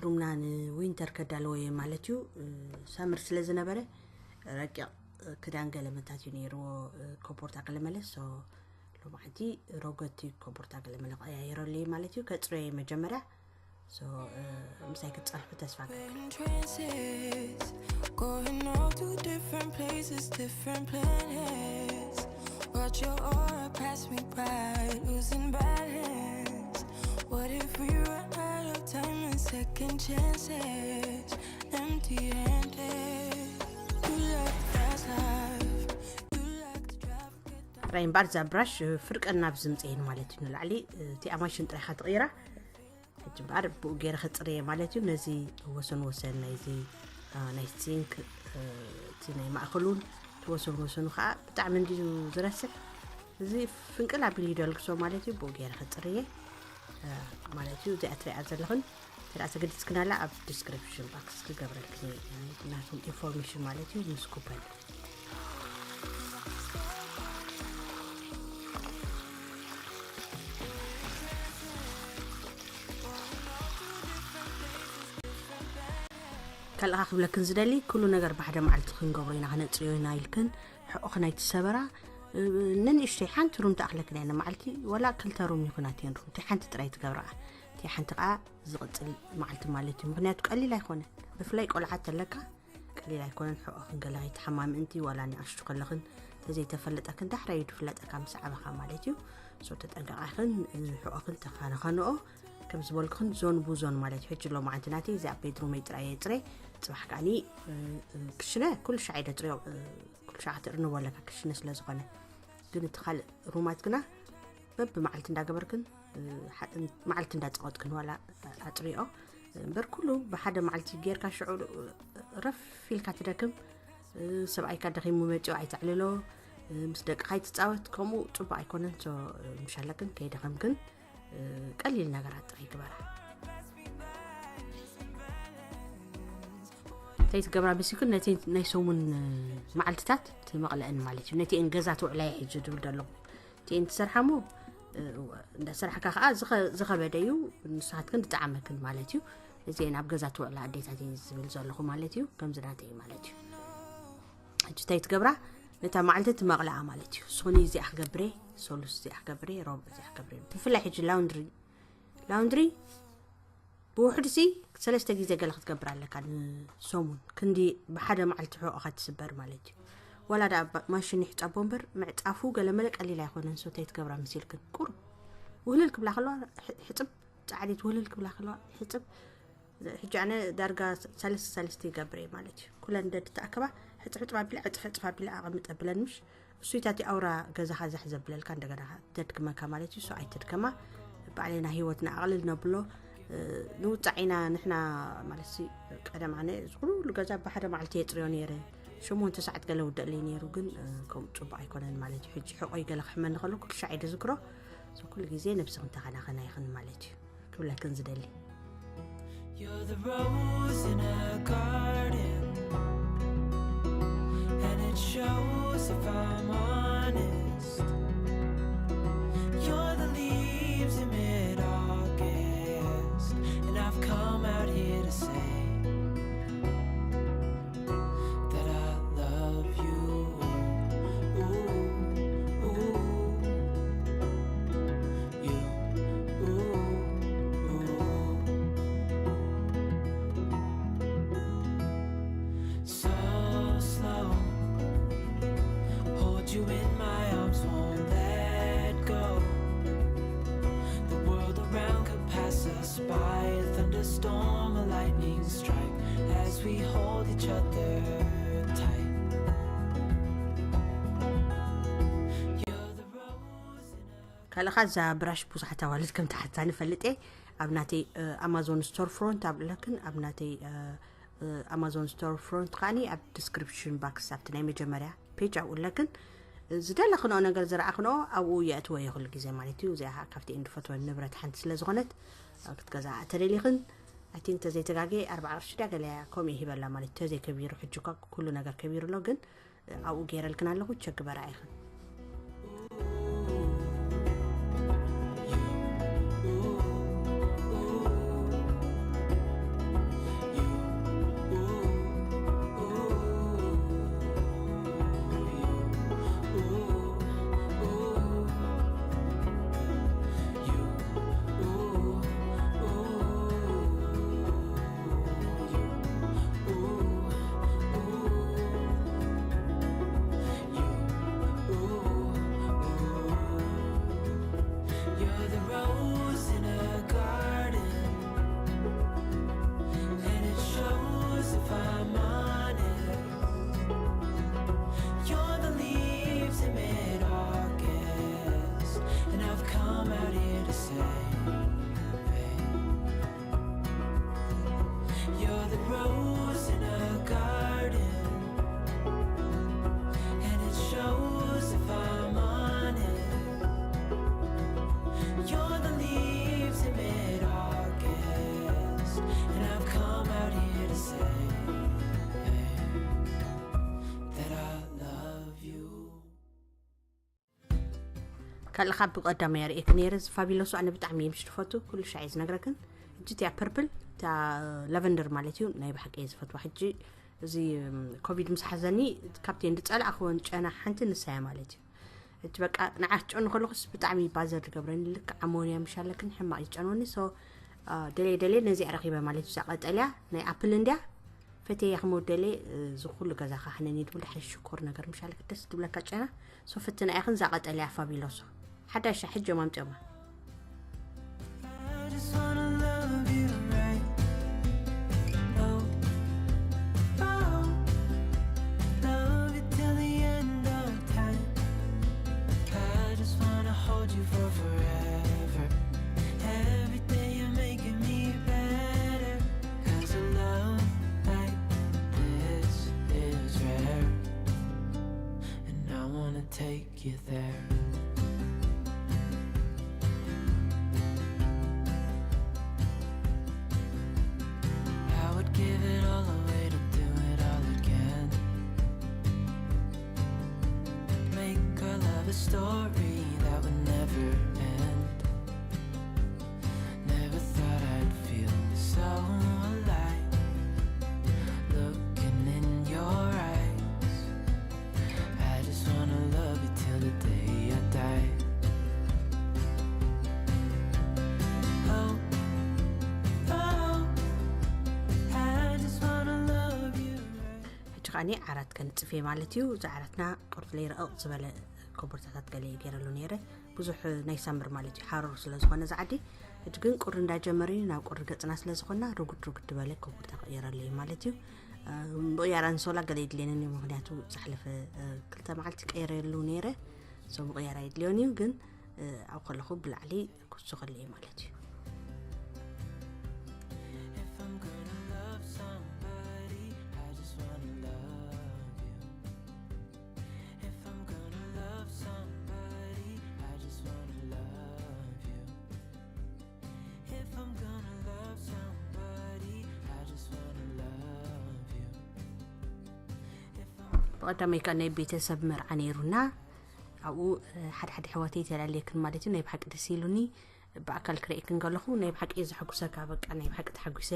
ሩምና ንዊንተር ከዳለዎ እየ ማለት እዩ። ሳምር ስለ ዝነበረ ረቂቕ ክዳን ገለ መታት እዩ ነይርዎ፣ ኮፖርታ ገለ መለ። ሶ ሎማዓንቲ ሮገቲ ኮፖርታ ገለ መለ ቀያይረሉ እየ ማለት እዩ። ከፅርዮ እየ መጀመሪያ። ሶ ምሳይ ክትፀርሑ ተስፋ ገብር። Going all to different places, different planets. Watch your aura pass me by, losing balance. What if we run out of time and second chances? Empty handed. You like the fast life. You like the drive. ጥራይ እምበኣር እዛ ብራሽ ፍርቀን ናብ ዝምፅኤን ማለት እዩ። ንላዕሊ እቲኣ ማሽን ጥራይካ ትቕይራ። ሕጂ እምበኣር ብኡ ገይረ ከፅርየ ማለት እዩ። ነዚ ወሰን ወሰን ናይዚ ናይ ሲንክ፣ እቲ ናይ ማእኸሉን እቲ ወሰን ወሰኑ ከዓ ብጣዕሚ እንዲዩ ዝረስሕ። እዚ ፍንቅል ኣቢሉ ይደልግሶ ማለት እዩ። ብኡ ገይረ ከፅርየ ማለት እዩ። እዚኣ ትሪኣ ዘለኽን ተደኣ ተገዲስክናላ ኣብ ዲስክሪፕሽን ባክስ ክገብረልክን ናቶም ኢንፎርሜሽን ማለት እዩ። ምስ ኩፐን ካልእኻ ክብለክን ዝደሊ ኩሉ ነገር ብሓደ መዓልቲ ክንገብሮ ኢና፣ ክነፅርዮ ኢና ኢልክን ሕቑኽን ኣይትሰበራ። ነንእሽተይ ሓንቲ ሩም ትኣኽለክን እያ ንመዓልቲ፣ ወላ ክልተ ሩም ይኹና ቴን ሩም፣ እቲ ሓንቲ ጥራይ ትገብረኣ፣ እቲ ሓንቲ ከዓ ዝቕፅል መዓልቲ ማለት እዩ። ምክንያቱ ቀሊል ኣይኮነን፣ ብፍላይ ቆልዓት ተለካ ቀሊል ኣይኮነን። ሕቑኽን ገለ ከይትሓማሚ እንቲ ዋላ ንኣሽቱ ከለኽን ተዘይተፈለጠክን ዳሕራይ እዩ ዝፍለጠካ ምስ ዓበኻ ማለት እዩ። ሶ ተጠንቀቓኽን ሕቑኽን ተኻናኸንኦ። ከም ዝበልኩኽን ዞን ብዞን ማለት እዩ። ሕጂ ሎማዓንቲ ናተይ እዚ ኣብ ቤድሩመይ ጥራይ እየ ፅሬ። ፅባሕ ከዓኒ ክሽነ ኩሉ ሻዕ እየ ደፅርዮ። ኩሉ ሻዕ ክትእርንቦ ኣለካ ክሽነ ስለ ዝኾነ። ግን እቲ ካልእ ሩማት ግና በብመዓልቲ እንዳገበርክን መዓልቲ እንዳፀወትክን ዋላ ኣፅሪኦ እምበር ኩሉ ብሓደ መዓልቲ ጌርካ ሽዑ ረፍ ኢልካ ትደክም። ሰብኣይካ ደኺሙ መፂኡ ኣይተዕልሎ፣ ምስ ደቅኻ ኣይትፃወት። ከምኡ ፅቡቅ ኣይኮነን። ሶ ምሻለክን ከይደኸምክን ቀሊል ነገራት ጥራይ ግበራ። እንታይ ትገብራ መሲልክን ነቲ ናይ ሰሙን መዓልትታት ትመቕለአን ማለት እዩ። ነቲ እን ገዛ ትውዕላየ ሕጂ ዝብል ዘለኹ እቲ እን ትሰርሓሞ እንዳ ስራሕካ ከዓ ዝኸበደ እዩ። ንስኻትክን ዝጠዓመክን ማለት እዩ። እዚ ናብ ገዛ ትውዕላ ኣዴታት እየ ዝብል ዘለኹ ማለት እዩ። ከምዚ ናተይ ማለት እዩ። ሕጂ እንታይ ትገብራ? ነታ መዓልቲ ትመቕለኣ ማለት እዩ። ሶኒ እዚኣ ክገብረ፣ ሶሉስ እዚኣ ክገብረ፣ ሮብ እዚኣ ክገብረ። ብፍላይ ሕጂ ላውንድሪ ላውንድሪ ብውሕዱ ሲ ሰለስተ ግዜ ገለ ክትገብር ኣለካ ንሰሙን። ክንዲ ብሓደ መዓልቲ ሕቆኻ ትስበር ማለት እዩ። ዋላ ደኣ ባ- ማሽን ይሕጸቦ እምበር ምዕጻፉ ገለ መለ ቀሊል ኣይኮነን። ሶ እንታይ ትገብራ መሲልክን? ቁሩብ ውህልል ክብላ ከለዋ ሕ- ሕጽብ፣ ጻዕዲት ውህልል ክብላ ከለዋ ሕጽብ። ሕጂ ኣነ ዳርጋ ሰለስተ ሰለስተ ይገብር እየ ማለት እዩ። ኩለን ደድ ተኣከባ ሕጽብ ሕጽብ ኣቢለ ዕጽፍ ዕጽፍ ኣቢለ ኣቐምጥ ኣብለን ምሽ እሱይታት ኣውራ ገዛኻ ዛሕ ዘብለልካ እንደገና ተድክመካ ማለት እዩ። ሶ ኣይተድከማ፣ ባዕልና ህይወትና ኣቕልል ነብሎ። ንውፃዕ ኢና ንሕና ማለት ሲ ቀደም ኣነ እዚ ኩሉ ገዛ ብሓደ መዓልቲ የፅርዮ ነይረ። ሸሞንተ ሰዓት ገለ ውደእለይ ነይሩ፣ ግን ከምኡ ፅቡቅ ኣይኮነን ማለት እዩ። ሕጂ ሕቆይ ገለ ክሕመኒ ከሎ ኩሉ ሻዕ እየ ዝዝክሮ። ሶ ኩሉ ግዜ ነብስኽን ተኸናኸና ኢኽን ማለት እዩ ክብለክን ዝደሊ። You're the rose in a garden, and it shows if I'm honest. You're the leaves in mid-August, and I've come out here to say that I love you. Ooh, ooh, you, ooh, ooh. So slow, hold you in my arms, won't let go. The world around could pass us by, a thunderstorm, a lightning strike, as we hold each other tight. You're the rose in a ካልእኻ እዛ ብራሽ ብዙሓት ኣዋልድ ከም ትሓታ ንፈልጥ እየ። ኣብ ናተይ ኣማዞን ስቶር ፍሮንት ኣብለክን ኣብ ናተይ ኣማዞን ስቶር ፍሮንት ከዓኒ ኣብ ዲስክሪፕሽን ባክስ ኣብቲ ናይ መጀመርያ ፔጅ ኣብኡ ኣለክን። ዝደለክንኦ ነገር ዝረኣክንኦ ኣብኡ የእትወዮ ኩሉ ግዜ ማለት እዩ። እዚኣ ከዓ ካብቲ እንድፈትወን ንብረት ሓንቲ ስለ ዝኾነት ክትገዝኣ ተደሊኽን ኣይ ቲንክ ተዘይተጋጌ ኣርባዓ ቅርሺ ድያ ገለያ ከምኡ ይሂበላ ማለት እዩ። ተዘይከቢሩ ሕጂ እኳ ኩሉ ነገር ከቢሩ ኣሎ ግን ኣብኡ ገይረልክን ኣለኹ ቸክ ግበራ ኢኽን። ካልእ ካብ ብቐዳማይ ኣርእየክ ነይረ፣ እዚ ፋቢሎሶ ኣነ ብጣዕሚ እየ ምሽ ዝፈቱ፣ ኩሉ ሻዕ እየ ዝነግረክን። ሕጂ እቲያ ፐርፕል፣ እታ ላቨንደር ማለት እዩ፣ ናይ ብሓቂ እየ ዝፈትዋ። ሕጂ እዚ ኮቪድ ምስ ሓዘኒ ካብቲ እንድጸላእክወን ጨና ሓንቲ ንሳ እያ ማለት እዩ። እቲ በቃ ንዓት ጨኑ ከለኹስ ብጣዕሚ ባዘር ዝገብረኒ፣ ልክዕ ኣሞንያ ምሻለክን ሕማቕ ይጨንወኒ። ሶ ደለየ ደለየ ነዚኣ ረኺበ ማለት እዩ። እዛ ቀጠልያ ናይ ኣፕል እንድያ ፈትያ ክመደለ፣ እዚ ኩሉ ገዛ ካሕነኒ ድብል ሓይ ሽኮር ነገር ምሻለክ ደስ ትብለካ ጨና። ሶ ፍትና ኢኽን እዛ ቀጠልያ ፋቢሎሶ ሓዳሻ ሕጂ ማምጨማ። I just wanna love you right. Oh, oh, love you till the end of time. I just wanna hold you for forever. Every day you're making me better. 'Cause a love like this is rare. And I wanna take you there. I would give it all away to do it all again. Make our love a story that would never end. Never thought I'd feel so alive. Looking in your eyes. I just wanna love you till the day I die. Oh, oh, I just wanna love you right. ሕጂ ከዓኒ ዓራት ከንጽፍ እየ ማለት እዩ። እዚ ዓራትና ቁርፍለይ ረቕቕ ዝበለ ኮቦርታታት ገለ እየ ገይረሉ ነይረ። ብዙሕ ናይ ሳምር ማለት እዩ፣ ሓረሩ ስለ ዝኾነ እዚ ዓዲ። ሕጂ ግን ቁሪ እንዳጀመረ እዩ፣ ናብ ቁሪ ገጽና ስለ ዝኾንና ርጉድ ርጉድ ዝበለ ኮቦርታ ክቕየረሉ እዩ ማለት እዩ። እ፣ ምቕያር ኣንሶላ ገለ የድልየንን እዩ፣ ምኽንያቱ ዝሓለፈ፣ እ፣ ክልተ መዓልቲ ቀይረሉ ነይረ። ሶ ምቕያር ኣይድልዮን እዩ፣ ግን፣ እ፣ ኣብ ከለኹ ብላዕሊ ክሱ ከለ እዩ ማለት እዩ። If I'm gonna love somebody, I just wanna love you. If I'm gonna love somebody, I just wanna love you. If I'm gonna love somebody, I just wanna love you. If I'm ብቐዳማይ ከኣ ናይ ቤተሰብ መርዓ ነይሩና። ኣብኡ፣ እ፣ ሓደ ሓደ ኣሕዋተይ ተላለየክን ማለት እዩ። ናይ ብሓቂ ደስ ኢሉኒ። ብኣካል ክርእየክን ከለኹ ናይ ብሓቂ እየ ዘሐጉሰካ። በቃ ናይ ብሓቂ ተሓጒሰ።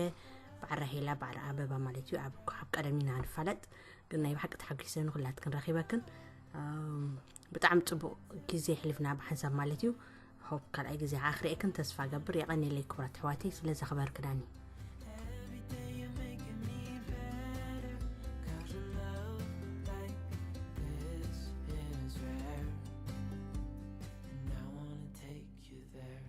በዓል ራሄላ፣ በዓል ኣበባ ማለት እዩ። ኣብ፣ ኣብ ቀደም ኢና ንፋለጥ፣ ግን ናይ ብሓቂ ተሓጒሰ ንኹላትክን ረኺበክን። እም፣ ብጣዕሚ ጽቡቕ ግዜ የሕሊፍና ብሓንሳብ ማለት እዩ። ሆፕ ካልኣይ ግዜ ከዓ ክርእየክን ተስፋ ገብር። የቐንየለይ ክቡራት ኣሕዋተይ ስለ ዘኽበርክናኒ። Every day you're making me better. 'Cause a love like this is rare. And I wanna take you there.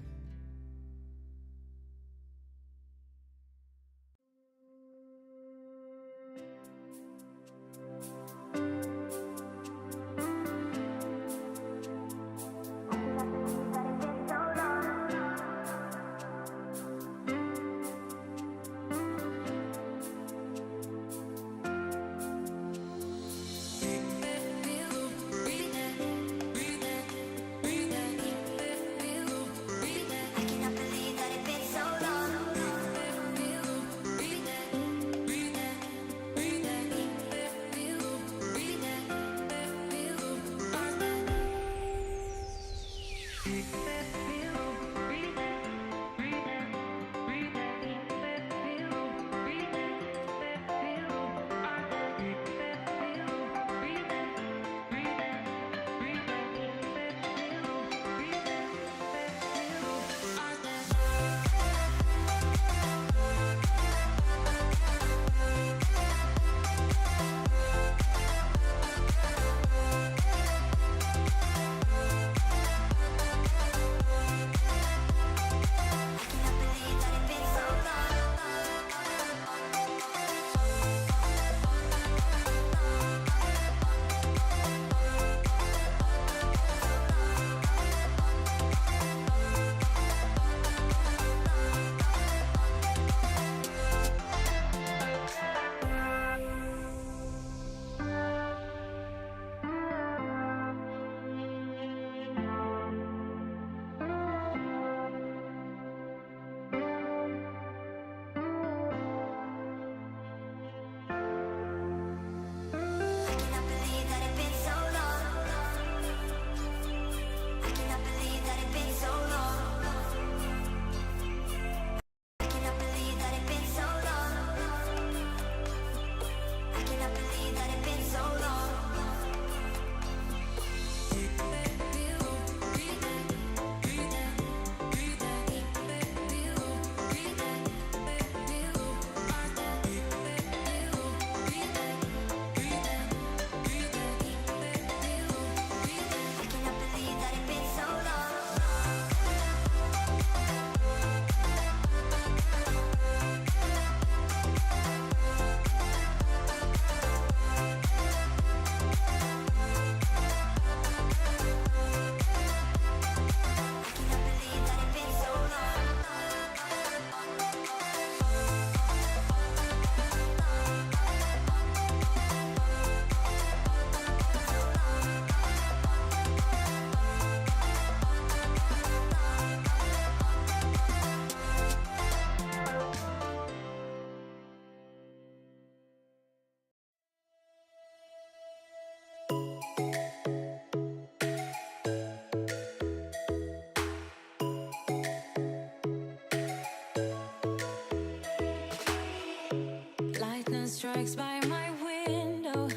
Strikes by my window,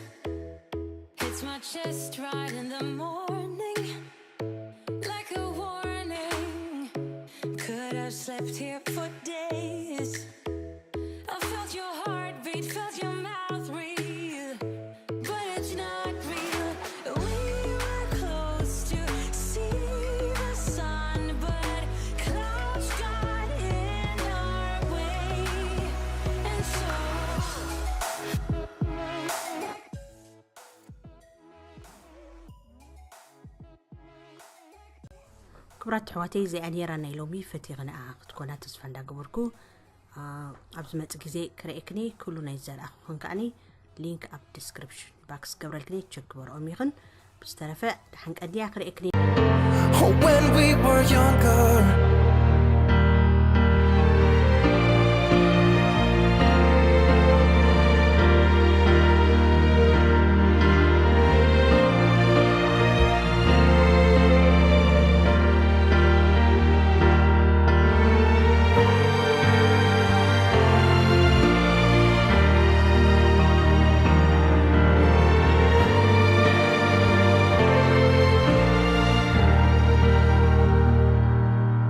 hits my chest right in the morning, like a warning. Could have slept here for days. I felt your heartbeat, felt your mouth breathe, but it's not real. We were close to see the sun, but clouds got in our way, and so. ክቡራት ኣሕዋተይ፣ እዚኣ ነይራ ናይ ሎሚ ፈቲኽንኣ ክትኮና ተስፋ እንዳገበርኩ፣ ኣብ ዝመጽእ ግዜ ክርእየክኒ፣ ኩሉ ናይ ዝዘርኣኹኽን ከኣኒ ሊንክ ኣብ ዲስክሪፕሽን ባክስ ክገብረልክኒ፣ ቸክ ግበርኦም ኢኽን። ብዝተረፈ ደሓን ቀንድያ፣ ክርእየክኒ። When we were younger.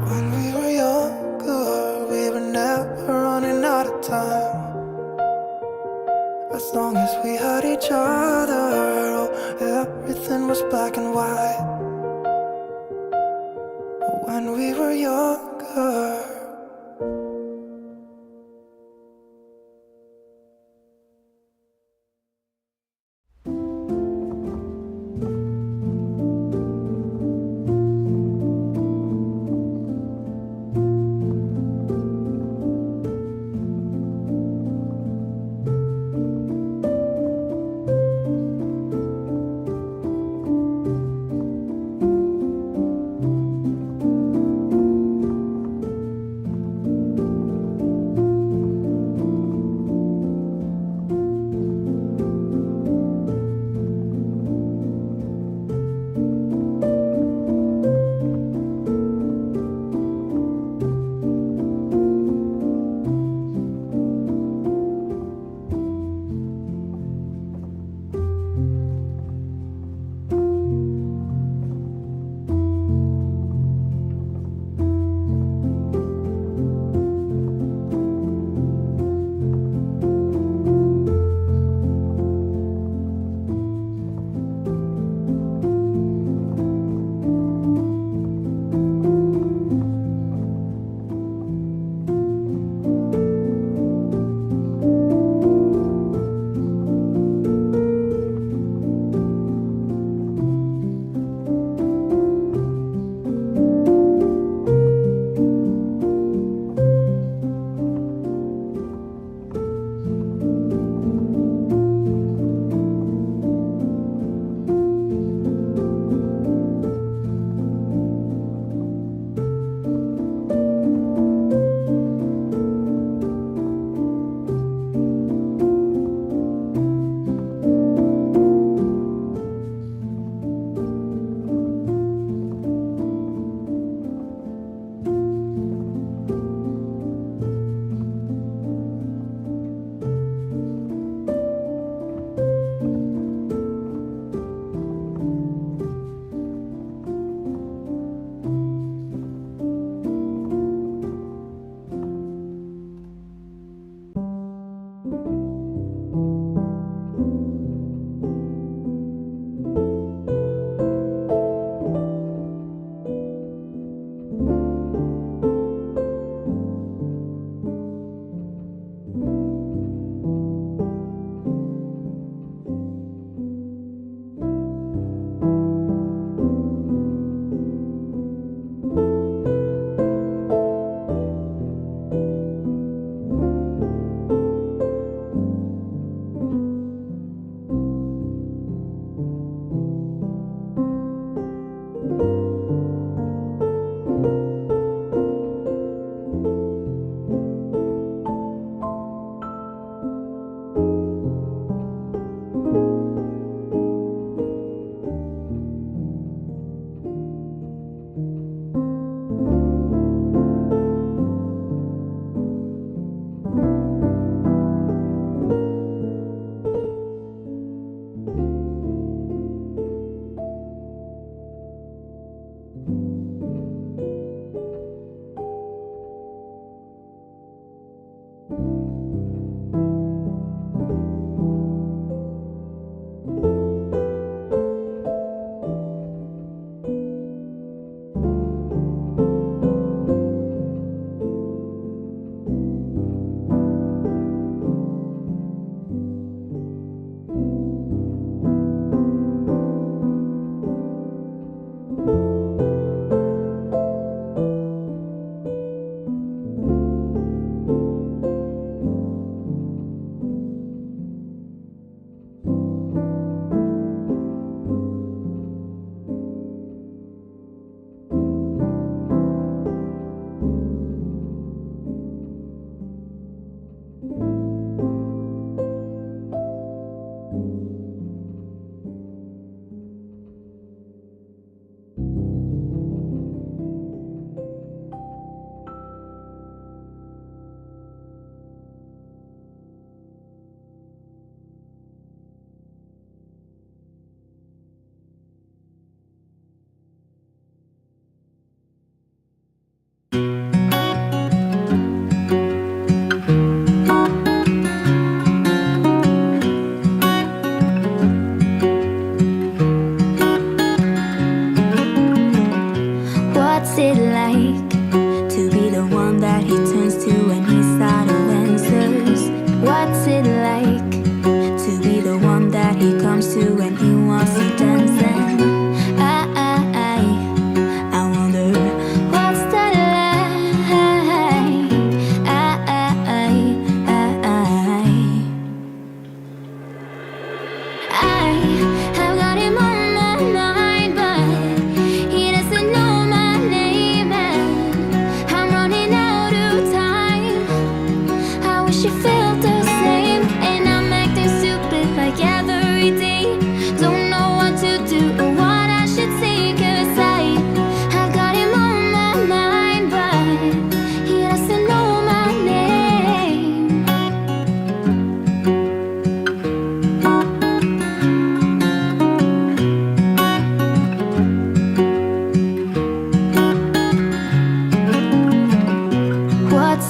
When we were younger, we were never running out of time. As long as we had each other, oh, everything was black and white. When we were younger.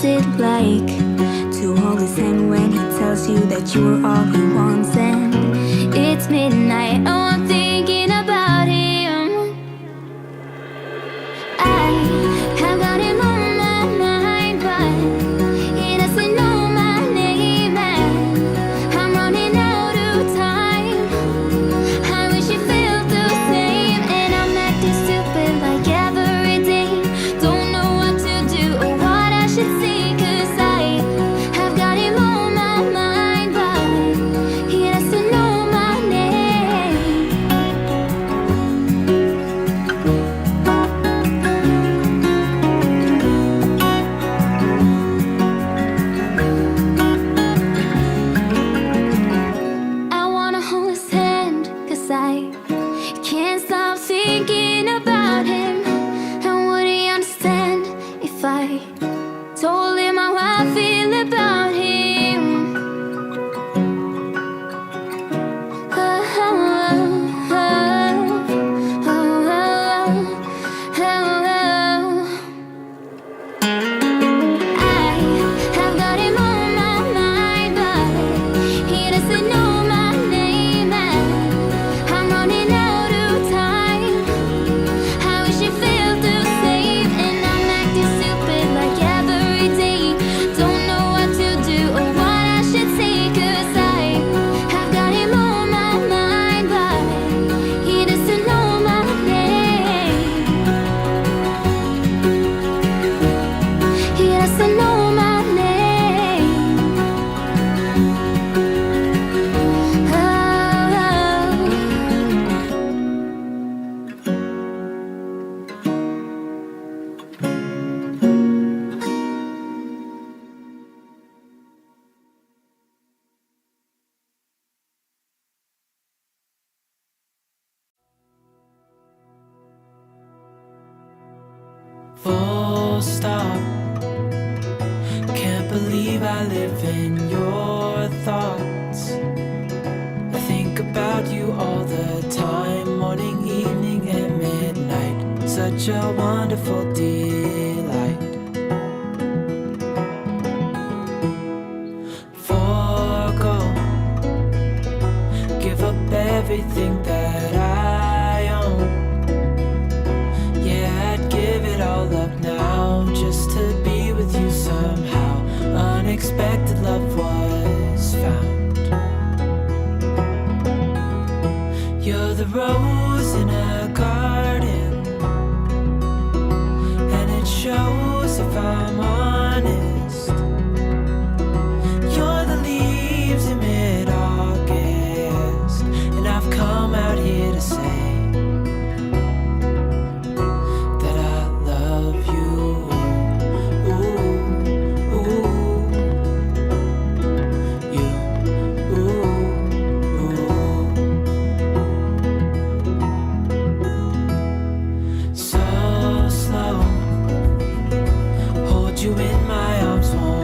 it like to hold his hand when he tells you that you're all he wants? And it's midnight, oh, I'm thinking about him. I have got him on my mind, but he doesn't know my name, and I'm running out of time. I wish you felt the same, and I'm acting stupid like every day. Don't know what to do or what I should say, 'cause I have got him on my mind, but he doesn't know my name. I wanna hold his hand, 'cause I can't stop thinking about him. And would he understand if I told him how I feel about him? Oh, oh, oh, oh, oh, oh. I have got him on my mind, but he doesn't know my name, and I'm running out of time. I wish you felt the same, and I'm acting stupid like every day. Don't know what to do or what I should say, 'cause I have got him on my mind, but he doesn't know my name. He doesn't know my name. Oh, oh. Full stop. Can't believe I live in your thoughts. I think about you all the time, morning, evening, and midnight. Such a wonderful delight. Forgo, give up everything that I own. Yeah, I'd give it all up now just to be with you somehow. Unexpected love was found. You're the rose in a garden, and it shows if I'm honest. You're the leaves in mid-August, and I've come out here to say that I love you. Ooh, ooh, you, ooh, ooh. So slow, hold you in my arms, won't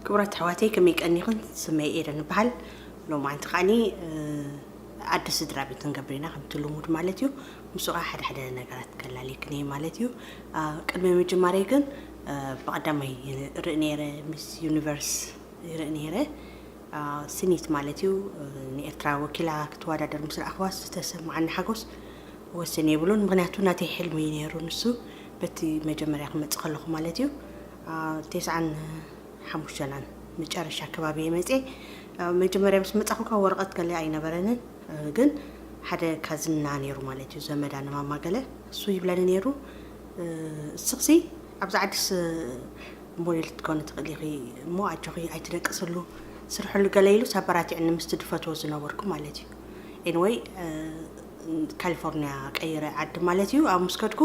ክቡራት ኣሕዋተይ፣ ከመይ ቀኒኹን? ስመይ ኤደን እበሃል። ሎማዓንቲ ከዓኒ፣ እ፣ ዓዲ ስድራ ቤት ክንገብር ኢና፣ ከምቲ ልሙድ ማለት እዩ። ምስኡ ከዓ ሓደ ሓደ ነገራት ከላልየክን እየ ማለት እዩ። አ፣ ቅድሚ ምጅማረይ ግን፣ እ፣ ብቐዳማይ ይርኢ ነይረ፣ ሚስ ዩኒቨርስ ይርኢ ነይረ። አ፣ ስኒት ማለት እዩ፣ እ፣ ንኤርትራ ወኪላ ክትወዳደር ምስ ረኣኽዋ ዝተሰማዓኒ ሓጎስ ወሰን የብሉን። ምኽንያቱ ናተይ ሕልሚ እዩ ነይሩ ንሱ፣ በቲ መጀመርያ ክመጽእ ከለኹ ማለት እዩ። አ፣ ተስዓን ሓሙሽተን መጨረሻ ከባቢ እየ መጽየ። አ፣ መጀመርያ ምስ መጻኹ ከኣ ወረቐት ገለ ኣይነበረንን፣ እ፣ ግን ሓደ ካዝና ነይሩ ማለት እዩ፣ ዘመዳ ንማማ ገለ፣ እሱ ይብለኒ ነይሩ፣ እ፣ "እስኽሲ ኣብዚ ዓድስ ሞዴል ክትኮኒ ትኽእሊ ኢኺ እሞ ኣጆኺ ኣይትደቅስሉ፣ ስርሕሉ" ገለ ኢሉስ ኣበራቲዕኒ፣ ምስቲ ድፈትዎ ዝነበርኩ ማለት እዩ። ኤኒወይ፣ እ፣ ካሊፎርኒያ ቀይረ ዓዲ ማለት እዩ። ኣብ ምስ ከድኩ፣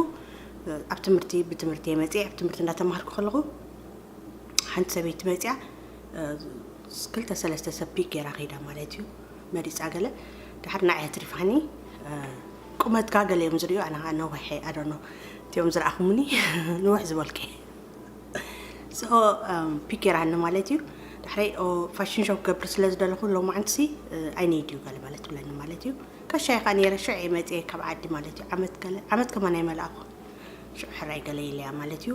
እ፣ ኣብ ትምህርቲ፣ ብትምህርቲ እየ መጽየ። ኣብ ትምህርቲ እንዳተማሃርኩ ከለኹ ሓንቲ ሰበይቲ መጽያ፣ እ፣ ክልተ ሰለስተ ሰብ ፒክ ገይራ ከይዳ ማለት እዩ፣ መሪጻ ገለ። ድሓር ንዓይ ኣትሪፋኒ፣ እ፣ ቁመትካ ገለ እዮም ዝርእዩ፣ ኣነ ከዓ ነዊሐ ኣዶኖ እቲኦም ዝረኣኹምኒ ንውሕ ዝበልከ so ፒክ የራኒ ማለት እዩ። ድሕረይ ፋሽን ሾው ክገብር ስለ ዝደለኹ ሎማዓንቲ ሲ ኣይነይድ እዩ ገለ ማለት ትብለኒ ማለት እዩ። ከሻይ ከዓ ነይረ ሽዑ እየ መፅየ ካብ ዓዲ ማለት እዩ። ዓመት ገለ ዓመት ከማን ኣይመላእኹ ሽዑ ሕራይ ገለ ኢለያ ማለት እዩ።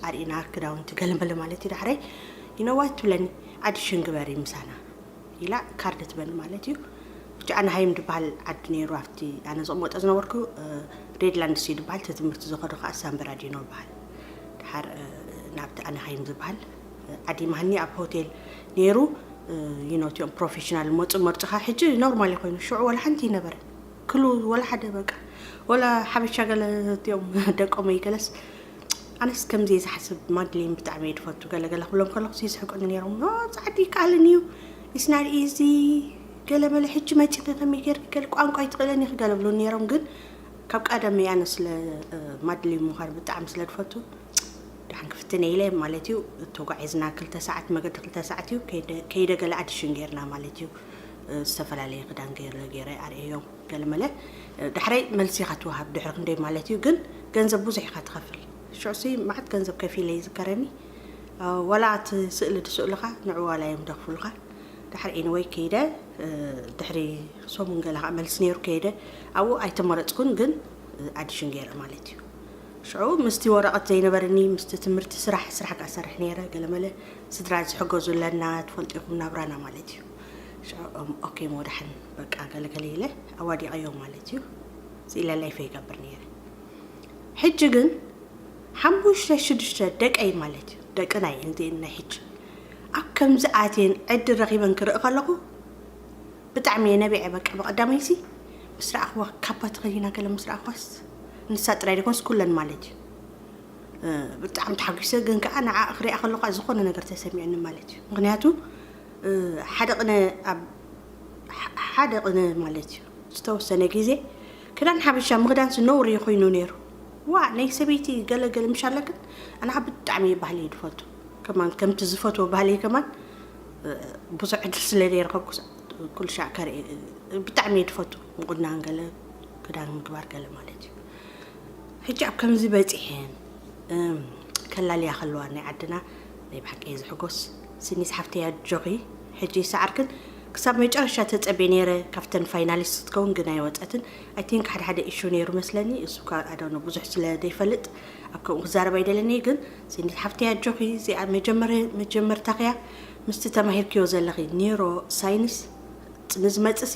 ኣርእና ክዳውንቲ ገለመለ ማለት እዩ። ዳሕረይ ይነዋት ትብለኒ ኣዲሽን ግበሪ ምሳና ኢላ ካርድ ትበኒ ማለት እዩ። ብቻ ኣናሃይም ዝበሃል ዓዲ ነይሩ ኣብቲ ኣነ ዝቕመጦ ዝነበርኩ ሬድላንድስ እዩ ዝበሃል። እቲ ትምህርቲ ዝኸዶ ከዓ ሳምበራዲኖ ይበሃል። ድሓር ናብቲ ኣናሃይም ዝበሃል ዓዲ ማህኒ ኣብ ሆቴል ነይሩ። ይኖቲኦም ፕሮፌሽናል መፁ መርፅኻ ሕጂ ኖርማል ኮይኑ ሽዑ ወላ ሓንቲ ይነበረ ክሉ ወላ ሓደ በቃ ወላ ሓበሻ ገለ እቲኦም ደቆመይ ገለስ ኣነስ ከምዚ እየ ዝሓስብ። ማድሌን ብጣዕሚ እየ ዝፈቱ። ገለገለ ክብሎም ከለኹ ይስሕቁኒ ነይሮም። ኖ ፃዕዲ ይከኣልን እዩ፣ ኢስናድ ኢዚ ገለ መለ ሕጂ መፂኺ ከመይ ገይርኪ ገለ ቋንቋ ይትኽእለኒ ክገለ ብሉን ነይሮም። ግን ካብ ቀደም እየ ኣነ ስለ ማድሌን ምዃን ብጣዕሚ ስለ ዝፈቱ ደሓን ክፍትነ ኢለ ማለት እዩ። ተጓዒዝና ክልተ ሰዓት መገዲ ክልተ ሰዓት እዩ ከይደ ገለ ኣዲሽን ገይርና ማለት እዩ። ዝተፈላለየ ክዳን ገይረ ገይረ ኣርእዮም ገለመለ ዳሕረይ መልሲ ኢኻ ትወሃብ ድሕሪ ክንደይ ማለት እዩ። ግን ገንዘብ ብዙሕ ኢኻ ትኸፍል። ሽዑሲ መዓት ገንዘብ ከፊለ ይዝከረኒ። ዋላ እቲ ስእሊ ድስእሉኻ ንዑ ዋላ እዮም ደኽፍሉኻ። ድሕሪ ኤንወይ ከይደ ድሕሪ ሰሙን ገለ ከዓ መልሲ ነይሩ ከይደ ኣብኡ ኣይተመረፅኩን። ግን ኣዲሽን ገይረ ማለት እዩ። ሽዑ ምስቲ ወረቐት ዘይነበረኒ ምስቲ ትምህርቲ ስራሕ ስራሕ ከዓ ሰርሕ ነይረ። ገለመለ ስድራ ዝሕገዙ ኣለና ትፈልጢኹም ናብራና ማለት እዩ። ሽዑ ኦኬ መወዳሕን በቃ ገለገለ ኢለ ኣዋዲቐዮ ማለት እዩ። ስኢለ ላይፈ ይገብር ነይረ። ሕጂ ግን ሓሙሽተ ሽዱሽተ ደቀይ ማለት እዩ ደቂ ናይ እንትን ናይ ሕጂ ኣብ ከምዚ ኣትየን ዕድል ረኺበን ክርኢ ከለኹ ብጣዕሚ እየ ነቢዐ። በቃ ብቐዳማይሲ ምስ ረኣኽዋ ካባ ተኸዲና ገለ ምስ ረኣኽዋስ ንሳ ጥራይ ደይኮንስ ኩለን ማለት እዩ ብጣዕሚ ተሓጒሰ። ግን ከዓ ንዓ ክሪኣ ከለኳ ዝኾነ ነገር ተሰሚዑኒ ማለት እዩ። ምክንያቱ ሓደ ቅነ ኣብ ሓደ ቅነ ማለት እዩ ዝተወሰነ ግዜ ክዳን ሓበሻ ምክዳንስ ነውሪ ኮይኑ ነይሩ። ዋ ናይ ሰበይቲ ገለገለ ምሽ ኣለክን ኣና ብጣዕሚ ባህሊ እዩ ዝፈቱ። ከማን ከምቲ ዝፈትዎ ባህሊ ከማን ብዙሕ ዕድል ስለ ዘይረኸብኩ ኩሉ ሻዕ ከርኢ ብጣዕሚ እየ ዝፈቱ። ምቁናን ገለ ክዳን ምግባር ገለ ማለት እዩ። ሕጂ ኣብ ከምዚ በፂሐን ከላልያ ከለዋ ናይ ዓድና ናይ ብሓቂ እየ ዝሕጎስ። ስኒስ ሓፍተይ ኣጆኺ ሕጂ ይሰዓርክን ክሳብ መጨረሻ ተፀቤ ነይረ ካብተን ፋይናሊስት ክትከውን ግን ኣይወፀትን። ኣይ ቲንክ ሓደ ሓደ ኢሹ ነይሩ መስለኒ እሱ ካ ኣዶነ ብዙሕ ስለ ዘይፈልጥ ኣብ ከምኡ ክዛረብ ኣይደለኒ። ግን ስኒስ ሓፍተይ ኣጆኺ እዚኣ መጀመርታኽያ ምስቲ ተማሂርክዮ ዘለኺ ኒሮ ሳይንስ ንዝመፅሲ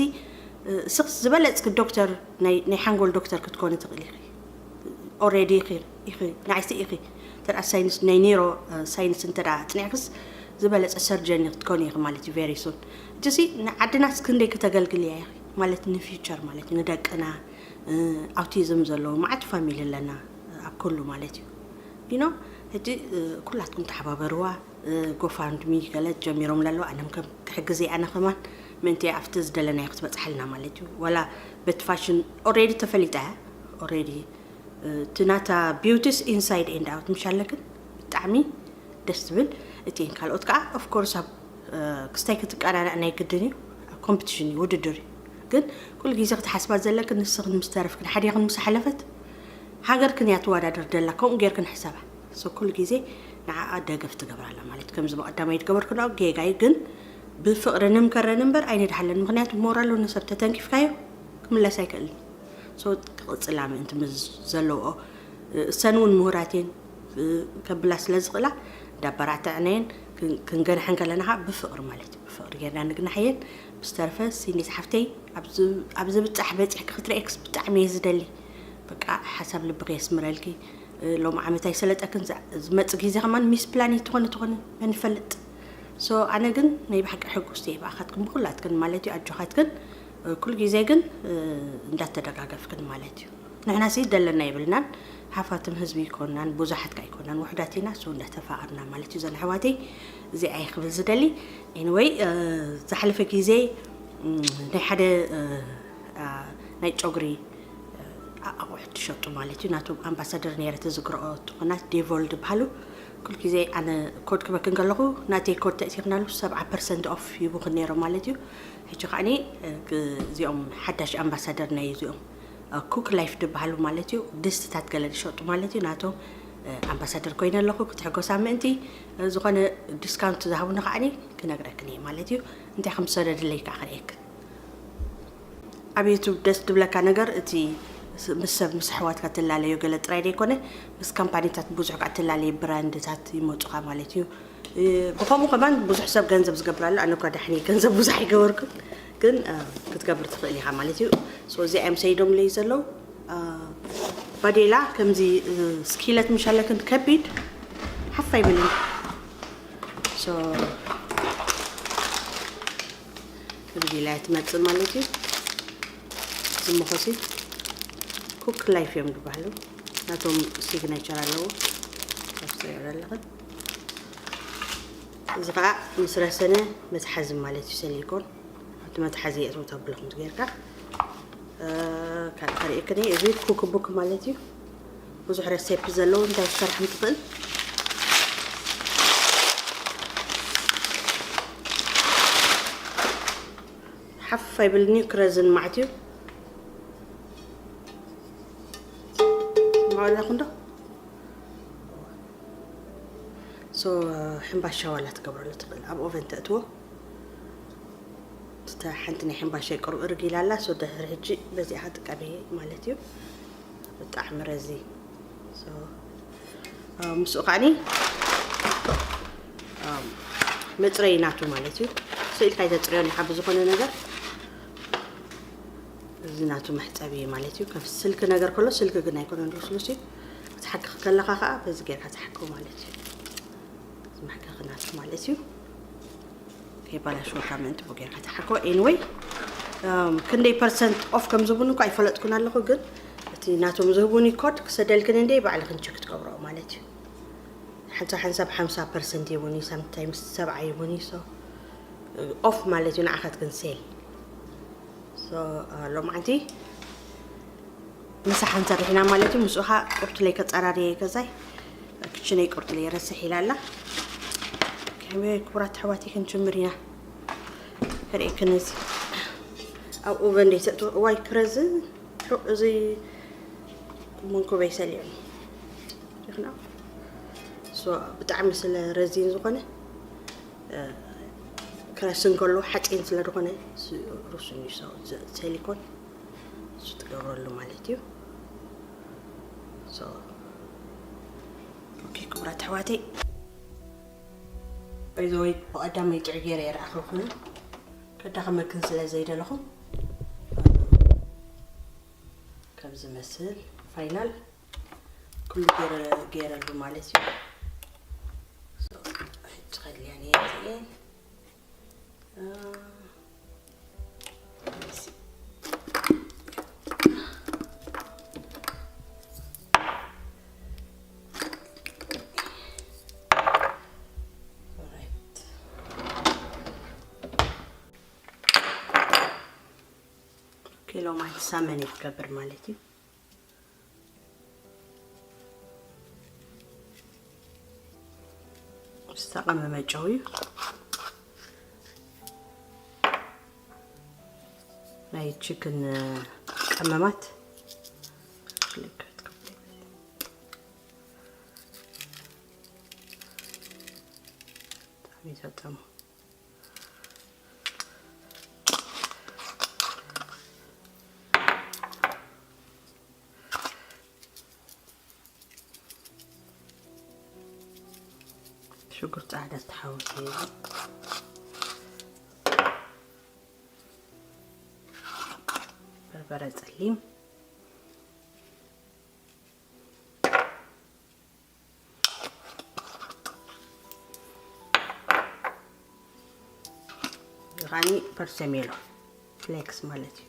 ስኽስ ዝበለፅኪ ዶክተር ናይ ሓንጎል ዶክተር ክትኮኒ ትኽእል ኢኺ። ኦሬዲ ኢኺ ኢኺ ንዓይሲ ኢኺ እንተ ሳይንስ ናይ ኒሮ ሳይንስ እንተ ኣፅኒዕክስ ዝበለፀ ሰርጀን ክትኮኒ ኢኺ ማለት እዩ። ቬሪ ሱን እጅሲ ንዓድናስ ክንደይ ክተገልግል እያ ኢኺ ማለት ንፊውቸር ማለት እዩ ንደቅና ኣውቲዝም ዘለዎ ማዓት ፋሚሊ ኣለና ኣብ ኩሉ ማለት እዩ። ዩኖ ሕጂ ኩላትኩም ተሓባበርዋ። ጎፋንድሚ ገለ ጀሚሮም ለለዉ ኣነም ከም ክሕግዘ ኣነ ከማን ምእንቲ ኣብቲ ዝደለናዮ ክትበፅሓልና ማለት እዩ። ዋላ በቲ ፋሽን ኦሬዲ ተፈሊጣ እያ። ኦሬዲ እቲ ናታ ቢውቲስ ኢንሳይድ ኤንድ ኣውት ምሽ ኣለክን ብጣዕሚ ደስ ትብል። እቲን ካልኦት ከዓ ኦፍኮርስ ኣብ ክስታይ ክትቀናነዕ ናይ ግድን እዩ። ኣብ ኮምፒቲሽን እዩ ውድድር እዩ። ግን ኩሉ ግዜ ክትሓስባ ዘለክን ንስኽን ምስ ተረፍክን ሓዲኽን ምስ ሓለፈት ሃገርክን እያ ትወዳደር ደላ ከምኡ ጌርክን ሕሰባ። So ኩሉ ግዜ ንዓኣ ደገፍ ትገብር ኣላ ማለት እዩ። ከምዚ ብቐዳማይ ዝገበርክንኦ ጌጋ እዩ፣ ግን ብፍቕሪ ንምከረን እምበር ኣይንድሓለን። ምኽንያቱ ሞራሉ ንሰብ ተተንኪፍካዮ ክምለስ ኣይክእልን። So ክቕፅላ ምእንቲ ምስ ዘለውኦ እሰን እውን ምሁራት እየን ከብላ ስለ ዝኽእላ እንዳበራተዕናየን ክንገንሐን ከለና ከዓ ብፍቕሪ ማለት እዩ። ብፍቕሪ ጌርና ንግናሕ እየን። ብዝተረፈ ሲኒስ ሓፍተይ ኣብ ዝብፃሕ በፂሕኪ ክትርእየክስ ብጣዕሚ እየ ዝደሊ። በቃ ሓሳብ ልብኺ የስምረልኪ። ሎም ዓመት ኣይሰለጠክን ዝመፅ ግዜ ከማን ሚስ ፕላን ትኾነ ትኾነ መን ይፈልጥ። So ኣነ ግን ናይ ብሓቂ ሕጉስቲ እየ ብኣኻትክን ብኩላትክን ማለት እዩ ኣጆኻትክን። ኩሉ ግዜ ግን እንዳተደጋገፍክን ማለት እዩ። ንሕና ሲ ደለና የብልናን ሃፋትም ህዝቢ ይኮናን ብዙሓት ካ ይኮናን ውሕዳት ኢና። So እንዳተፋቐርና ማለት እዩ ዘን ኣሕዋተይ። እዚኣ እየ ክብል ዝደሊ። Anyway ዝሓለፈ ግዜ ናይ ሓደ ናይ ጨጉሪ ኣቑሑት ትሸጡ ማለት እዩ። ናቶም ኣምባሳደር ነይረ ተዝግረኦ ትኾናት ዴቮል ዝበሃሉ ኩል ግዜ ኣነ ኮድ ክበክን ከለኹ ናተይ ኮድ ተእቲኽናሉ ሰብዓ ፐርሰንት ኦፍ ይቡኽን ነይሮም ማለት እዩ። ሕጂ ከዓኒ እዚኦም ሓዳሽ ኣምባሳደር ናይ እዚኦም ኩክ ላይፍ ዝበሃሉ ማለት እዩ፣ ድስትታት ገለ ዝሸጡ ማለት እዩ። ናቶም ኣምባሳደር ኮይነ ኣለኹ ክትሕጎሳ ምእንቲ ዝኾነ ዲስካውንት ዝሃቡኒ ከዓኒ ክነግረክን እየ ማለት እዩ። እንታይ ከም ዝሰደድለይ ከዓ ክርእየክን። ኣብ ዩቱብ ደስ ዝብለካ ነገር እቲ ምስ ሰብ ምስ ኣሕዋትካ ትላለዮ ገለ ጥራይ ዘይኮነ ምስ ካምፓኒታት ብዙሕ ከዓ ትላለየ ብራንድታት ይመፁኻ ማለት እዩ። ብከምኡ ከማን ብዙሕ ሰብ ገንዘብ ዝገብር ኣሎ። ኣነ እኳ ዳሕኒ ገንዘብ ብዙሕ ኣይገበርኩን፣ ግን ክትገብር ትኽእል ኢኻ ማለት እዩ። እዚኣ እዮም ሰይዶምለይ ዘለዉ። ባዴላ ከምዚ ስኪለት ምሻለክን ከቢድ ሓፍ ኣይብልን። ከምዚ ኢላ እያ ትመፅእ ማለት እዩ። ዝመኾሲ ኩክ ላይፍ እዮም ዝበሃሉ። ናቶም ሲግነቸር ኣለዎ። ካብስሪኦ ኣለኽን። እዚ ከዓ ምስ ረሰነ መትሓዚ ማለት እዩ። ሰሊኮን ኣብቲ መትሓዚ የእትዎ ተብለኹም ጌርካ ካልእ ከርእየክን እየ። እዚ ኩክ ቡክ ማለት እዩ። ብዙሕ ረሴፕ ዘለዎ እንታይ ክትሰርሕ ምትኽእል። ሓፍ ኣይብልኒ ክረዝን ማዕት እዩ። ማለኹ እንዶ ሶ ሕምባሻ ዋላ ትገብረሉ ትኽእል ኣብ ኦቨን ተእትዎ። ሓንቲ ናይ ሕምባሻ ቅሩብ እርግ ኢላላ ሶ ድሕሪ ሕጂ በዚኣ ጥቀሚ ማለት እዩ። ብጣዕሚ ረዚ ምስኡ ከዓኒ መፅረይ ናቱ ማለት እዩ። ስኢልካ ይተፅርዮ ንሓ ብዝኾነ ነገር እዚ ናቱ መሕፀቢ ማለት እዩ። ከም ስልክ ነገር ከሎ ስልክ ግን ኣይኮነን ልስሉስ እዩ። ክትሓክኽ ከለኻ ከዓ በዚ ጌርካ ትሓክው ማለት እዩ። እዚ መሕከኺ ናቱ ማለት እዩ። ከይባላሽወካ ምእንቲ ብኡ ጌርካ ትሓክዎ። ኤኒወይ ክንደይ ፐርሰንት ኦፍ ከም ዝቡን እኳ ኣይፈለጥኩን ኣለኹ፣ ግን እቲ ናቶም ዝህቡኒ ኮድ ክሰደልክን እንደ ባዕልኽን ቸክ ትገብረኦ ማለት እዩ። ሓንሳብ ሓንሳብ ሓምሳ ፐርሰንት ይቡኒ ሳምታይምስ ሰብዓ ይቡኒ ሶ ኦፍ ማለት እዩ። ንዓኻትክን ሴል ሎማዓንቲ ምሳሕ እንሰሪሕና ማለት እዩ። ምስኡ ኸዓ ቁርጥለይ ከፀራርየ ገዛይ ክችነይ ቁርጥለይ ረስሕ ኢላ ኣላ። ከመይ ክቡራት ኣሕዋተይ ክንጅምር ኢና። ከርእየክን እዚ ኣብ ኦቨን ደይተእትዎ እዋይ ክረዝን ሑቕ እዚ መንኮበይ ሰሊዑ ይኽና ብጣዕሚ ስለ ረዚን ዝኾነ ክረስን ከሎ ሓፂን ስለ ዝኾነ ሩስን እዩ ሰሊኮን እሱ ትገብረሉ ማለት እዩ። ኦኬ ክቡራት ኣሕዋተይ በይዘወይ ብቐዳመይ ጥዑ ገይረ የረኣኽልኩም ከዳኸመክን ስለ ዘይደለኹም ከም ዝመስል ፋይናል ኩሉ ገይረ ገይረሉ ማለት እዩ። ሕጂ ከድልያ ነየን ኪሎ ማይ ሳመን ክትገብር ማለት እዩ። ዝተቐመመ ጨው እዩ። ናይ ችክን ቀመማት ብጣዕሚ ይጠጠሙ። ሽጉርቲ ፃዕዳ ዝተሓወሰ በርበረ ፀሊም ዝኻኒ ፐርሰሜሎ ፍሌክስ ማለት እዩ።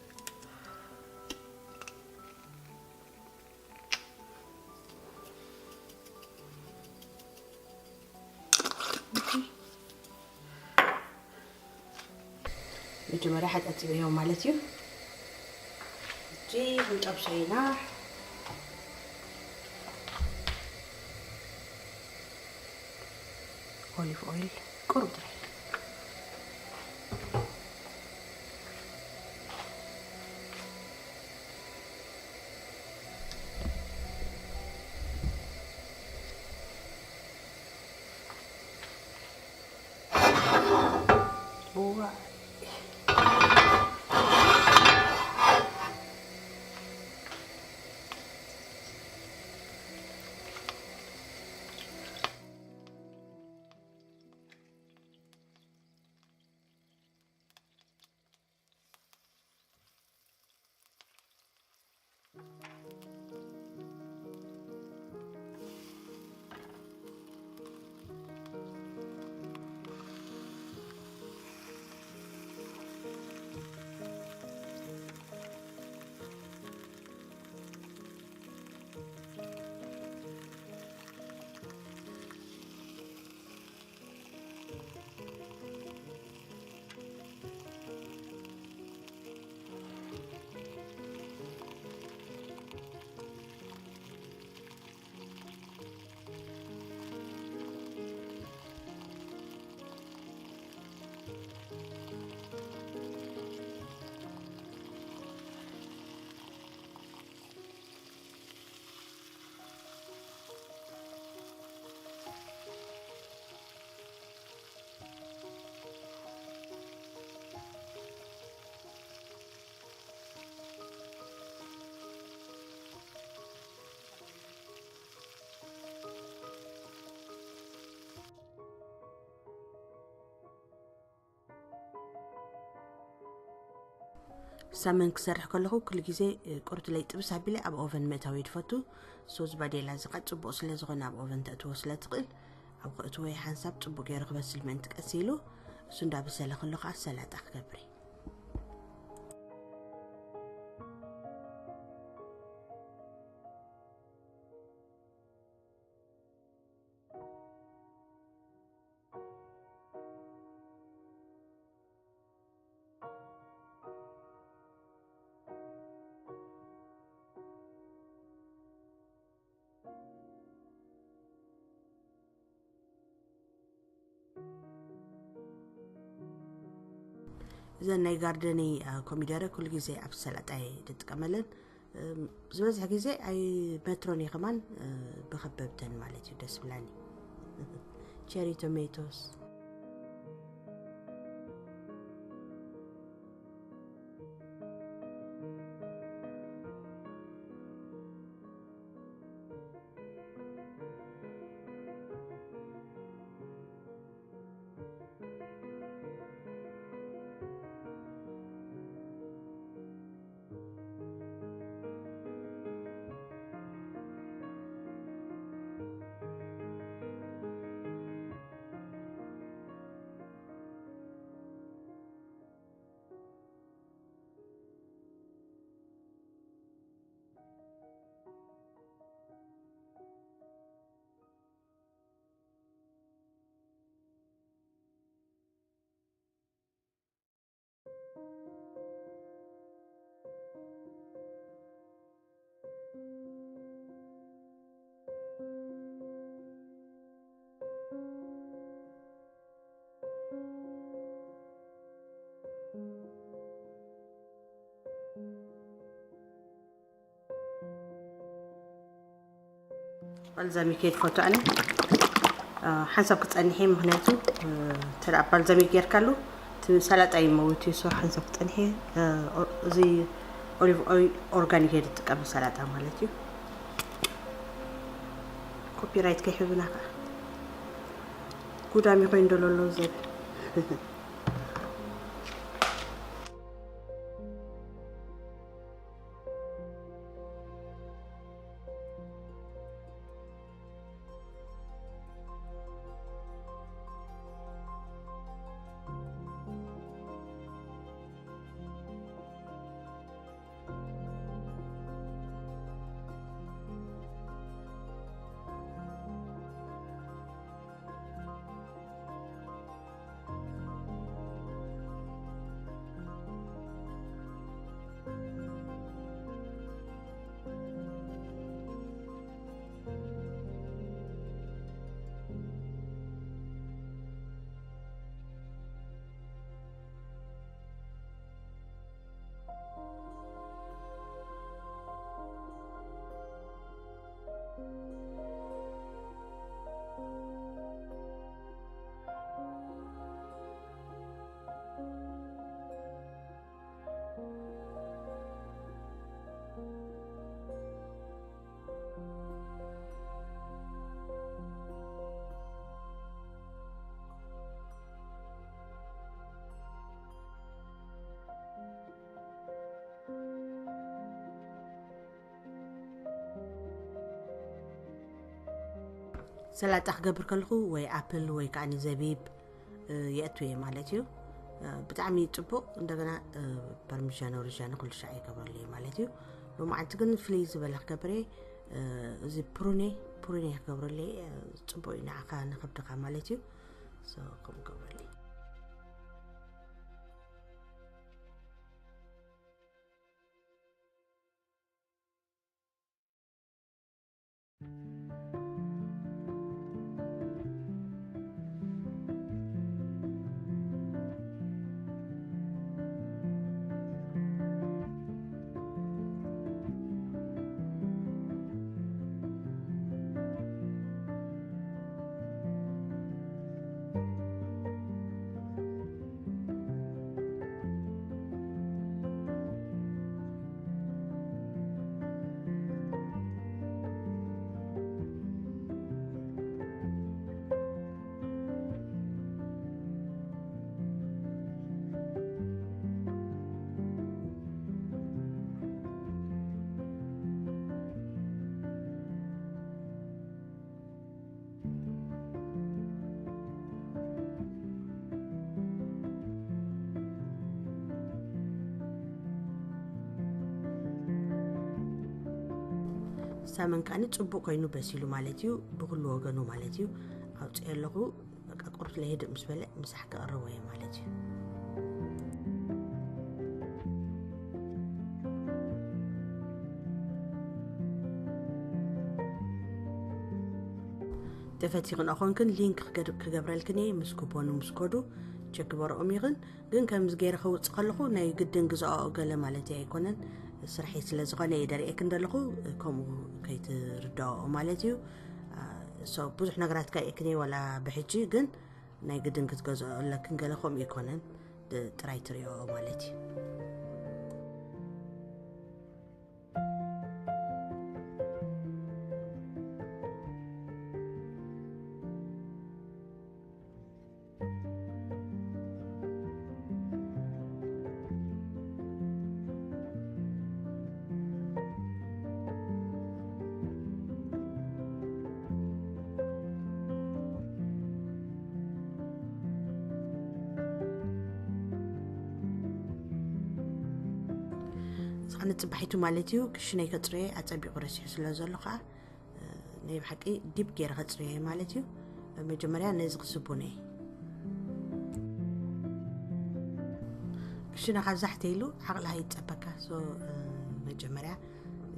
መጀመርያ ሓፃፂበዮ ማለት እዩ። እጂ ክንጠብሶ ኢና። ኦሊቭ ኦይል ቁሩብ ጥራይ። ሳመን ክሰርሕ ከለኹ ኩሉ ግዜ ቁርትለይ ጥብስ ኣቢለ ኣብ ኦቨን ምእታው እየ ዝፈቱ። ሶዝ ባዴላ እዚ ኸዓ ጽቡቕ ስለ ዝኾነ ኣብ ኦቨን ተእትዎ ስለ ትኽእል ኣብ ከእትዎ እየ ሓንሳብ ጽቡቕ ገይሩ ክበስል ምእንቲ ቀስ ኢሉ። እሱ እንዳበሰለ ከሎ ኸዓ ሰላጣ ክገብር እየ። እዘን ናይ ጋርደነይ ኮሚደረ ኩሉ ግዜ ኣብ ሰላጣ እየ ዝጥቀመለን። ዝበዝሕ ግዜ ኣይ መትሮን እየ ከማን ብኸበብተን ማለት እዩ ደስ ብላኒ። ቸሪ ቶሜቶስ። ባልዛሚክ እየ ዝፈቱ ኣነ። ሓንሳብ ክፀንሕ እየ፣ ምክንያቱ እንተ ባልዛሚክ ጌርካሉ እቲ ሰላጣ ይመውት እዩ። ሶ ሓንሳብ ክፀንሕ እየ። እዚ ኦሊቭ ኦይል ኦርጋኒክ እየ ዝጥቀም ሰላጣ ማለት እዩ። ኮፒራይት ከይሕብና ከዓ ጉዳሚ ኮይኑ ደሎ ኣሎ ዘብል። ሰላጣ ክገብር ከለኹ ወይ ኣፕል ወይ ከዓኒ ዘቢብ የእቱ እየ ማለት እዩ። ብጣዕሚ ፅቡቅ። እንደገና ፓርሚጃኖ ሪጃኖ ኩሉ ሻዕ ይገብረሉ እየ ማለት እዩ። ሎማዓንቲ ግን ፍልይ ዝበለ ክገብር እየ። እዚ ፕሩኔ ፕሩኔ ክገብረሉ እየ። ፅቡቅ እዩ ንዓኻ ንከብድኻ ማለት እዩ። ከምኡ ገብረሉ። ሳመን ከዓኒ ጽቡቕ ኮይኑ በሲሉ ማለት እዩ። ብኹሉ ወገኑ ማለት እዩ። ኣውፅኤ ኣለኹ። በቃ ቁርብ ለሄድ ምስ በለ ምሳሕ ክቕርቦ እየ ማለት እዩ። ተፈቲኽን ኣኾንክን ሊንክ ክገድ- ክገብረልክን እየ። ምስ ኩፖኑ ምስ ኮዱ ቸክ ግበርኦም ይኽን። ግን ከምዚ ገይረ ከውፅእ ከለኹ ናይ ግድን ግዛኦ ገለ ማለት ኣይኮነን። ስራሐይ ስለ ዝኾነ እየ ደርእየክን ዘለኹ። ከምኡ ከይትርዳኦ ማለት እዩ። ብዙሕ ነገራት ከርእየክን እየ ዋላ ብሕጂ፣ ግን ናይ ግድን ክትገዝኦ ኣለክን ገለ ከምኡ ኣይኮነን። ጥራይ ትሪኦ ማለት እዩ። ዝኾነ ጽባሒቱ ማለት እዩ። ክሽነይ ከጽርየ ኣጸቢቑ ረሲሑ ስለ ዘሎ ከዓ ናይ ብሓቂ ዲብ ገይረ ከጽርዮ እየ ማለት እዩ። መጀመርያ ነዚ ክስቡነ እየ። ክሽነ ካብ ዛሕተ ኢሉ ዓቕልኻ ይጸበካ። መጀመርያ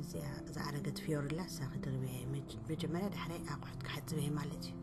እዚኣ ዝኣረገት ፊዮርላ እሳ ክድርበያ እየ። መጀመርያ ዳሕራይ ኣቑሑት ክሓጽብ እየ ማለት እዩ።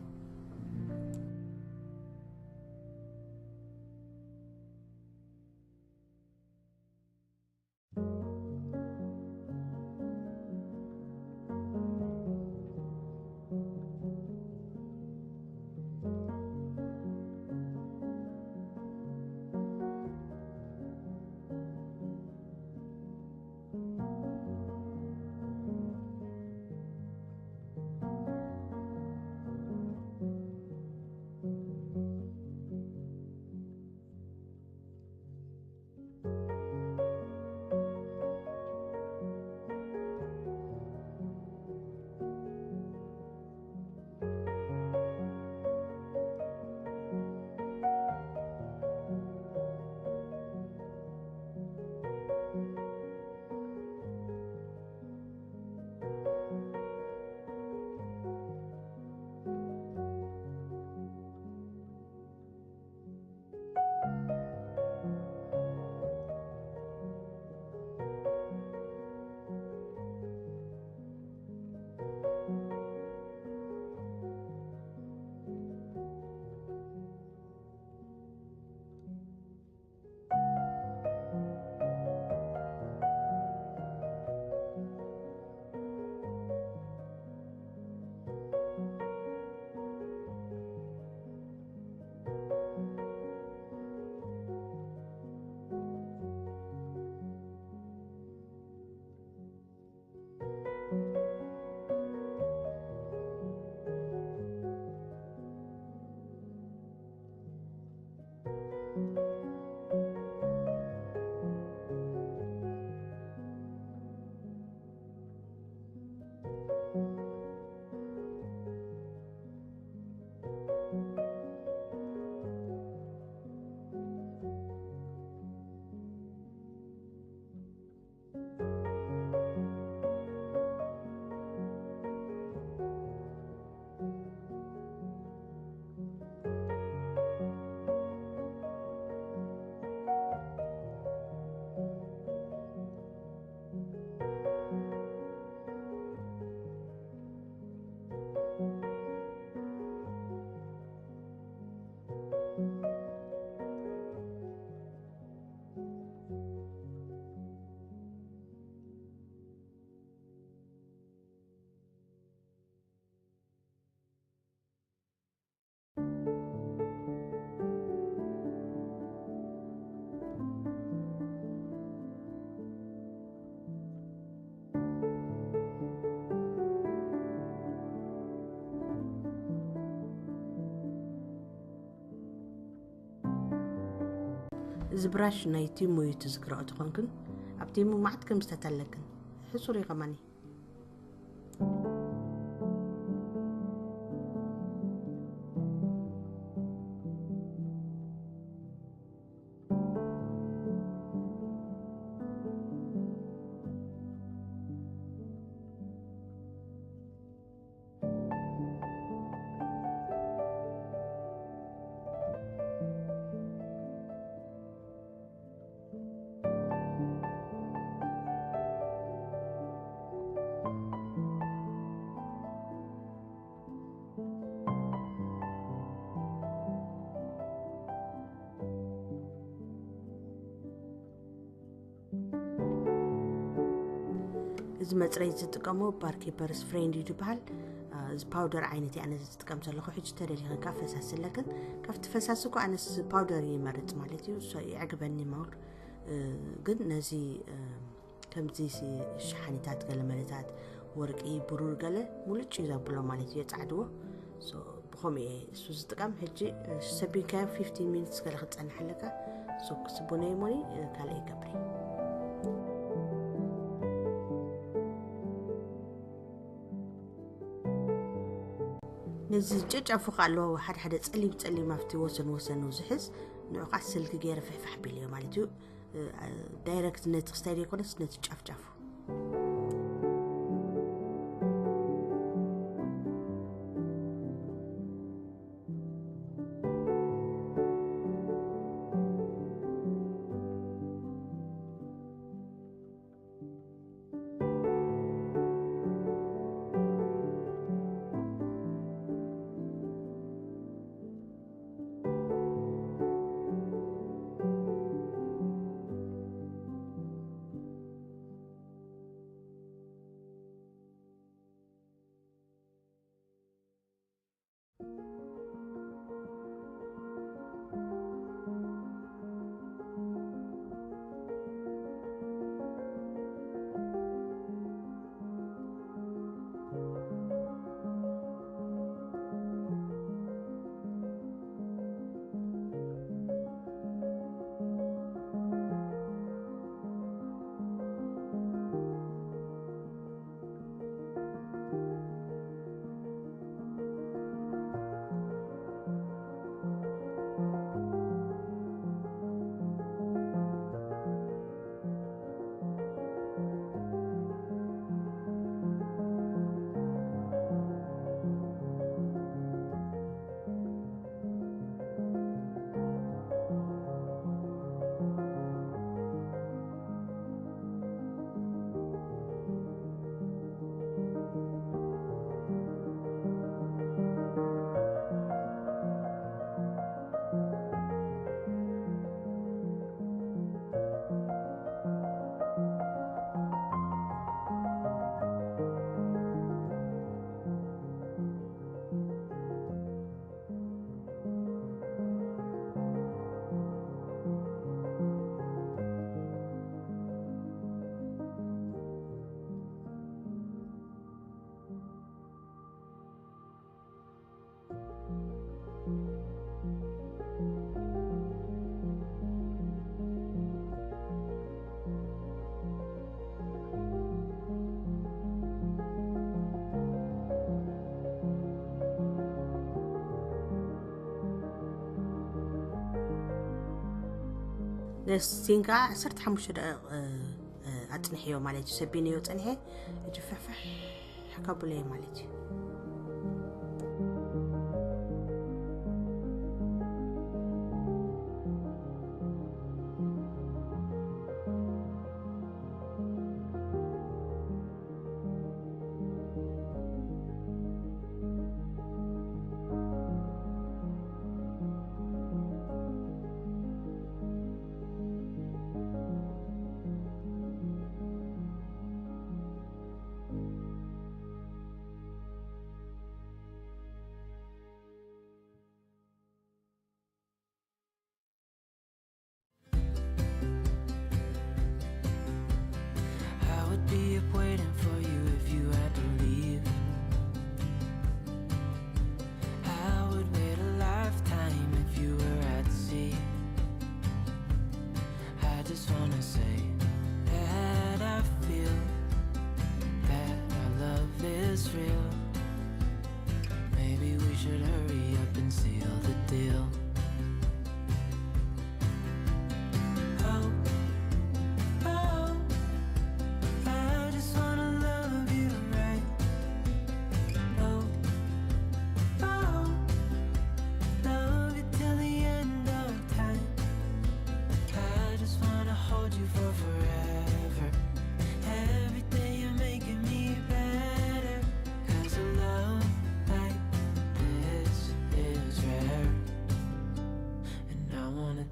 እዚ ብራሽ ናይ ቲሙ እዩ ትዝክረኦ ትኾንክን። ኣብ ቲሙ ማዕት ከም ዝተተለክን ሕሱር እዩ ከማኒ። እዚ መፅረይ ዝጥቀሞ ባርኬፐርስ ፍሬንድ እዩ ዝበሃል። እዚ ፓውደር ዓይነት ኣነ ዝጥቀም ዘለኹ። ሕጂ ተደሊኸ ካ ፈሳሲ ኣለክን ካብቲ ፈሳሲ እኮ ኣነስ ፓውደር ይመርፅ ማለት እዩ። እሶ ይዕግበኒ ማውር። ግን ነዚ ከምዚ ሸሓኒታት ገለመለታት ወርቂ ብሩር ገለ ሙልጭ እዩ ዘብሎ ማለት እዩ። የፃዕድዎ። ብኸምኡ እየ እሱ ዝጥቀም። ሕጂ ሰቢንካዮ ፊፍቲን ሚኒትስ ገለ ክትፀንሕ ኣለካ። ሶ ክስቡነ ይሞኒ ካልእ ይገብር። ነዚ ጨጫፉ ከ ኣለዎ ሓደ ሓደ ጸሊም ጸሊም ኣብቲ ወሰን ወሰኑ ዝሕዝ ንዑ ከዓ ስልኪ ገይረ ፍሕፋሕ ቢለዮ ማለት እዩ። ዳይረክት ነቲ ክስታይ ዘይኮነስ ነቲ ጫፍጫፉ። ነስቲን ከዓ ዓሰርተ ሓሙሽተ ደቂቕ ኣፅንሕዮ ማለት እዩ። ሰቢነዮ ፀንሐ። ሕጂ ፍሕፍሕ ከብሎ እየ ማለት እዩ።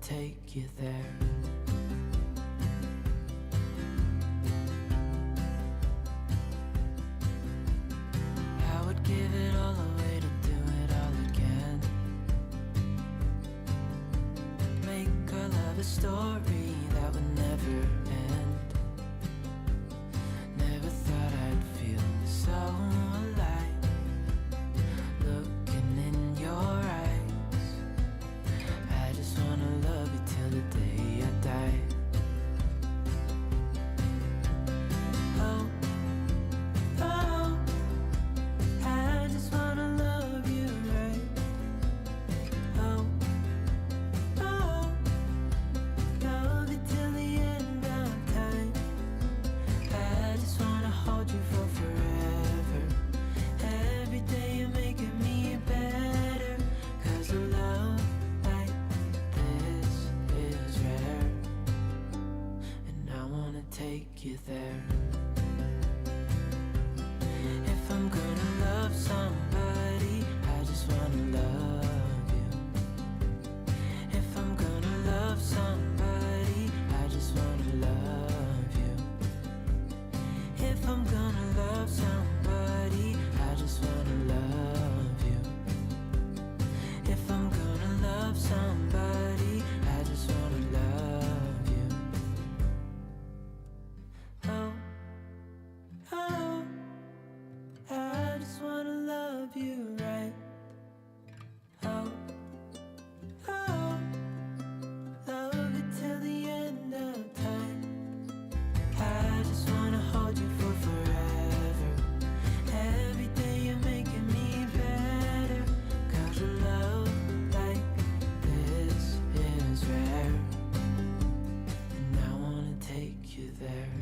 take you there. I would give it all away to do it all again. Make our love a story that would never end. Never thought I'd feel so alive. Looking in your eyes, I just wanna love you till the day I die. Oh, oh, I just wanna love you right. Oh, oh, love you till the end of time. I just wanna hold you for forever. Every day you're making me better. 'Cause a love like this is rare. And I wanna take you there. If I'm gonna love somebody, I just wanna love you. If I'm gonna love somebody, I just wanna love you. If I'm gonna love somebody, I just wanna love you. If I'm gonna love somebody, I just wanna love you. Oh, oh, I just wanna love you right. Oh, oh, love you till the end of time. I just wanna hold you for forever. Every day you're making me better. 'Cause a love like this is rare. And I wanna take you there.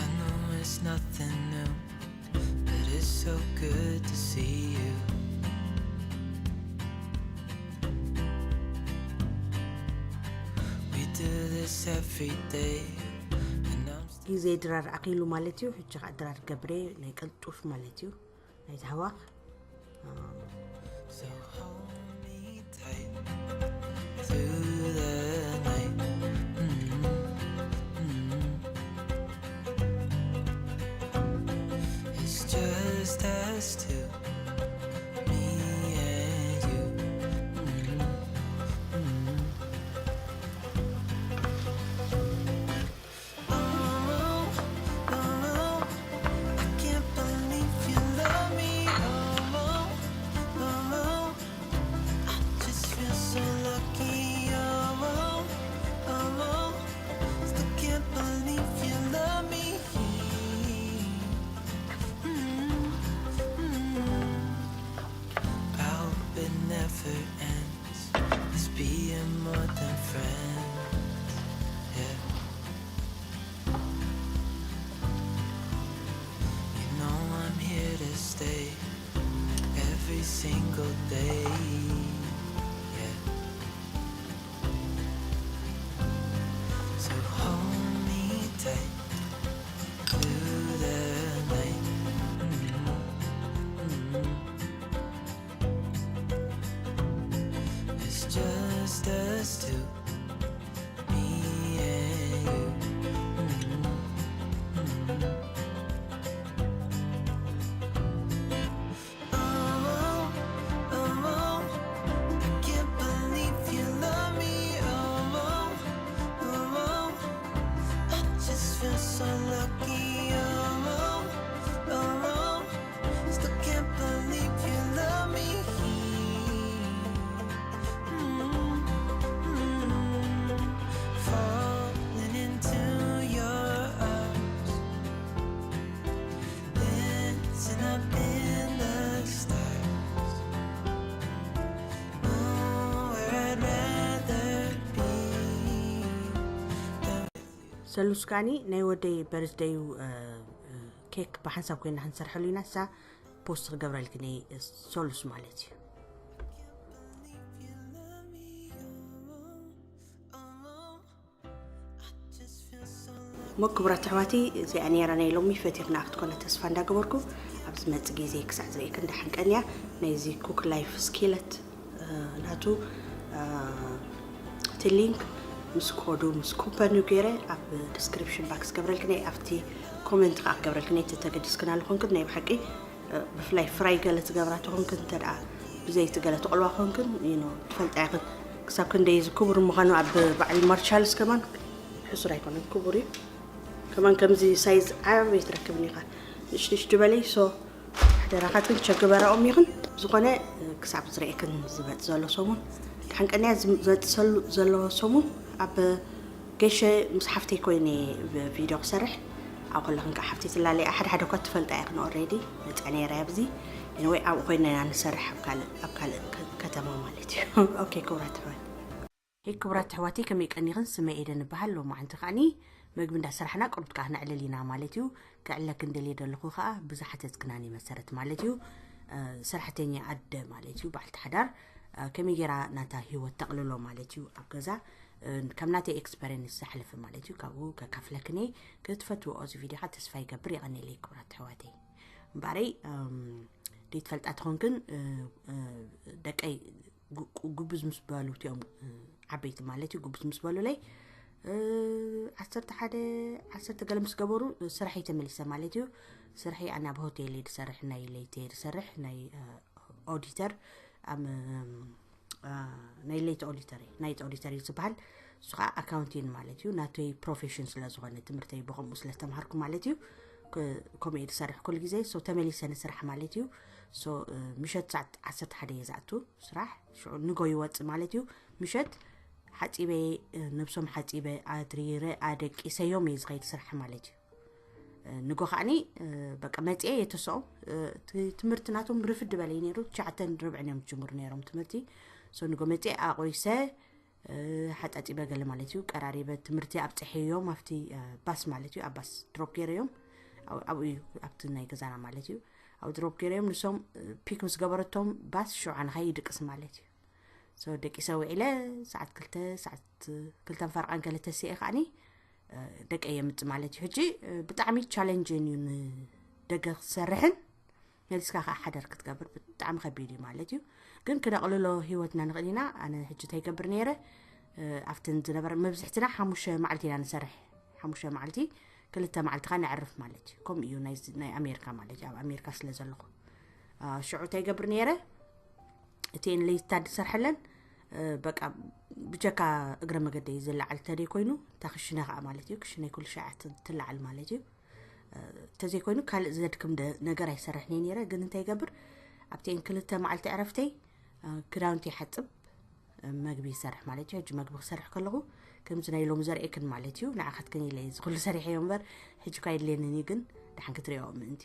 I know it's nothing new, but it's so good to see you. We do this every day, and I'm still ግዜ ድራር ኣኺሉ ማለት እዩ። ሕጂ ከዓ ድራር ገብረ ናይ ቀልጡፍ ማለት እዩ። ናይ ዝሃዋኽ So hold me tight through the night. Mm-hmm. Mm-hmm. It's just us two, me and you. Mm-hmm. Mm-hmm. Oh, oh, oh, I can't believe you love me. Oh, oh, oh, oh, I just feel so lucky. Oh, oh, oh, oh, still can't believe you love me. Mm, mm, mm. I hope it never ends. It's being more than friends. Yeah. You know I'm here to stay every single day. Yeah. So hold me tight through the night. Mm-hmm. Mm-hmm. It's just us two, me and you. Mm-hmm. Mm-hmm. Oh, oh, oh, I can't believe you love me. Oh, oh, oh, oh, I just feel so lucky. Oh, oh, oh, oh, still can't believe you love me. Mm, mm, falling into your arms, dancing up in the stars. Oh, where I'd rather be than with you. ሰሉስ ከዓኒ ናይ ወደይ በርዝደዩ ኬክ ብሓንሳብ ኮይና ክንሰርሐሉ ኢና። እሳ ፖስት ክገብረልክኒ ሰሉስ ማለት እዩ። Believe you love me, oh, oh, oh. I just feel so lucky. እሞ ክቡራት ኣሕዋተይ፣ እዚኣ ነይራ ናይ ሎሚ። ፈቲኽና ክትኮነ ተስፋ እንዳገበርኩ፣ ኣብ ዝመጽእ ግዜ ክሳዕ ዝርእየክን ደሓን ቀንያ። ናይዚ ኩክ ላይፍ ስኪለት ናቱ እቲ ሊንክ ምስ ኮዱ ምስ ኩፐኑ ገይረ ኣብ ዲስክሪፕሽን ባክስ ገብረልክን እየ፣ ኣብቲ ኮመንት ከዓ ክገብረልክን እየ። ተተገዲስክን ኣለኹንክን ናይ ብሓቂ ብፍላይ ፍራይ ገለ ትገብራ ተኾንክን፣ እንተ ደኣ ብዘይቲ ገለ ትቆልዋ ኮንክን፣ you know፣ ትፈልጣ ኢኽን ክሳብ ክንደይ እዚ ክቡር ምዃኑ። ኣብ በዓል ማርሻልስ ከማን ሕሱር ኣይኮነን፣ ክቡር እዩ። ከማን ከምዚ ሳይዝ ዓብይ ትረክብን ኢኻ፣ ንሽንሽ ዝበለይ። ሶ ሓደራኻትክን ቸግበራኦም ይኽን ዝኾነ ክሳብ ዝርእየክን ዝበጥ ዘሎ ሰሙን ድሓን ቀንያ ዝመጽእ ዘሎ ሰሙን ኣብ ገሸ ምስ ሓፍተይ ኮይነ ቪድዮ ክሰርሕ ኣብ ከለኽን ከዓ ሓፍተይ ትላለይ። ሓደ ሓደ እኳ ትፈልጣ ኢኽን፣ ኦልሬዲ መፅኣ ነይረ ኣብዚ። ኤኒወይ ኣብኡ ኮይና ኢና ንሰርሕ ኣብ ካልእ ኣብ ካልእ ከ- ከተማ ማለት እዩ። ኦኬ ክቡራት ኣሕዋት፣ ሄይ ክቡራት ኣሕዋተይ፣ ከመይ ቀኒኽን? ስመይ ኤደን እበሃል። ሎማዓንቲ ከዓኒ መግቢ እንዳሰራሕና ቅሩብ ከዓ ክነዕልል ኢና ማለት እዩ። ከዕለክን ደልየ ዘለኹ ከዓ ብዝሓተትክናኒ መሰረት ማለት እዩ። ሰራሕተኛ ኣደ ማለት እዩ፣ በዓልቲ ሓዳር ከመይ ገይራ ናታ ህይወት ተቕልሎ ማለት እዩ ኣብ ገዛ፣ ከም ናተይ ኤክስፐሪንስ ዝሓለፈ ማለት እዩ። ካብኡ ከካፍለክን እየ። ክትፈትዎ እዚ ቪድዮ ከዓ ተስፋ ይገብር። የቐንየለይ ክቡራት ኣሕዋተይ። እምበኣረይ ደይትፈልጣ ተኾንክን፣ ደቀይ ጉብዝ ምስ በሉ እቲኦም ዓበይቲ ማለት እዩ፣ ጉብዝ ምስ በሉለይ ዓሰርተ ሓደ ዓሰርተ ገለ ምስ ገበሩ ስራሕ ተመሊሰ ማለት እዩ። ስራሕ ኣነ ኣብ ሆቴል እየ ዝሰርሕ፣ ናይ ለይቲ እየ ዝሰርሕ፣ ናይ ኦዲተር፣ ናይ ለይቲ ኦዲተር እየ፣ ናይት ኦዲተር እዩ ዝበሃል። እሱ ከዓ ኣካውንቲን ማለት እዩ፣ ናተይ ፕሮፌሽን ስለ ዝኾነ ትምህርተይ ብኸምኡ ስለ ዝተምሃርኩ ማለት እዩ። ከምኡ እየ ዝሰርሕ ኩሉ ግዜ። ሶ ተመሊሰ ንስራሕ ማለት እዩ። ሶ ምሸት ሰዓት ዓሰርተ ሓደ እየ ዝኣቱ ስራሕ፣ ሽዑ ንጎ ይወፅእ ማለት እዩ። ምሸት ሓፂበ፣ ነብሶም ሓፂበ ኣድሪረ ኣደቂሰዮም እየ ዝኸይድ ስራሕ ማለት እዩ። ንጎ ከዓኒ በቃ መፅኤ የተሰኦም ትምህርቲ ናቶም ርፍድ በለ እዩ ነይሩ። ትሽዓተን ርብዕን እዮም ዝጅምሩ ነይሮም ትምህርቲ። ሶ ንጎ መፅኤ ኣቆይሰ ሓጣጢበ ገለ ማለት እዩ፣ ቀራሪበ ትምህርቲ ኣብፅሐዮም ኣብቲ ባስ ማለት እዩ። ኣብ ባስ ድሮፕ ገይረዮም ኣብኡ እዩ፣ ኣብቲ ናይ ገዛና ማለት እዩ። ኣብ ድሮፕ ገይረዮም ንሶም ፒክ ምስ ገበረቶም ባስ ሽውዓ ንኸይ ይድቅስ ማለት እዩ። ሶ ደቂሰ ውዒለ ሰዓት ክልተ፣ ሰዓት ክልተን ፈርቓን ገለ ተሲኤ ከዓኒ ደቀ የምፅ ማለት እዩ። ሕጂ ብጣዕሚ ቻለንጅን እዩ ንደገ ክትሰርሕን መሊስካ ከዓ ሓደር ክትገብር ብጣዕሚ ከቢድ እዩ ማለት እዩ። ግን ክነቕልሎ ህይወትና ንኽእል ኢና። ኣነ ሕጂ እንታይ ይገብር ነይረ፣ ኣብተን ዝነበረ መብዝሕትና ሓሙሽተ መዓልቲ ኢና ንሰርሕ። ሓሙሽተ መዓልቲ፣ ክልተ መዓልቲ ከዓ ነዕርፍ ማለት እዩ። ከምኡ እዩ ናይ ኣሜሪካ ማለት እዩ፣ ኣብ ኣሜሪካ ስለ ዘለኹ። ሽዑ እንታይ ይገብር ነይረ፣ እቲኤን ለይታ ዝሰርሐለን በቃ ብጀካ እግረ መገደይ ዝለዓል ተደይ ኮይኑ፣ እታ ክሽነ ከዓ ማለት እዩ፣ ክሽነይ ኩሉ ሸዓ ትለዓል ማለት እዩ። እንተዘይኮይኑ ካልእ ዘድክም ነገር ኣይሰርሕን እየ ነይረ። ግን እንታይ ይገብር፣ ኣብቲኤን ክልተ መዓልቲ ዕረፍተይ ክዳውንቲ ይሓፅብ፣ መግቢ ይሰርሕ ማለት እዩ። ሕጂ መግቢ ክሰርሕ ከለኹ ከምዚ ናይ ሎሚ ዘርእየክን ማለት እዩ። ንዓኻትክን ኢለ እዚ ኩሉ ሰሪሐዮ እምበር ሕጂ እኳ የድልየንን እዩ፣ ግን ደሓን ክትሪኦ ምእንቲ።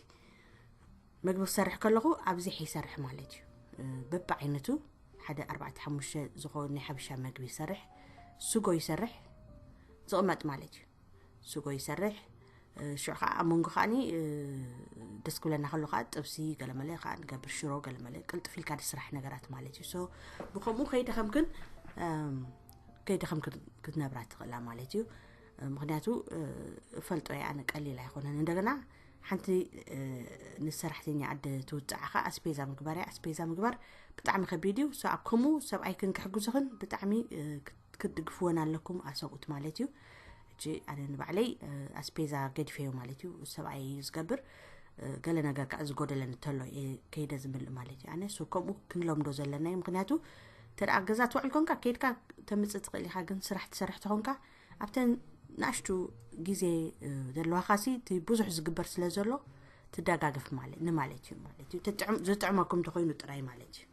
መግቢ ክሰርሕ ከለኹ ኣብዚሐ ይሰርሕ ማለት እዩ። በብዓይነቱ ሓደ ኣርባዕተ ሓሙሽተ ዝኾኑ ናይ ሓበሻ መግቢ ይሰርሕ፣ ስጎ ይሰርሕ፣ ዝቕመጥ ማለት እዩ። ስጎ ይሰርሕ። ሽዑ ከዓ ኣብ መንጎ ከዓኒ ደስ ክብለና ከሎ ከዓ ጥብሲ ገለመለ ከዓ ንገብር፣ ሽሮ ገለመለ ቅልጥፍ ኢልካ ዝስራሕ ነገራት ማለት እዩ። ሶ ብከምኡ ከይደኸምክን ከይደኸምክን ክትነብራ ትኽእላ ማለት እዩ። ምክንያቱ እፈልጦ እየ ኣነ ቀሊል ኣይኮነን። እንደገና ሓንቲ ንሰራሕተኛ ኣደ ትውፅዓ ከዓ ኣስፔዛ ምግባር እያ። ኣስፔዛ ምግባር ብጣዕሚ ከቢድ እዩ። ሶ ኣብ ከምኡ ሰብኣይክን ክሕግዙኽን ብጣዕሚ ክትድግፍወን ኣለኩም ኣሰብኡት ማለት እዩ። ሕጂ ኣነ ንባዕለይ ኣስፔዛ ገዲፈዮ ማለት እዩ። ሰብኣይ እዩ ዝገብር። ገለ ነገር ከዓ ዝጎደለኒ ተሎ እየ ከይደ ዝምልእ ማለት እዩ። ኣነ ሶ ከምኡ ክንለምዶ ዘለና እዩ። ምክንያቱ እንተ ደኣ ገዛ ትውዕል ኮንካ ከይድካ ተምፅእ ትኽእል ኢኻ፣ ግን ስራሕ ትሰርሕ ተኾንካ ኣብተን ንኣሽቱ ግዜ ዘለዋኻሲ እቲ ብዙሕ ዝግበር ስለ ዘሎ ትደጋገፍ ማለት ንማለት እዩ ማለት እዩ። ዝጥዕመኩም እንተኾይኑ ጥራይ ማለት እዩ።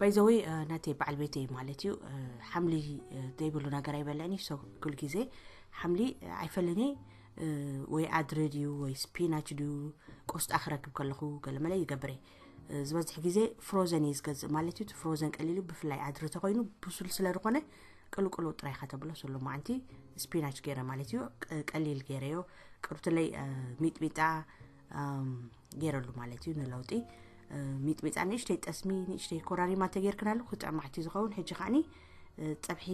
ባይዘወይ ናተይ በዓል ቤተይ ማለት እዩ። ሓምሊ ዘይብሉ ነገር ኣይበልዕን እዩ። ኩሉ ግዜ ሓምሊ ኣይፈልን እየ። ወይ ኣድሪ ድዩ ወይ ስፒናች ድዩ፣ ቆስጣ ክረክብ ከለኹ ገለመለ ይገብር እየ። ዝበዝሕ ግዜ ፍሮዘን እየ ዝገዝእ ማለት እዩ። ፍሮዘን ቀሊሉ፣ ብፍላይ ኣድሪ ተኮይኑ ብሱል ስለ ዝኾነ ቅልቅሉ ጥራይ ኢኻ ተብሎ። ስሉ ማዓንቲ ስፒናች ገይረ ማለት እዩ። ቀሊል ገይረዮ። ቅሩትለይ ሚጥሚጣ ገይረሉ ማለት እዩ። ንለውጢ ሚጥሚጣ ንእሽተይ ጠስሚ፣ ንእሽተይ ኮራሪማ ተገይርክናሉ ክጥዕም ማዕት ዝኸውን። ሕጂ ከዓኒ ፀብሒ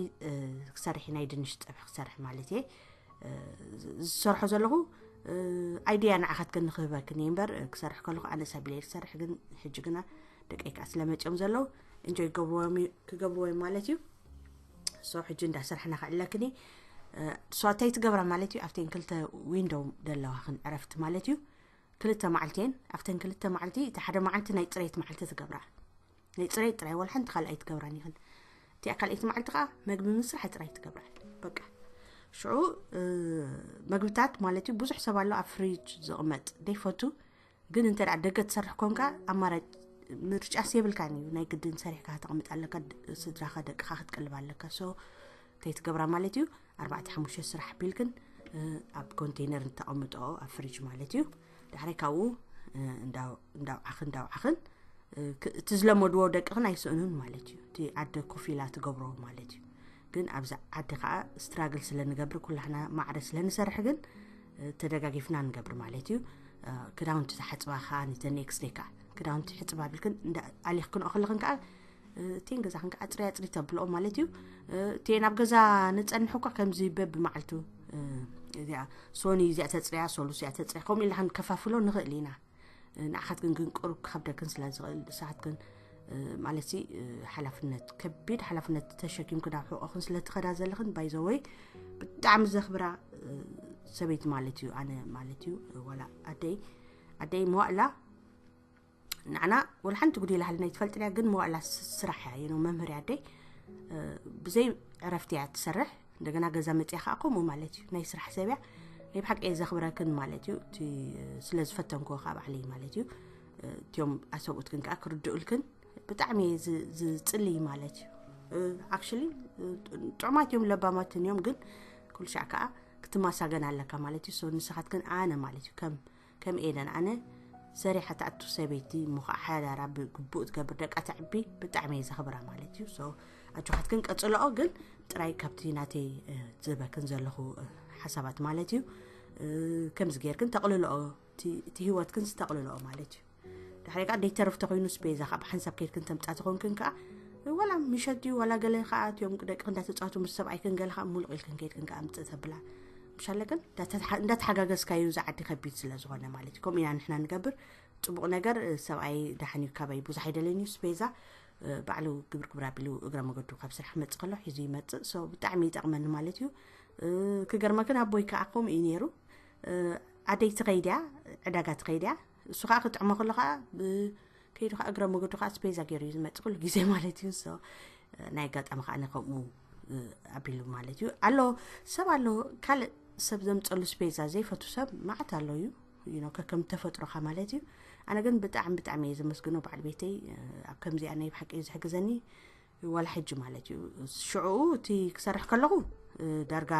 ክሰርሕ፣ ናይ ድንሽ ፀብሒ ክሰርሕ ማለት እየ ዝሰርሖ ዘለኹ። ኣይድያ ንዓኻትክን ንክህበክን እየ እምበር፣ ክሰርሕ ከለኹ ኣነ ሳቢለ ክሰርሕ፣ ግን ሕጂ ግና ደቀይ ከዓ ስለመፅኦም ዘለዉ እንጆይ ክገብርዎም ማለት እዩ። ሶ ሕጂ እንዳሰርሕና ክዕለክኒ። ሶ እንታይ ትገብራ ማለት እዩ? ኣብተን ክልተ ዊንዶው ደለዋ ክን ዕረፍቲ ማለት እዩ። ክልተ መዓልቲ እየን። ኣብተን ክልተ መዓልቲ፣ እቲ ሓደ መዓልቲ ናይ ፅሬት መዓልቲ ትገብራ። ናይ ፅሬት ጥራይ፣ ወላ ሓንቲ ካልኣይ ትገብራን ይኽን። እቲኣ ካልኣይቲ መዓልቲ ከዓ መግቢ ምስራሕ ጥራይ ትገብራ። በቃ ሽዑ መግብታት ማለት እዩ። ብዙሕ ሰብ ኣሎ ኣብ ፍሪጅ ዝቕመጥ ደይፈቱ። ግን እንተ ደኣ ደገ ትሰርሕ ኮንካ ኣማራጭ ምርጫስ የብልካን እዩ። ናይ ግድን ሰሪሕካ ከተቕምጥ ኣለካ፣ ስድራኻ ደቅኻ ክትቀልብ ኣለካ። ሶ እንታይ ትገብራ ማለት እዩ? ኣርባዕተ ሓሙሽተ ስራሕ ቢልክን ኣብ ኮንቴነር እንተቐምጦ ኣብ ፍሪጅ ማለት እዩ። ዳሕራይ ካብኡ እንዳውዓኽን እንዳውዓኽን እቲ ዝለመድዎ ደቅኽን ኣይስእኑን ማለት እዩ። እቲ ዓዲ ኮፍ ኢላ ትገብሮ ማለት እዩ። ግን ኣብዚ ዓዲ ከዓ ስትራግል ስለ ንገብር፣ ኩላህና ማዕረ ስለ ንሰርሕ ግን ተደጋጊፍና ንገብር ማለት እዩ። ክዳውንቲ ዝሓፅባ ከዓ ንተ ኔክስት ዴይ ከዓ ክዳውንቲ ሕፅባ ቢልክን ኣሊኽክንኦ ከለኽን ከዓ እቴን ገዛኽን ከዓ ኣፅሪ ኣፅሪ ተብልኦ ማለት እዩ። እቴ ናብ ገዛ ንፀንሕ እኳ ከምዚ በብ መዓልቱ እዚኣ ሶኒ እዚኣ ተፅርያ፣ ሶሉስ እዚኣ ተፅርያ፣ ከምኡ ኢልና ክንከፋፍሎ ንኽእል ኢና። ንኣኻትክን ግን ቅሩብ ክኸብደክን ስለ ዝኽእል ንሳኻትክን ማለት ሲ ሓላፍነት፣ ከቢድ ሓላፍነት ተሸኪምክን ኣብ ሕቆኽን ስለ ትኸዳ ዘለኽን፣ ባይዘወይ ብጣዕሚ ዘኽብራ ሰበይቲ ማለት እዩ። ኣነ ማለት እዩ ዋላ ኣደይ ኣደይ መዋእላ ንዓና ወላ ሓንቲ ጉዲላ ሃልና ይትፈልጥ እያ፣ ግን መዋእላ ስራሕ እያ የነው መምህር ኣደይ ብዘይ ዕረፍቲ እያ ትሰርሕ። እንደገና ገዛ መፅያ ከዓ ከምኡ ማለት እዩ። ናይ ስራሕ ሰብ እያ። ናይ ብሓቂ እየ ዘኽብረክን ማለት እዩ። እቲ ስለ ዝፈተንክዎ ከዓ ባዕለይ ማለት እዩ። እቲኦም ኣሰብኡትክን ከዓ ክርድኡልክን ብጣዕሚ እየ ዝፅልይ ማለት እዩ። ኣክሽሊ ጥዑማት እዮም፣ ለባማትን እዮም፣ ግን ኩሉ ሻዕ ከዓ ክትማሳገን ኣለካ ማለት እዩ። ሶ ንስኻትክን ኣነ ማለት እዩ ከም ከም ኤደን ኣነ ሰሪሓ ትኣቱ ሰበይቲ እሞ ከዓ ሓዳራ ብግቡእ ትገብር ደቃ ተዕቢ ብጣዕሚ እየ ዘኽብራ ማለት እዩ። ሶ ኣጆኻትክን ቀፅልኦ፣ ግን ጥራይ ካብቲ ናተይ ዝህበክን ዘለኹ ሓሳባት ማለት እዩ። ከምዚ ጌርክን ተቕልልኦ፣ እቲ ህይወትክን ዝተቕልልኦ ማለት እዩ። ድሕሪ ከዓ ደይተርፍ ተኮይኑ ስፔዛ ከዓ ብሓንሳብ ከይድክን ተምፃ ተኮንክን ከዓ ዋላ ምሸት ድዩ ዋላ ገለ ከዓ እቲኦም ደቂ እንዳተፃወቱ ምስ ሰብኣይክን ገለ ከዓ ሙሉቕ ኢልክን ከይድክን ከዓ ምፅእ ተብላ ምሻለክን እንዳተሓጋገዝካዩ እዚ ዓዲ ከቢድ ስለ ዝኾነ ማለት እዩ። ከምኡ ኢና ንሕና ንገብር። ፅቡቕ ነገር ሰብኣይ ደሓን እዩ፣ ካባይ ብዙሕ ኣይደለይን እዩ። ስፔዛ ባዕሉ ግብር ግብር ኣቢሉ እግረ መገዱ ካብ ስራሕ ክመፅእ ከሎ ሒዙ ይመፅእ። ሶ ብጣዕሚ ይጠቕመኒ ማለት እዩ። ክገርመክን ኣቦይ ከዓ ከምኡ እዩ ነይሩ። ኣደይ ትኸይድ እያ፣ ዕዳጋ ትኸይድ እያ። እሱ ከዓ ክጥዕሞ ከሎ ከዓ ከይዱ ከዓ እግረ መገዱ ከዓ ስፔዛ ገይሩ እዩ ዝመፅእ ኩሉ ግዜ ማለት እዩ። ሶ ናይ ኣጋጣሚ ከዓ ከምኡ ኣቢሉ ማለት እዩ ኣሎ። ሰብ ኣሎ ካልእ ሰብ ዘምፀሉ ስፔዛ ዘይፈቱ ሰብ መዓት ኣሎ እዩ። ከከም ተፈጥሮካ ማለት እዩ። ኣነ ግን ብጣዕሚ ብጣዕሚ እየ ዘመስግኖ በዓል ቤተይ ኣብ ከምዚኣ ናይ ብሓቂ እዩ ዝሕግዘኒ። ዋላ ሕጂ ማለት እዩ። ሽዑ እቲ ክሰርሕ ከለኹ ዳርጋ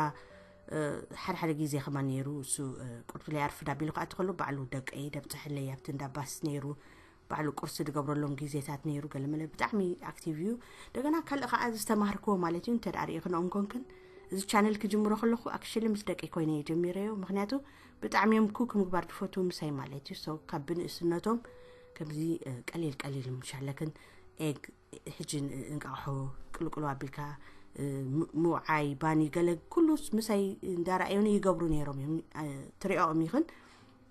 ሓደ ሓደ ግዜ ከማ ነይሩ እሱ ቁርብለይ ኣርፍድ ኣቢሉ ከዓ ትኸሉ ባዕሉ ደቀይ ደብፅሐለይ ኣብቲ እንዳባስ ነይሩ። ባዕሉ ቁርሲ ዝገብረሎም ግዜታት ነይሩ። ገለመለ ብጣዕሚ ኣክቲቭ እዩ። እንደገና ካልእ ከዓ ዝተማሃርክዎ ማለት እዩ። እንተ ደኣ ሪኢክንኦም ኮንክን እዚ ቻነል ክጅምሮ ከለኹ ኣክሽሊ ምስ ደቀይ ኮይነ እየ ጀሚረዮ። ምክንያቱ ብጣዕሚ እዮም ኩክ ምግባር ዝፈትዉ ምሳይ ማለት እዩ። ሶ ካብ ብንእስነቶም ከምዚ ቀሊል ቀሊል ምሻለክን ኤግ ሕጂ እንቃቑሖ ቅልቅሎ ኣቢልካ ምውዓይ ባኒ ገለ ኩሉ ምሳይ እንዳረኣዮኒ ይገብሩ ነይሮም እዮም። ትሪኦም ይኽን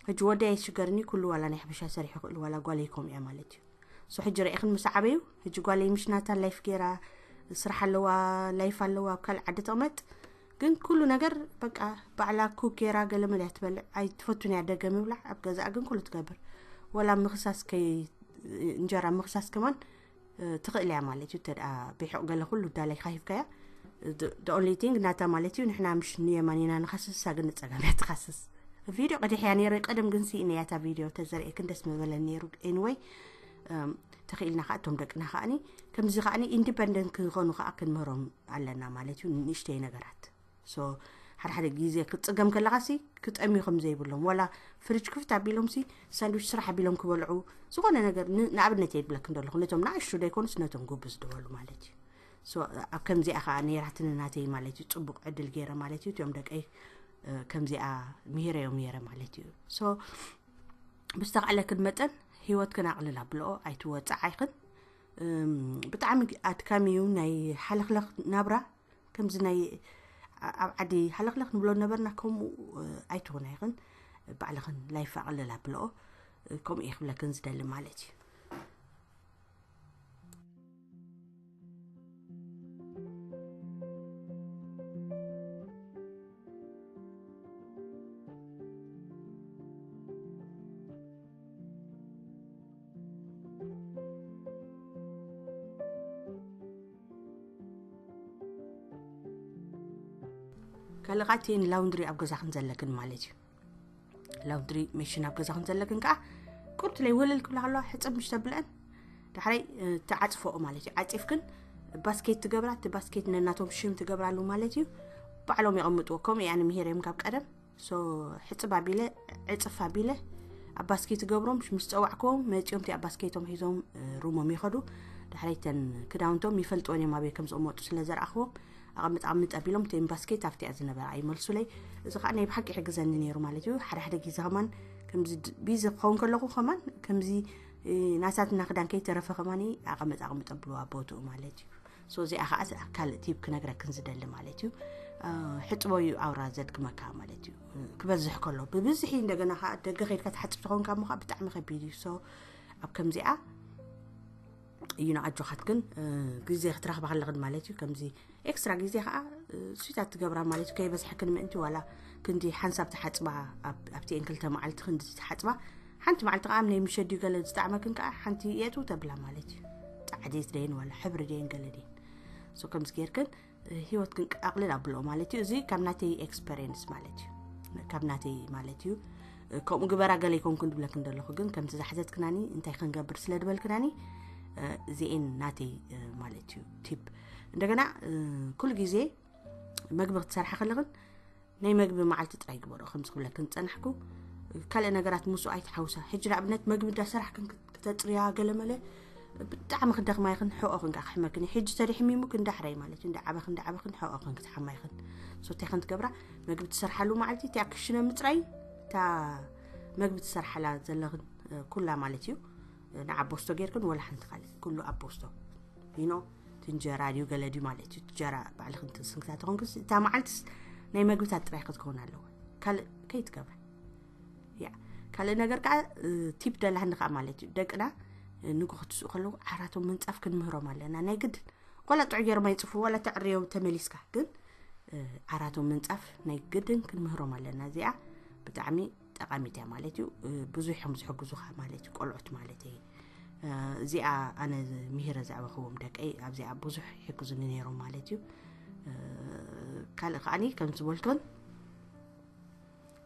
ሕጂ ወደይ ኣይሽገርኒ ኩሉ ዋላ ናይ ሕበሻ ሰሪሑ ክእል ዋላ ጓለይ ከምኡ እያ ማለት እዩ። ሶ ሕጂ ረኢኽን ምስ ዓበዩ ሕጂ ጓለይ ምሽ ናታ ላይፍ ገይራ ስራሕ ኣለዋ፣ ላይፍ ኣለዋ፣ ኣብ ካልእ ዓዲ ትቕመጥ ግን ኩሉ ነገር በቃ ባዕላ ኩክ ገይራ ገለ መለ እያ ትበልዕ። ኣይትፈቱን እያ ደገ ምብላዕ፣ ኣብ ገዛኣ ግን ኩሉ ትገብር። ወላ ምኽሳስ ከይ እንጀራ ምኽሳስ ከማን ትኽእል እያ ማለት እዩ። ተደኣ ብሕቕ ገለ ኩሉ ዳላይ ካሂብካያ the only thing ናታ ማለት እዩ። ንሕና ምሽ ንየማን ኢና ንኻስስ፣ እሳ ግን ንፀጋም እያ ትኻስስ። ቪድዮ ቀዲሕ እያ ነይረ ቀደም ግን ስኢነ እያ እታ ቪድዮ ተዘርእክን ደስ ምበለን ነይሩ። ኤኒወይ ተኽኢልና ከዓ እቶም ደቅና ከዓኒ ከምዚ ከዓኒ ኢንዲፐንደንት ክኾኑ ከዓ ክንምህሮም ኣለና ማለት እዩ። ንእሽተይ ነገራት ሶ ሓደ ሓደ ግዜ ክትፅገም ከለካ ሲ ክጠምዩ ከም ዘይብሎም ዋላ ፍሪጅ ክፍት ኣቢሎም ሲ ሳንድዊች ስራሕ ኣቢሎም ክበልዑ ዝኾነ ነገር ንኣብነት የብለክ እንደለኹ ነቶም ንኣሽቱ ደይኮኑስ ነቶም ጉብዝ ዝበሉ ማለት እዩ። ኣብ ከምዚኣ ከዓ ነይራትኒ ናተይ ማለት እዩ። ፅቡቅ ዕድል ገይረ ማለት እዩ። እቲኦም ደቀይ ከምዚኣ ምሂረዮም ነይረ ማለት እዩ። ብዝተኽኣለክን መጠን ህይወትክን ኣቕልል ኣብልኦ ኣይትወፃዓይኽን። ብጣዕሚ ኣድካሚ እዩ ናይ ሓለኽለኽ ናብራ። ከምዚ ናይ ኣብ ዓዲ ሃለኽለኽ ንብሎ ነበርና ከምኡ ኣይትኾና ይኽን። ባዕልኽን ላይፍ ኣቕልል ኣብልኦ። ከምኡ እየ ክብለክን ዝደሊ ማለት እዩ። ካልእ ኸዓ እቲ ላውንድሪ ኣብ ገዛኽን ዘለክን ማለት እዩ። ላውንድሪ ሜሽን ኣብ ገዛኽን ዘለክን ከዓ ቁርትለይ ወለል ክብላ ከለዋ ሕፅብ ምሽ ተብለአን ዳሕራይ ትዓፅፈኦ ማለት እዩ። ዓፂፍክን ባስኬት ትገብራ። እቲ ባስኬት ነናቶም ሽም ትገብራሉ ማለት እዩ። ባዕሎም የቐምጥዎ። ከምኡ እየ ኣነ ምሄረዮም ካብ ቀደም። ሕፅብ ኣቢለ ዕፅፍ ኣቢለ ኣብ ባስኬት ገብሮም ምስ ፀዋዕክዎም መፂኦም እቲ ኣብ ባስኬቶም ሒዞም ሩሞም ይኸዱ። ዳሕራይ ተን ክዳውንቶም ይፈልጥወን እዮም ኣበይ ከም ዝቕመጡ ስለ ዘርኣኽዎም ኣቐምጥ ኣቐምጥ ኣቢሎም ተን ባስኬት ኣብቲኣ ዝነበረ ኣይመልሱለይ። እዚ ከዓ ናይ ብሓቂ ይሕግዘኒ ነይሩ ማለት እዩ። ሓደ ሓደ ግዜ ከማን ከምዚ ቢዚ ክኸውን ከለኹ ከማን ከምዚ ናሳትና ክዳን ከይተረፈ ከማን ኣቐምጥ ኣቐምጥ ኣብልዋ ቦትኡ ማለት እዩ። እዚኣ ከዓ ካልእ ቲፕ ክነግረክን ዝደሊ ማለት እዩ። ሕፅቦ እዩ ኣውራ ዘድክመካ ማለት እዩ። ክበዝሕ ከሎ ብብዝሒ እንደገና ከዓ ደገ ከይድካ ትሓፅብ ተኾንካ እሞ ከዓ ብጣዕሚ ከቢድ እዩ። ኣብ ከምዚኣ እዩ ንኣጆኻት ግን ግዜ ክትረኽባ ከለኽን ማለት እዩ። ከምዚ ኤክስትራ ግዜ ከዓ ስዊታት ትገብራ ማለት እዩ። ከይበዝሐክን ምእንቲ ዋላ ክንዲ ሓንሳብ ትሓፅባ ኣብቲ እንክልተ መዓልቲ ክንዲ ትሓፅባ ሓንቲ መዓልቲ ከዓ ናይ ምሸት ድዩ ገለ ዝጣዕመክን ከዓ ሓንቲ የእትው ተብላ ማለት እዩ። ፃዕዴት ደይን ዋላ ሕብሪ ደይን ገለ ደይን ከምዚ ጌርክን ህይወት ግን ኣቕልል ኣብልኦ ማለት እዩ። እዚ ካብ ናተይ ኤክስፐሪንስ ማለት እዩ። ካብ ናተይ ማለት እዩ። ከምኡ ግበራ ገለ ይኮንኩን ድብለክን ደለኹ ግን ከምቲ ዝሓዘትክናኒ እንታይ ክንገብር ስለ ድበልክናኒ እዚኤን ናተይ ማለት እዩ። ቲፕ እንደገና ኩሉ ግዜ መግቢ ክትሰርሓ ከለኽን ናይ መግቢ መዓልቲ ጥራይ ግበሮ። ከምዚ ክብለክን ዝፀናሕኩ ካልእ ነገራት ምስኡ ኣይትሓውሳ። ሕጂ ንኣብነት መግቢ እንዳሰራሕክን ክተፅርያ ገለመለ ብጣዕሚ ክደኽማ ይኽን ሕኦ ክንካ ክሕመክን እዩ። ሕጂ ተደሕሚሙ ክንዳሕረይ ማለት እዩ። እንዳዓበ ክንዳዓበ ክን ሕኦ ክን ክትሓማ ይኽን ሶታይ ክን ትገብራ መግቢ ትሰርሓሉ መዓልቲ እቲኣ ክሽነ ምፅራይ እታ መግቢ ትሰርሓላ ዘለኽን ኩላ ማለት እዩ። ንዓ ቦስቶ ጌርክን ወላ ሓንቲ ካልእ ኩሉ ኣብ ቦስቶ ይኖ ትንጀራ ድዩ ገለ ድዩ ማለት እዩ። ትጀራ ባዕልኽን ትስንክታ ተኾንክስ እታ መዓልትስ ናይ መግብታት ጥራይ ክትከውን ኣለዎ። ካልእ ከይትገብራ ያ ካልእ ነገር ከዓ ቲፕ ደላህኒ ከዓ ማለት እዩ። ደቅና ንጎ ክትስኡ ከለዉ ዓራቶም ምንፃፍ ክንምህሮም ኣለና ናይ ግድን። ኮላ ጥዑ ገይሮም ኣይፅፉ ዋላ ተዕርዮም ተመሊስካ ግን ዓራቶም ምንፃፍ ናይ ግድን ክንምህሮም ኣለና። እዚኣ ብጣዕሚ ጠቃሚት እያ ማለት እዩ። ብዙሕ እዮም ዝሕግዙኻ ማለት እዩ ቆልዑት ማለት እየ። እዚኣ ኣነ ምሂረ ዘዕበኽዎም ደቀይ ኣብዚኣ ብዙሕ ይሕግዙኒ ነይሮም ማለት እዩ። ካልእ ከዓኒ ከም ዝበልክን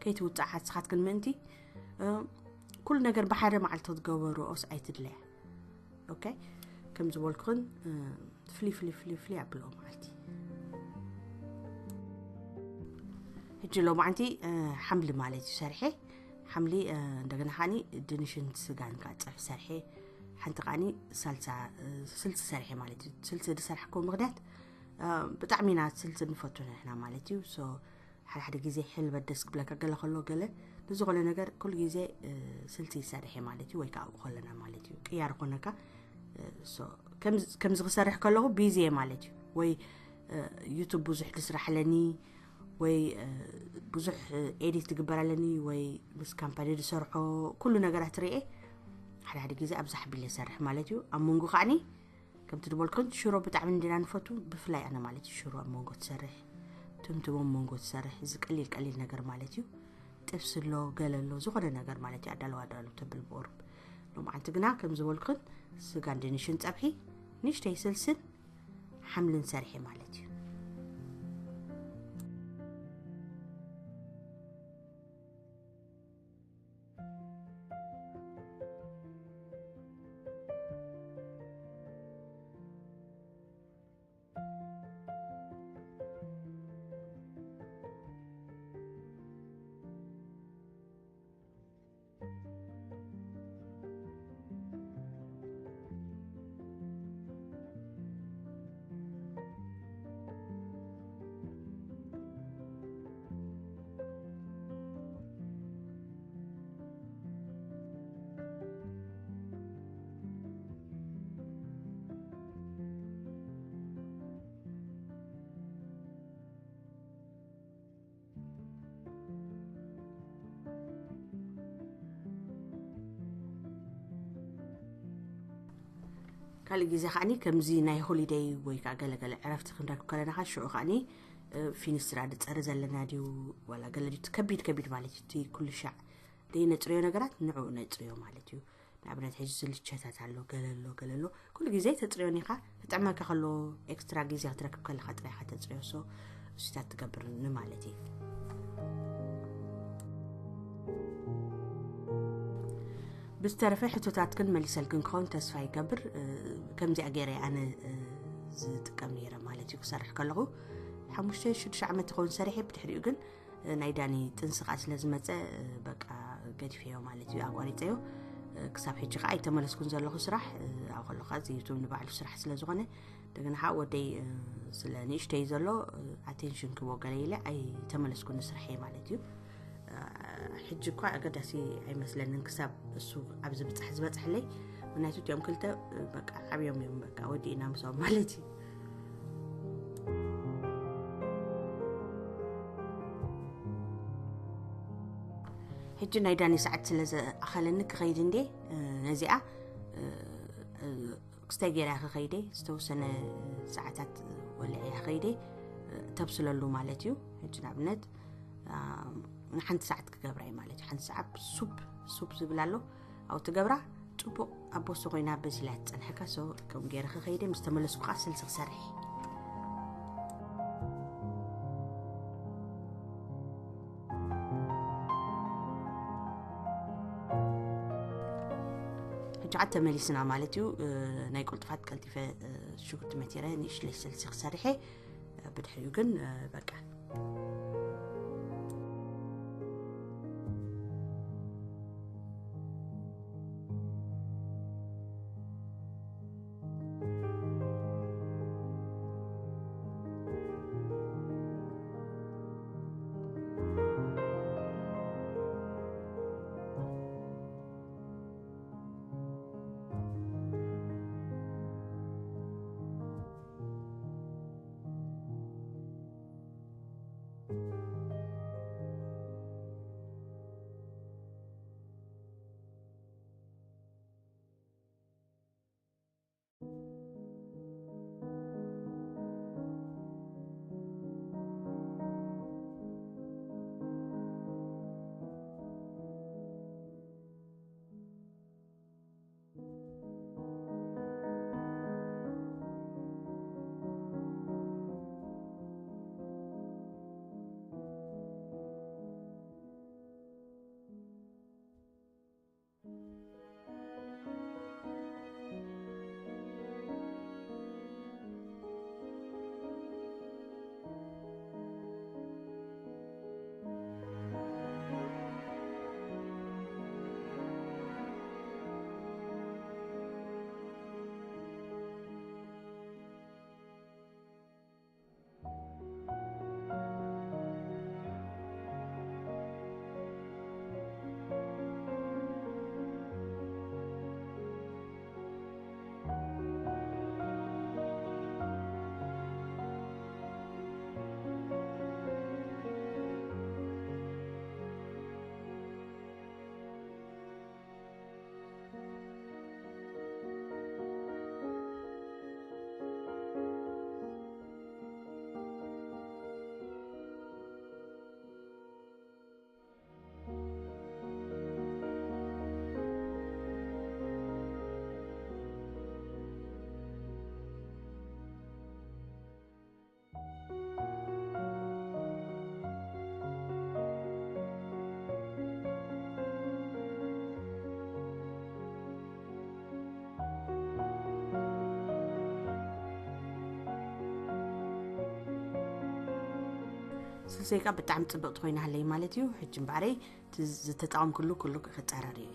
ከይትውፃዓ ንስኻትክን ምእንቲ ኩሉ ነገር ብሓደ መዓልቲ ክትገበርኦስ ኣይትድለያ። ኦኬ ከም ዝበልኩኽን ፍሊ ፍሊ ፍሊ ፍሊ ኣብልኦ መዓልቲ ሕጂ ሎማዓንቲ ሓምሊ ማለት እዩ ሰርሐ ሓምሊ እንደገና ከዓኒ ድንሽን ስጋን ከዓ ፀብሒ ሰርሐ። ሓንቲ ከዓኒ ሳልሳ ስልሲ ሰርሐ ማለት እዩ። ስልሲ ዝሰርሐኮ ምክንያት ብጣዕሚ ኢና ስልሲ ንፈቱ ንሕና ማለት እዩ። ሓደ ሓደ ግዜ ሕልበት ደስ ክብለካ ገለ ከሎ ገለ ንዝኾነ ነገር ኩሉ ግዜ ስልሲ ይሰርሕ ማለት እዩ። ወይ ከዓ ኣብኡ ከለና ማለት እዩ ቅያር ኮነካ ከምዚ ክሰርሕ ከለኹ ቢዚ እየ ማለት እዩ። ወይ ዩቱብ ብዙሕ ድስራሕ ኣለኒ ወይ ብዙሕ ኤዲት ትግበር ኣለኒ ወይ ምስ ካምፓኒ ድሰርሖ ኩሉ ነገራት ርኤ ሓደ ሓደ ግዜ ኣብዛ ሓቢለ ይሰርሕ ማለት እዩ። ኣብ መንጎ ከዓኒ ከምቲ ዝበልኩን ሽሮ ብጣዕሚ እንዲና ንፈቱ ብፍላይ ኣነ ማለት እዩ ሽሮ ኣብ መንጎ ትሰርሕ ትምትሞ ኣብ መንጎ ትሰርሕ እዚ ቀሊል ቀሊል ነገር ማለት እዩ። ጥብሲ ኣሎ ገለ ኣሎ ዝኾነ ነገር ማለት እዩ ኣዳለዋ ኣዳሉ ተብል ብቁሩብ። ሎማዓንቲ ግና ከም ዝበልኩን ስጋን ድንሽን ፀብሒ ንእሽተይ ስልስን ሓምልን ሰርሒ ማለት እዩ። ካልእ ግዜ ከዓኒ ከምዚ ናይ ሆሊደይ ወይ ከዓ ገለገለ ዕረፍቲ ክንረክብ ከለና ከዓ ሽዑ ከዓኒ ፊኒስትራ ድፀሪ ዘለና ድዩ ዋላ ገለ ድዩ ከቢድ ከቢድ ማለት እዩ እቲ ኩሉ ሻዕ ደይ ነፅርዮ ነገራት ንዑ ነፅርዮ ማለት እዩ። ንኣብነት ሕዚ ዝልቸታት ኣሎ ገለሎ ገለሎ ኩሉ ግዜ ተፅርዮን ኢኻ። ክጥዕመካ ከሎ ኤክስትራ ግዜ ክትረክብ ከለካ ጥራይካ ተፅርዮ ሶ እሱታት ትገብር ንማለት እዩ። ብዝተረፈ ሕቶታትክን መሊሰልክን ክኸውን ተስፋ ይገብር። ከምዚኣ ገይረ ኣነ ዝጥቀም ነይረ ማለት እዩ ክሰርሕ ከለኹ ሓሙሽተ ሽዱሽተ ዓመት ይኸውን ሰሪሐ ብድሕሪኡ ግን ናይ ዳኒ ጥንስኻ ስለ ዝመፀ በቃ ገዲፈዮ ማለት እዩ ኣቋሪፀዮ። ክሳብ ሕጂ ከዓ ኣይተመለስኩን ዘለኹ ስራሕ ኣብ ከለካ ዝዩቱብ ንባዕሉ ስራሕ ስለ ዝኾነ እንደገና ከዓ ወደይ ስለ ንእሽተይ ዘሎ ኣቴንሽን ክቦ ገለ ኢለ ኣይተመለስኩን ንስርሐይ ማለት እዩ። ሕጂ እኳ ኣገዳሲ ኣይመስለንን ክሳብ እሱ ኣብ ዝብፃሕ ዝበፅሐለይ ምክንያቱ እቲኦም ክልተ በቃ ዓብዮም እዮም በቃ ወዲእና ምሶም ማለት እዩ። ሕጂ ናይ ዳኒ ሰዓት ስለ ዝኣኸለኒ ክኸይድ እንዴ ነዚኣ ክስታይ ገይራ ክኸይደ ዝተወሰነ ሰዓታት ወልዐ ክኸይደ ተብስለሉ ማለት እዩ። ሕጂ ንኣብነት ንሓንቲ ሰዓት ክገብራ እዩ ማለት እዩ። ሓንቲ ሰዓት ሱፕ ሱፕ ዝብል ኣሎ ኣብኡ ትገብራ ፅቡቕ ኣብ ቦሶ ኮይና በዚላ ትፀንሐካ ሶ ከም ገይረ ክኸይደ ምስ ተመለስኩ ከዓ ስልሲ ክሰርሕ ሕጂ ዓድ ተመሊስና ማለት እዩ። ናይ ቁልጥፋት ቀልጢፈ ሽጉርቲ መቲረ ንእሽለይ ስልሲ ክሰርሐ ብድሕሪኡ ግን በቃ ስልሰይካ ብጣዕሚ ፅብቕቲ ኮይና ሃለይ ማለት እዩ። ሕጂ እምበኣረይ እቲ ዝተጠቐምኩሉ ኩሉ ክፀረር እዩ።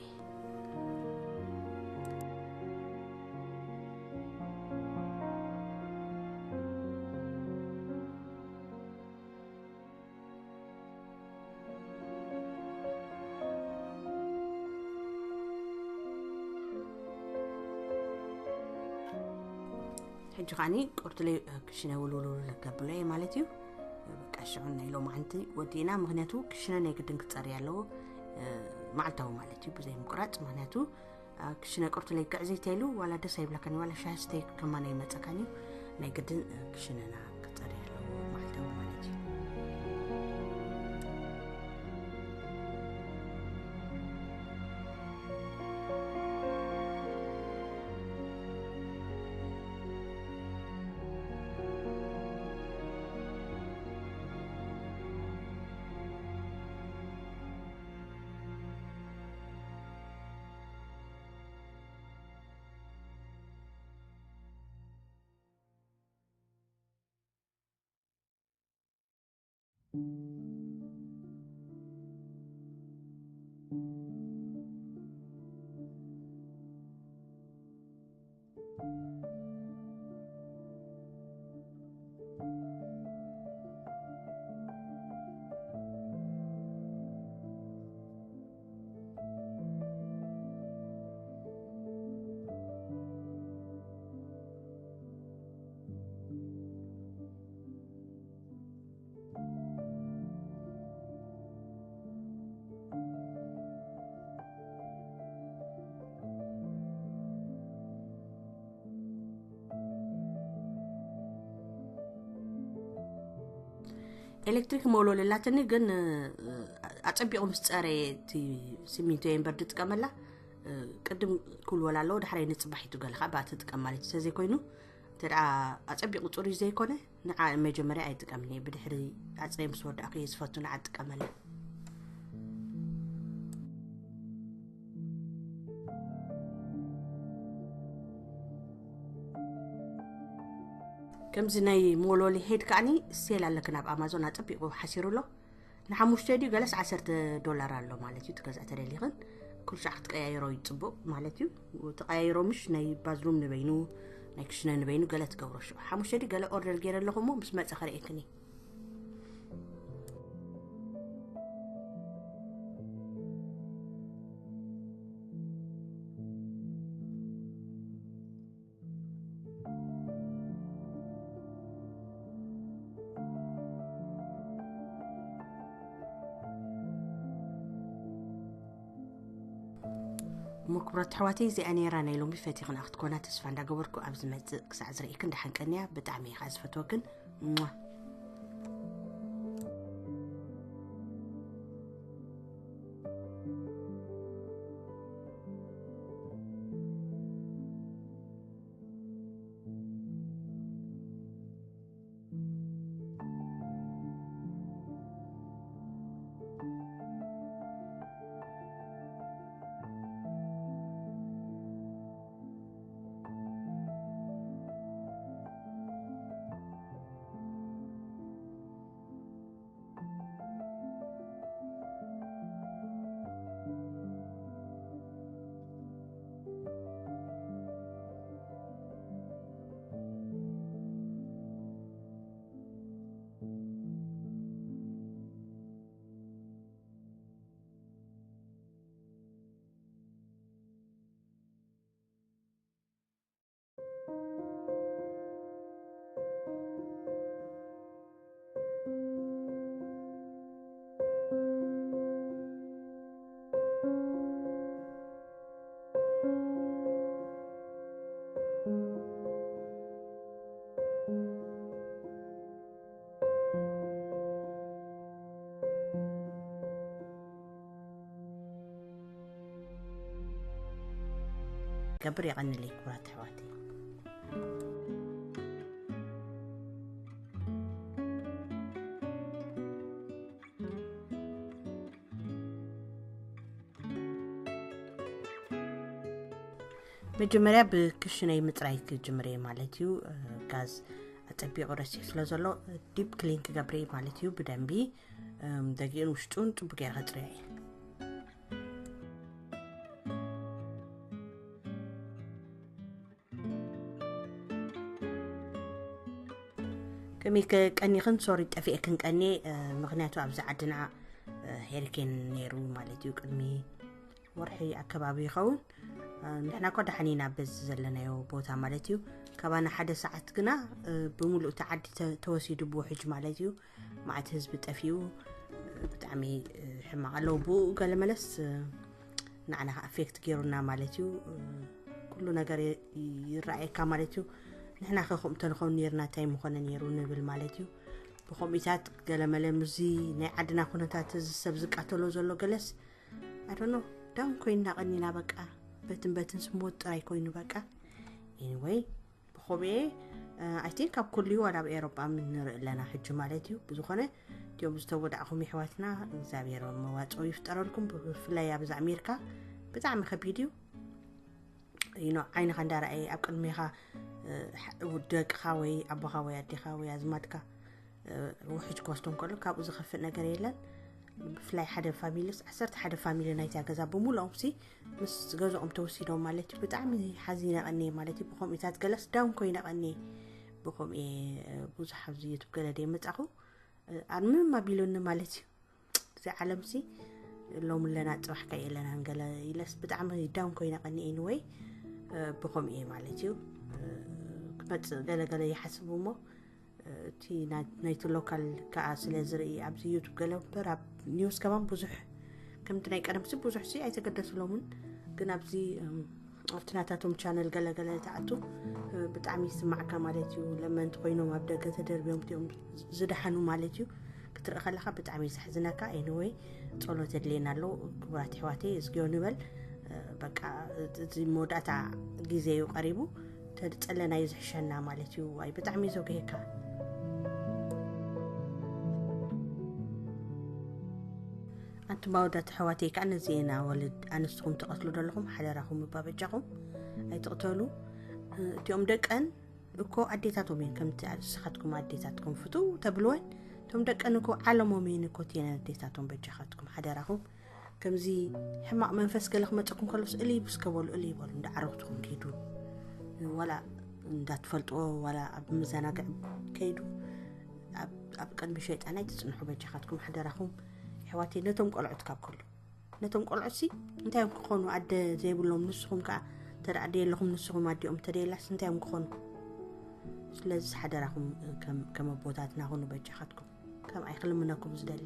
ሕጂ ከዓኒ ቁርጥለይ ክሽነ ውልውልውል ከብሎ እየ ማለት እዩ። በቃ ሽዑ ናይ ሎማዓንቲ ወዲእና፣ ምክንያቱ ክሽነ ናይ ግድን ክፀርይ ኣለዎ፣ መዓልታዊ ማለት እዩ፣ ብዘይ ምቁራፅ። ምክንያቱ ክሽነ ቅርቱ ለይክዕዘይ ተይሉ ዋላ ደስ ኣይብለካን ዋላ ሻሂ ስተይ ከማና ይመፀካን እዩ። ናይ ግድን ክሽነና ክፀሪ ኣለዎ ማዕልታዊ ማለት እዩ። ኤሌክትሪክ መውለሊ ኣላትኒ ግን ኣፀቢቑ ምስ ፀረየ እቲ ሲሚንቶ የንበር ዝጥቀመላ። ቅድም ክውልወል ኣለዎ ዳሕራይ ንፅባሒቱ ገለ ከዓ ብኣ ትጥቀም ማለት እዩ ተዘይኮይኑ እንተ ደኣ ኣፀቢቑ ፅሩይ ዘይኮነ ንዓ መጀመርያ ኣይጥቀምን እየ ብድሕሪ ኣፅረየ ምስ ወዳእኩ እየ ዝፈቱ ንዓ እጥቀመላ። ከምዚ ናይ ሞሎሊ ሄድ ከዓኒ ሴል ኣለክን ኣብ ኣማዞን ኣፀቢቑ ሓሲሩ ኣሎ። ንሓሙሽተ ድዩ ገለስ ዓሰርተ ዶላር ኣሎ ማለት እዩ ትገዝኣ ተደሊኽን ኩልሻዕ ክትቀያይሮ እዩ ፅቡቕ ማለት እዩ። ተቀያይሮ ምሽ ናይ ባዝሩም ንበይኑ ናይ ክሽነ ንበይኑ ገለ ትገብሮ ሽዑ ሓሙሽተ ድዩ ገለ ኦርደር ገይረ ኣለኹ እሞ ምስ መፀ ከርእየክን እየ። ምኩራት ኣሕዋተይ እዚኣ ነይራ ናይ ሎሚ ፈቲኽና ክትኮና ተስፋ እንዳገበርኩ ኣብ ዝመፅእ ክሳዕ ዝርእክን ደሓን ቀንያ ብጣዕሚ ኢኻ ዝፈትወክን። ገብር የቐንለይ ክቡራት ኣሕዋተይ። መጀመርያ ብክሽነይ ምፅራይ ክጅምር እየ ማለት እዩ። ጋዝ ኣፀቢቑ ረሲሕ ስለ ዘሎ ዲፕ ክሊን ክገብር እየ ማለት እዩ። ብደንቢ ደጊኡን ውሽጡን ፅቡቅ ገይረ ከፅርዮ እየ። ከመይ ከቀኒኽን ሶሪ ጠፊኤክን ቀኒ። ምክንያቱ ኣብዚ ዓድና ሄሪኬን ነይሩ ማለት እዩ ቅድሚ ወርሒ ኣከባቢ ይኸውን። ንሕና እኮ ደሓን ኢና በዚ ዘለናዮ ቦታ ማለት እዩ። ካባና ሓደ ሰዓት ግና ብምሉእ እቲ ዓዲ ተወሲዱ ብውሕጅ ማለት እዩ። መዓት ህዝቢ ጠፊኡ። ብጣዕሚ ሕማቕ ኣለዉ ብኡ ገለ መለስ። ንዓና ኣፌክት ገይሩና ማለት እዩ። ኩሉ ነገር ይረኣየካ ማለት እዩ። ንሕና ከ ከምኡ ተንኸውን ነርና እንታይ ምኾነ ነይሩ ንብል ማለት እዩ። ብኸምኡታት ገለመለ ምስዚ ናይ ዓድና ኩነታት እዚ ሰብ ዝቃተሎ ዘሎ ገለስ ኣዶኖ ዳውን ኮይንና ቀኒና በቃ በትን በትን ስሞት ጥራይ ኮይኑ በቃ። ኤኒወይ ብኸምኡ ኣይ ቲንክ ኣብ ኩሉ ዋላ ኣብ ኤሮጳ ንርኢ ኣለና ሕጂ ማለት እዩ። ብዝኾነ እቲኦም ዝተወዳዕኹም የሕዋትና እግዚኣብሔር መዋፅኦ ይፍጠረልኩም። ብፍላይ ኣብዚ ኣሜሪካ ብጣዕሚ ከቢድ እዩ። ይኖ ዓይንኻ እንዳረኣየ ኣብ ቅድሜኻ ደቅኻ ወይ ኣቦኻ ወይ ኣዴኻ ወይ ኣዝማድካ ውሕጅ ክወስዶም ከሎ ካብኡ ዝኸፍእ ነገር የለን። ብፍላይ ሓደ ፋሚሊስ ዓሰርተ ሓደ ፋሚሊ ናይታ ገዛ ብምሉኦም ሲ ምስ ገዛኦም ተወሲዶም ማለት እዩ። ብጣዕሚ ሓዚነ ቀኒየ ማለት እዩ። ብኸምኡታት ገለስ ዳውን ኮይነ ቀኒየ። ብኸምኡ ብዙሕ ኣብዚ ዩቱብ ገለ ደይ መጻኹ ኣርምም ኣቢሉኒ ማለት እዩ። እዚ ዓለም ሲ ሎም ኣለና ጽባሕ ከየለና ገለ ኢለስ ብጣዕሚ ዳውን ኮይነ ቀኒየ። ኤኒወይ ብኸምኡ እየ ማለት እዩ ክመጽእ ገለገለ ይሓስብ እሞ እቲ ናይቲ ሎካል ከዓ ስለ ዝርኢ ኣብዚ ዩቱብ ገለ እምበር ኣብ ኒውስ ከማን ብዙሕ ከምቲ ናይ ቀደምሲ ብዙሕ ሲ ኣይተገደስሎምን። ግን ኣብዚ ኣብቲ ናታቶም ቻነል ገለገለ ተኣቱ ብጣዕሚ ይስማዕካ ማለት እዩ። ለመንቲ ኮይኖም ኣብ ደገ ተደርብዮም እቲኦም ዝደሓኑ ማለት እዩ። ክትርኢ ከለካ ብጣዕሚ እዩ ዘሕዝነካ። ኤኒወይ ጸሎት የድልየና ኣሎ ክቡራት ኣሕዋተይ፣ እዝግዮ ንበል። በቃ እዚ መወዳእታ ግዜ እዩ ቀሪቡ። ተድጸለና እዩ ዝሕሸና ማለት እዩ። ዋይ ብጣዕሚ እዩ ዘጉሄካ። ኣንቱም ኣወዳት ኣሕዋተይ ከዓ ነዚኤን ኣዋልድ ኣንስትኹም ትቐትሉ ዘለኹም ሓደራኹም እባ በጃኹም ኣይትቕተሉ። እቲኦም ደቀን እኮ ኣዴታቶም እየን ከምቲ ንስኻትኩም ኣዴታትኩም ፍትው ተብልወን እቶም ደቀን እኮ ዓለሞም እየን እኮ እቲኤን ኣዴታቶም በጃኻትኩም ሓደራኹም። ከምዚ ሕማቕ መንፈስ ገለ ክመፀኩም ከሎስ እልይ ብስከ በሉ እልይ በሉ እንዳዓረጉትኩም ኪዱ ዋላ እንዳትፈልጥዎ ዋላ ኣብ መዘናግዒ ከይዱ ኣብ ቅድሚ ሸይጣን ኣይትፅንሑ በጃኻትኩም ሓደራኹም። ኣሕዋተይ ነቶም ቆልዑት ካብ ከሉ ነቶም ቆልዑት ሲ እንታይ እዮም ክኾኑ ኣደ ዘይብሎም ንስኹም ከዓ ተደ ኣደ የለኹም ንስኹም ኣዲኦም ተደየላስ እንታይ እዮም ክኾኑ። ስለዚ ሓደራኹም ከም ኣቦታትና ኹኑ በጃኻትኩም። ከም ኣይክልምነኩም ዝደሊ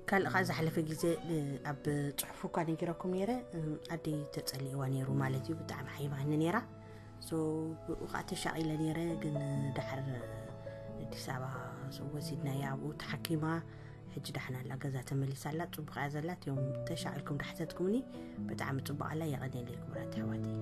ካልእ ከዓ ዝሓለፈ ግዜ ኣብ ፅሑፉ እኳ ነጊረኩም ነይረ። ኣደይ ተፀሊእዋ ነይሩ ማለት እዩ። ብጣዕሚ ሓይባኒ ነይራ። ብኡ ከዓ ተሻቒለ ነይረ። ግን ዳሕር ኣዲስ ኣበባ ወሲድናያ ኣብኡ ተሓኪማ። ሕጂ ዳሕና ኣላ ገዛ ተመሊሳ ኣላ። ፅቡቕ እያ ዘላ። እቲኦም ተሻቒልኩም ዳሕተትኩምኒ ብጣዕሚ ፅቡቕ ኣላ። የቐንየለይ ክቡራት ኣሕዋተይ።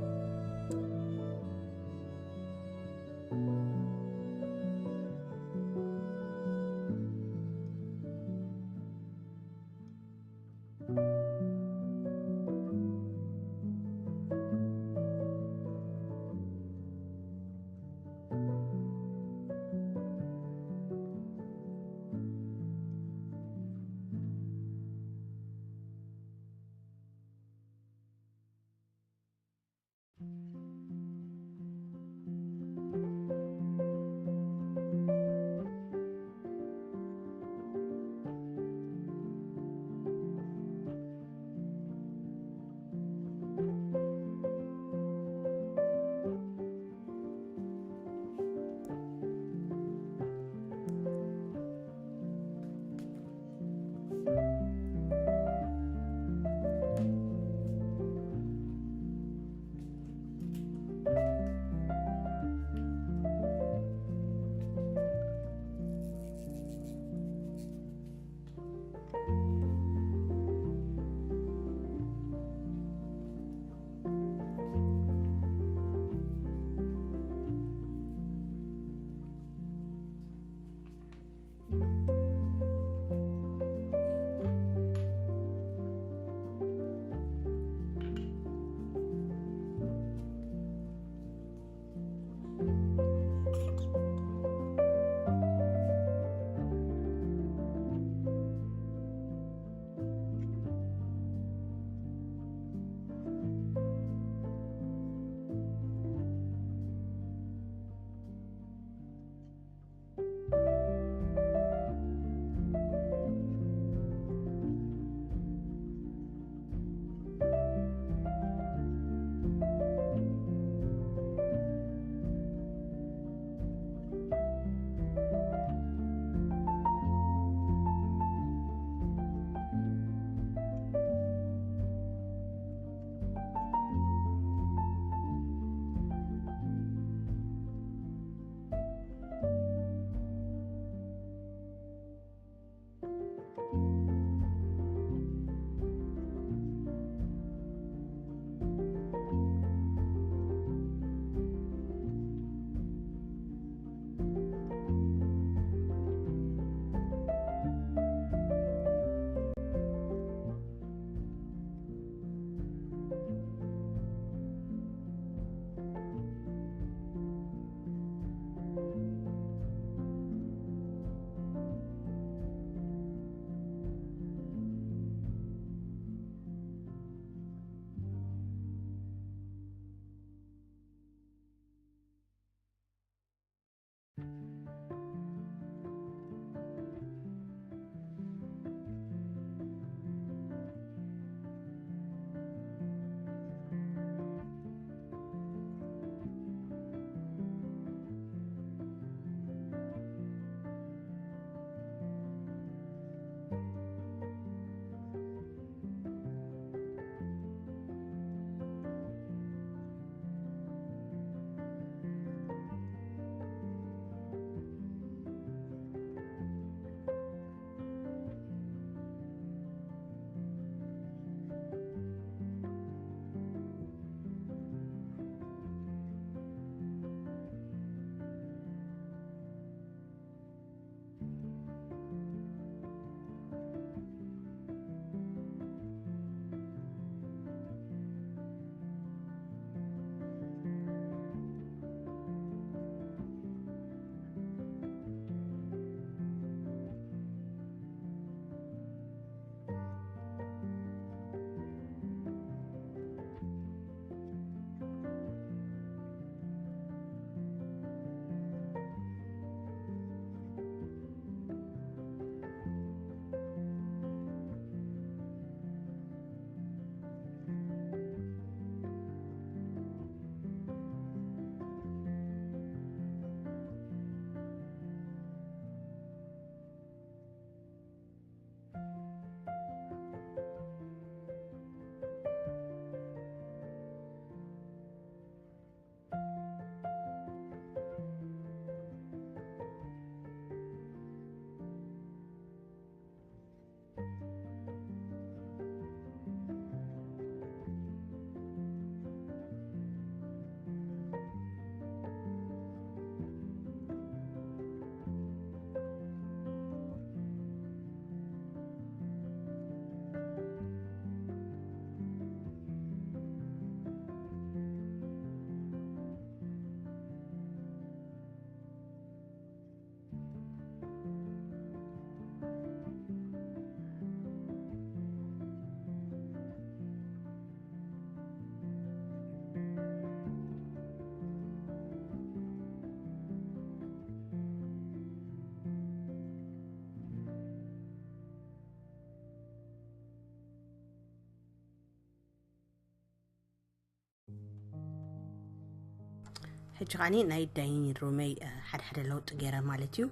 ሕጂ ከዓኒ ናይ ዳይኒንግ ሩመይ ሓደ ሓደ ለውጢ ገይረ ማለት እዩ።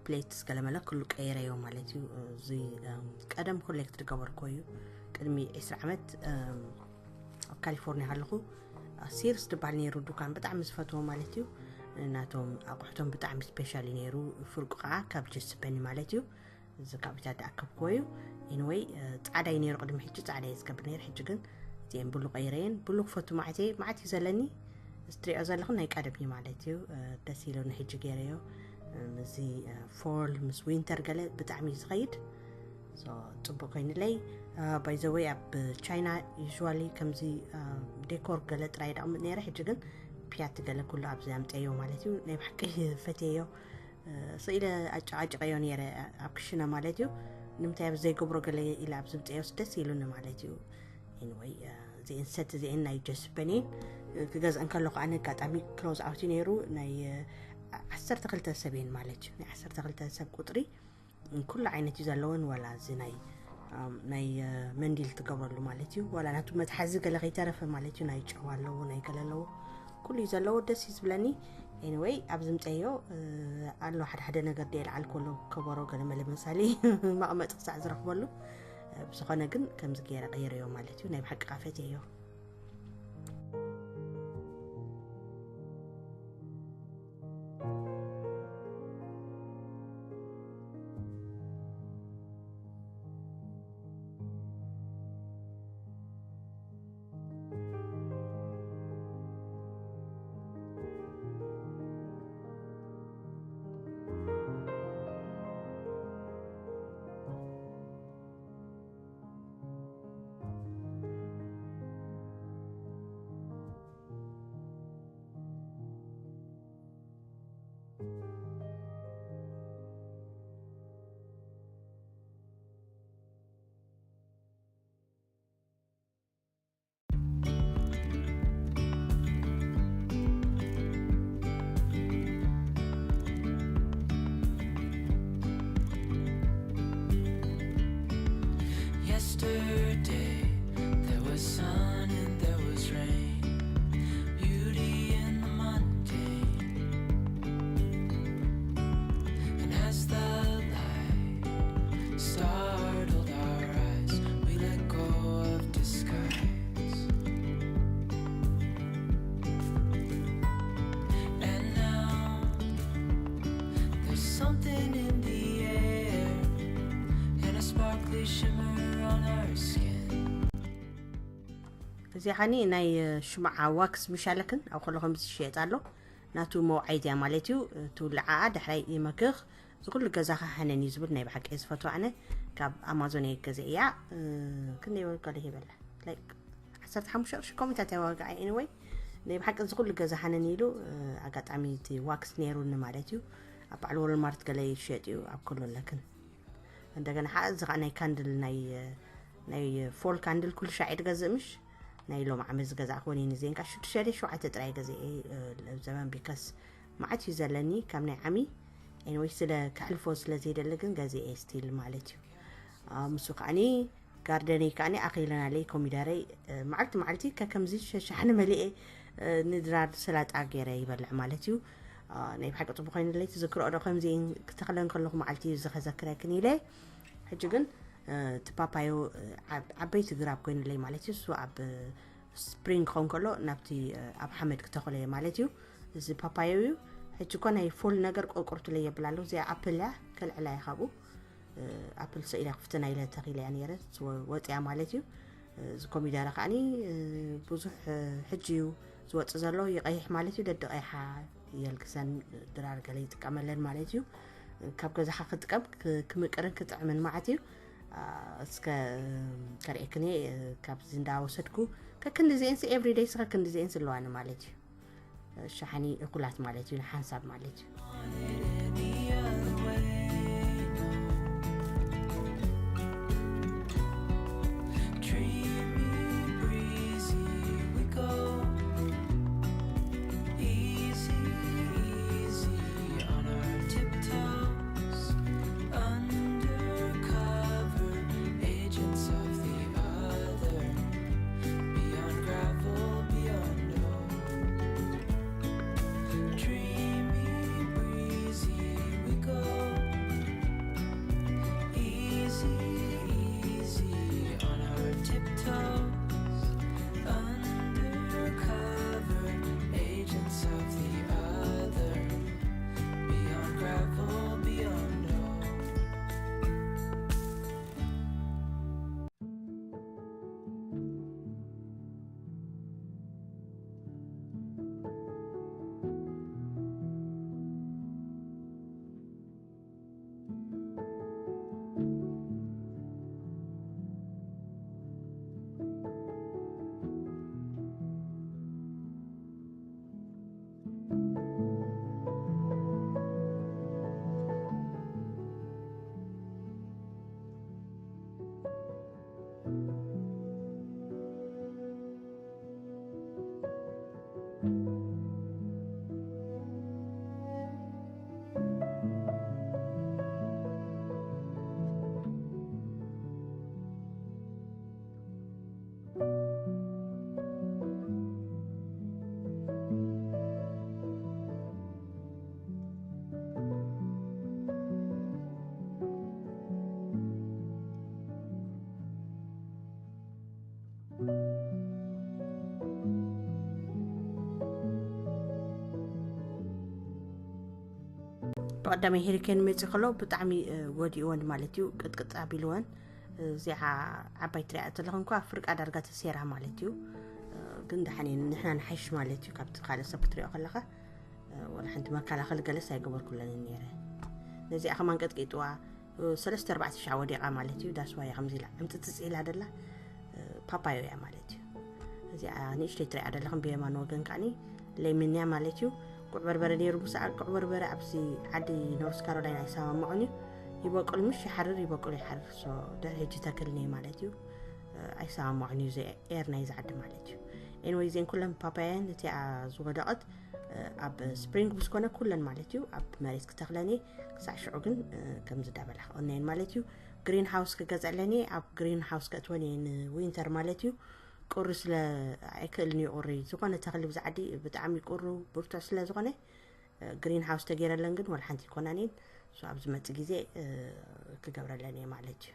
ፕሌትስ ገለመለ ኩሉ ቀይረዮ ማለት እዩ። እዚ ቀደም ኮሌክት ዝገበርኮ እዩ። ቅድሚ ዕስራ ዓመት ኣብ ካሊፎርኒያ ከለኹ ሲርስ ዝበሃል ነይሩ ዱካን ብጣዕሚ ዝፈትዎ ማለት እዩ። ናቶም ኣቑሕቶም ብጣዕሚ ስፔሻል እዩ ነይሩ። ፍርቁ ከዓ ካብ ጀስበኒ ማለት እዩ። እዚ ካብ ኢታ ዝኣከብክዎ እዩ። ኤኒወይ ፃዕዳ እዩ ነይሩ ቅድሚ ሕጂ፣ ፃዕዳ እየ ዝገብር ነይሩ። ሕጂ ግን እዚአን ብሉ ቀይረየን። ብሉ ክፈቱ ማዕት እየ፣ ማዕት እዩ ዘለኒ። እዚ ትሪኦ ዘለኹ ናይ ቀደም እዩ ማለት እዩ። ደስ ኢሉኒ ሕጂ ገይረዮ። እዚ ፎል ምስ ዊንተር ገለ ብጣዕሚ እዩ ዝኸይድ። ጽቡቅ ኮይንለይ። ባይዘወይ ኣብ ቻይና ዩዋሊ ከምዚ ዴኮር ገለ ጥራይ ዳቕምጥ ነይረ። ሕጂ ግን ፒያት ገለ ኩሉ ኣብዚ ኣምፀዮ ማለት እዩ። ናይ ብሓቂ ፈትየዮ። ስኢለ ኣጨቃጭቀዮ ነይረ ኣብ ክሽነ ማለት እዩ። ንምንታይ ኣብ ዘይገብሮ ገለ ኢለ ኣብ ዝምፀዮስ ደስ ኢሉኒ ማለት እዩ። ኤኒወይ እዚአን ሰት እዚአን ናይ ጀስበኒን ክገዝአን ከለኹ ኣነ ኣጋጣሚ ክሎዝ ኣውት ነይሩ ናይ ዓሰርተ ክልተ ሰብ እየን ማለት እዩ። ናይ ዓሰርተ ክልተ ሰብ ቁጥሪ ኩሉ ዓይነት እዩ ዘለውን። ዋላ እዚ ናይ ናይ መንዲል ትገብረሉ ማለት እዩ። ዋላ ናቱ መትሓዚ ገለ ከይተረፈ ማለት እዩ። ናይ ጨዋ ኣለዎ ናይ ገለ ኣለዎ ኩሉ እዩ ዘለዎ። ደስ እዩ ዝብለኒ። ኤኒወይ ኣብዚ ምፀዮ ኣሎ ሓደ ሓደ ነገር ድየ ልዓል ከሎ ከበሮ ገለ መለ መሳሊ መቕመጢ ክሳዕ ዝረኽበሉ። ብዝኾነ ግን ከምዚ ገይረ ቀይረዮ ማለት እዩ። ናይ ብሓቂ ቃፈት እዮ። እዚ ኸኒ ናይ ሽምዓ ዋክስ ምሻለክን ኣብ ከሎ ከምዚ ዝሽየጥ ኣሎ። ናቱ መውዓይት እያ ማለት እዩ። ትውልዓኣ ዳሕራይ ይመክኽ። እዚ ኩሉ ገዛኻ ሃነን እዩ ዝብል ናይ ብሓቂ ዝፈትዋ ኣነ። ካብ ኣማዞን እየ ገዘ እያ። ክንደይ ወልጋለ ይበላ ላይክ ዓሰርተ ሓሙሽተ ቅርሺ ኮሚታት እያ ዋጋ። ኤኒወይ ናይ ብሓቂ እዚ ኩሉ ገዛ ሃነን ኢሉ። ኣጋጣሚ እቲ ዋክስ ነይሩኒ ማለት እዩ። ኣብ በዓል ወልማርት ገለ ይሸጥ እዩ ኣብ ከሎ ኣለክን። እንደገና ሓ እዚ ከዓ ናይ ካንድል ናይ ናይ ፎል ካንድል ኩሉ ሻዕ ድገዝእ ምሽ ናይ ሎም ዓመት ዝገዛእክዎ ነይኒ ዜንካ ሽዱሽተ ሸውዓተ ጥራይ ገዚአ ዘመን ቢከስ ማዓት እዩ ዘለኒ ካብ ናይ ዓሚ። ኤንወይ ስለ ክሕልፎ ስለ ዘይደሊ ግን ገዚአ ስቲል ማለት እዩ። ምስ ከዓኒ ጋርደነይ ከዓኒ ኣኺለናለይ ኮሚደረይ። መዓልቲ መዓልቲ ከከምዚ ሸሻሕኒ መሊኤ ንድራር ሰላጣ ገይረ ይበልዕ ማለት እዩ። ናይ ብሓቂ ፅቡቅ ኮይኑለይ ትዝክርኦ ዶ ከምዚ ክተክለን ከለኩ መዓልቲ እዩ ዝከዘክረክን ኢለ። ሕጂ ግን እቲ ፓፓዮ ዓበይቲ ግራብ ኮይኑለይ ማለት እዩ። እሱ ኣብ ስፕሪንግ ክኸውን ከሎ ናብቲ ኣብ ሓመድ ክተኽለየ ማለት እዩ። እዚ ፓፓዮ እዩ። ሕጂ እኮ ናይ ፎል ነገር ቆርቆርቱለይ የብላ ኣለሁ። እዚኣ ኣፕል እያ ከልዕላ እየ ካብኡ ኣፕል ሰኢላ ክፍትና ኢለ ተኺለ እያ ነይረ ወፅያ ማለት እዩ። እዚ ኮሚደረ ከዓኒ ብዙሕ ሕጂ እዩ ዝወፅእ ዘሎ ይቀይሕ ማለት እዩ። ደዲ ቀይሓ የልግሰን ድራር ገለ ይጥቀመለን ማለት እዩ። ካብ ገዛኻ ክጥቀም ክምቅርን ክጥዕምን ማለት እዩ። እስከ ከርእየክኒ ካብዚ እንዳወሰድኩ ከክንዲዚኤንስ ኤቭሪደይ ስኸ ክንዲዚኤንስ ኣለዋኒ ማለት እዩ። ሸሓኒ እኩላት ማለት እዩ ንሓንሳብ ማለት እዩ። ብቐዳማይ ሄሪኬን መፂ ከሎ ብጣዕሚ፣ እ፣ ጎዲእወን ማለት እዩ። ቅጥቅጥ ኣቢልወን። እ፣ እዚኣ ዓባይ ትሪኣ ዘለኹ እንኳ ፍርቃ ዳርጋ ተሴራ ማለት እዩ። እ፣ ግን ደሓን እየን፣ ንሕና ንሓይሽ ማለት እዩ። ካብቲ ካልእ ሰብ ክትሪኦ ከለኻ፣ እ፣ ወላ ሓንቲ መከላኸሊ ገለስ ኣይገበርኩለንን ነይረ። ነዚኣ ከማን ቀጥቂጥዋ፣ እ፣ ሰለስተ ኣርባዕተ ሻዕ ወዲቓ ማለት እዩ። ዳስዋያ ከምዚ ኢላ ዕምፅፅፅ ኢላ ደላ፣ እ፣ ፓፓዮ እያ ማለት እዩ። እዚኣ ንእሽተይ ትሪኣ ደለኹም ብየማን ወገን ከዓኒ ሌሚን እያ ማለት እዩ። ጉዕ በርበረ ነይሩ ምስኣ፣ ጉዕ በርበረ ኣብዚ ዓዲ ኖርስ ካሮላይና ኣይሰማምዑን እዩ። ይበቁል ምሽ ይሓርር፣ ይበቁል ይሓርር። ሶ ድሕሪ ሕጂ ተክልኒ ማለት እዩ። እ፣ ኣይሰማምዑን እዩ፣ እዚ ኤር ናይዚ ዓዲ ማለት እዩ። ኤንወይ እዚአን ኩለን ፓፓያን እቲኣ ዝወደቐት፣ እ፣ ኣብ ስፕሪንግ ምስ ኮነ ኩለን ማለት እዩ ኣብ መሬት ክተኽለኒ ክሳዕ ሽዑ ግን፣ እ፣ ከምዚ ዳበላ ክቕነየን ማለት እዩ። ግሪን ሃውስ ክገዝአለኒ ኣብ ግሪን ሃውስ ከእትወን እየ ንዊንተር ማለት እዩ። ቁሪ ስለ ኣይክእልን እዩ፣ ቁሪ ዝኾነ ተኽሊ ብዛዕዲ ብጣዕሚ ቁሩ ብርቱዕ ስለ ዝኾነ፣ እ፣ ግሪን ሃውስ ተገይረለን ግን ወላ ሓንቲ ይኮናን እየን። ሶ ኣብ ዝመጽእ ግዜ፣ እ፣ ክገብረለን እየ ማለት እዩ።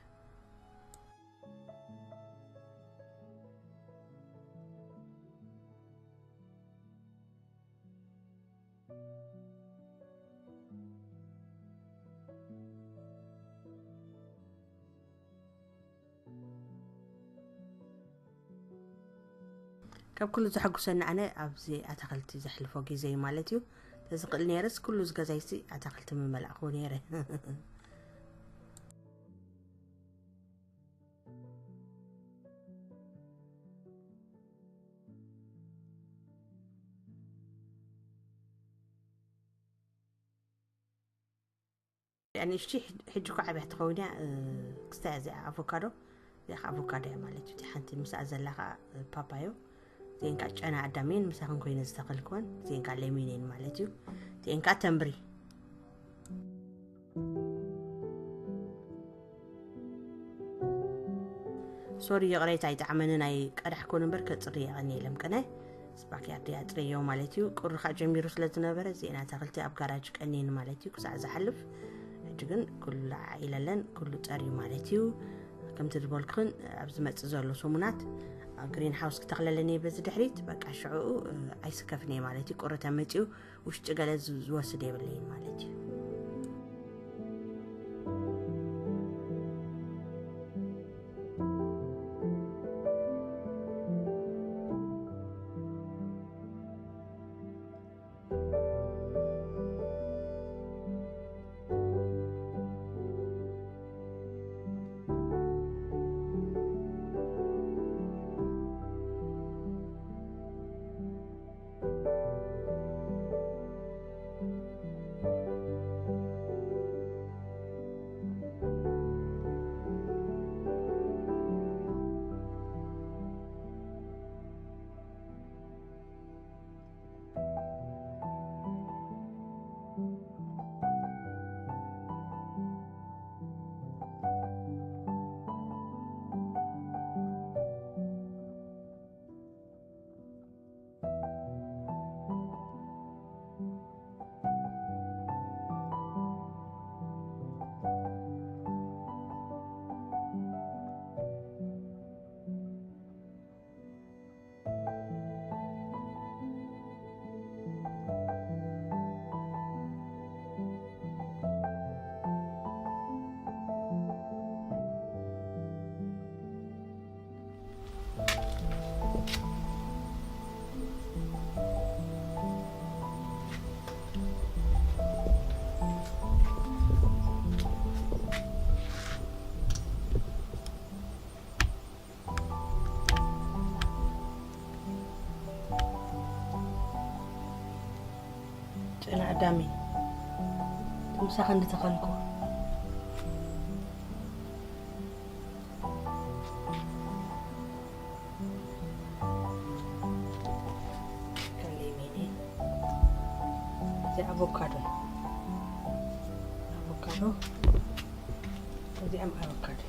ካብ ኩሉ ዘሐጉሰኒ ኣነ ኣብዚ ኣታኽልቲ ዘሕልፎ ግዜ እዩ ማለት እዩ። ተዝኽእል ነይረስ ኩሉ ዝገዛይሲ ኣታኽልቲ ምመላእኹ ነይረ። ንእሽቲ ሕጂ እኮ ዓብያ ትኸውን እያ። እ፣ ክስታይ እዚኣ ኣቮካዶ፣ እዚኣ ከዓ ኣቮካዶ እያ ማለት እዩ። እቲ ሓንቲ ምስኣ ዘላ ከዓ፣ እ፣ ፓፓዮ፣ እዚአን ከዓ ጨና ኣዳሜን ምሳኽን ኮይነ ዝተኸልክወን፣ እዚአን ከዓ ሌሚኔን ማለት እዩ። እዚአን ከዓ ተምብሪ። ሶሪ ይቕሬታ ኣይጠዓመንን፣ ኣይቀዳሕኩን እምበር ከጽሪ የቐኒ ኢሎም ቅነ ስባክያርድ ኣጽረዮ ማለት እዩ። ቁሪ ከዓ ጀሚሩ ስለ ዝነበረ እዚአን ኣታኽልቲ ኣብ ጋራጅ ቀኒን ማለት እዩ ክሳዕ ዝሓልፍ። ሕጂ ግን ኩሉ ኢለለን ኩሉ ጸርዩ ማለት እዩ። ከምቲ ዝበልኩኽን ኣብ ዝመጽእ ዘሎ ሰሙናት ኣብ ግሪን ሃውስ ክተኽለለኒ በዚ ድሕሪት በቃ ሽዕኡ፣ እ፣ ኣይስከፍን እየ ማለት እዩ። ቁሪ ተመጽዩ ውሽጢ ገለ ዝ-፣ ዝወስድ የብለይን ማለት እዩ። ጨና ኣዳሚ ምሳኻ እንድተኸልኩ ከሌሜኔ እዚ ኣቮካዶ ኣቮካዶ እዚኣም ኣቮካዶ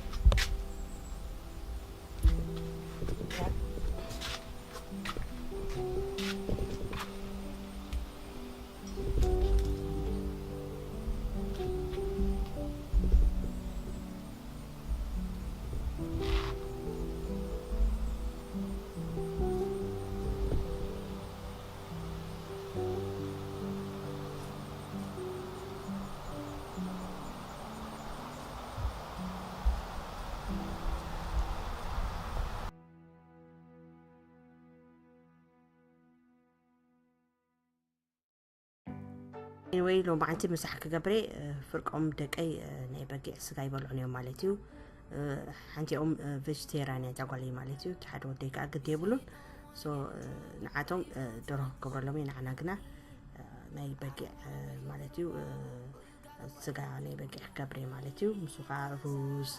Anyway፣ ሎማዓንቲ ምሳሕ ክገብሬ፣ እ፣ ፍርቆም ደቀይ፣ እ፣ ናይ በጊዕ ስጋ ይበልዑን እዮም ማለት እዩ። እ፣ ሓንቲኦም፣ እ፣ ቬጅቴራን እያ እዛ ጓለይ ማለት እዩ። እቲ ሓደ ወደይ ከዓ ግድ የብሉን። So፣ እ፣ ንዓቶም፣ እ፣ ደርሆ ክገብረሎም እየ፣ ንዓና ግና፣ እ፣ ናይ በጊዕ፣ እ፣ ማለት እዩ፣ እ፣ ስጋ ናይ በጊዕ ክገብሬ ማለት እዩ። ምስኡ ከዓ ሩዝ፣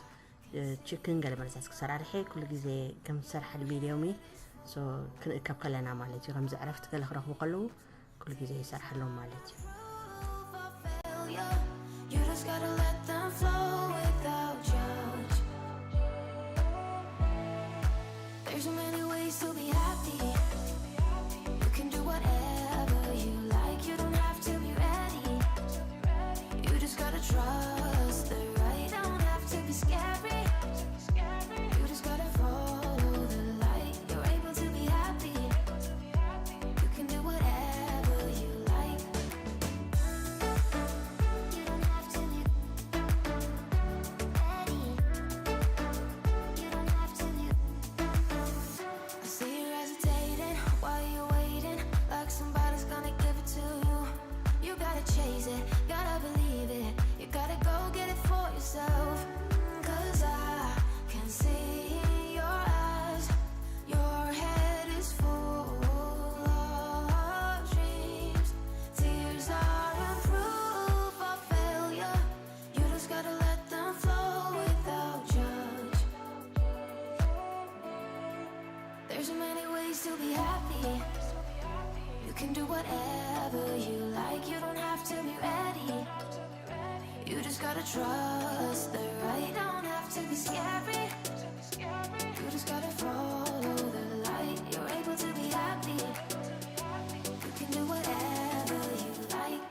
እ፣ ቺክን ገለ መለሳስ ክሰራርሐ ኩሉ ግዜ ከም ዝሰርሓ ልሚድ እዮም። So፣ ክንእከብ ከለና ማለት እዩ። ከምዚ ዕረፍቲ ገለ ክረኽቡ ከለዉ ኩሉ ግዜ ይሰርሓሎም ማለት እዩ። You just gotta let them flow without judge. There's so many ways to be happy. You can do whatever you like. You don't have to be ready. You just gotta trust the right. Don't have to be scary. You just gotta follow the light. You're able to be happy. You can do whatever you like. You don't have to be ready. You don't have to be. I see you hesitating. Why you waiting? Like somebody's gonna give it to you. You gotta chase it, gotta believe it. You gotta go get it for yourself. 'Cause I can see in your eyes, your head is full of dreams. Tears are a proof of failure. You just gotta let them flow without judge. There's so many ways to be happy. You can do whatever you like. You don't have to be ready. You just gotta trust the right. Don't have to be scary. You just gotta follow the light. You're able to be happy. You can do whatever you like.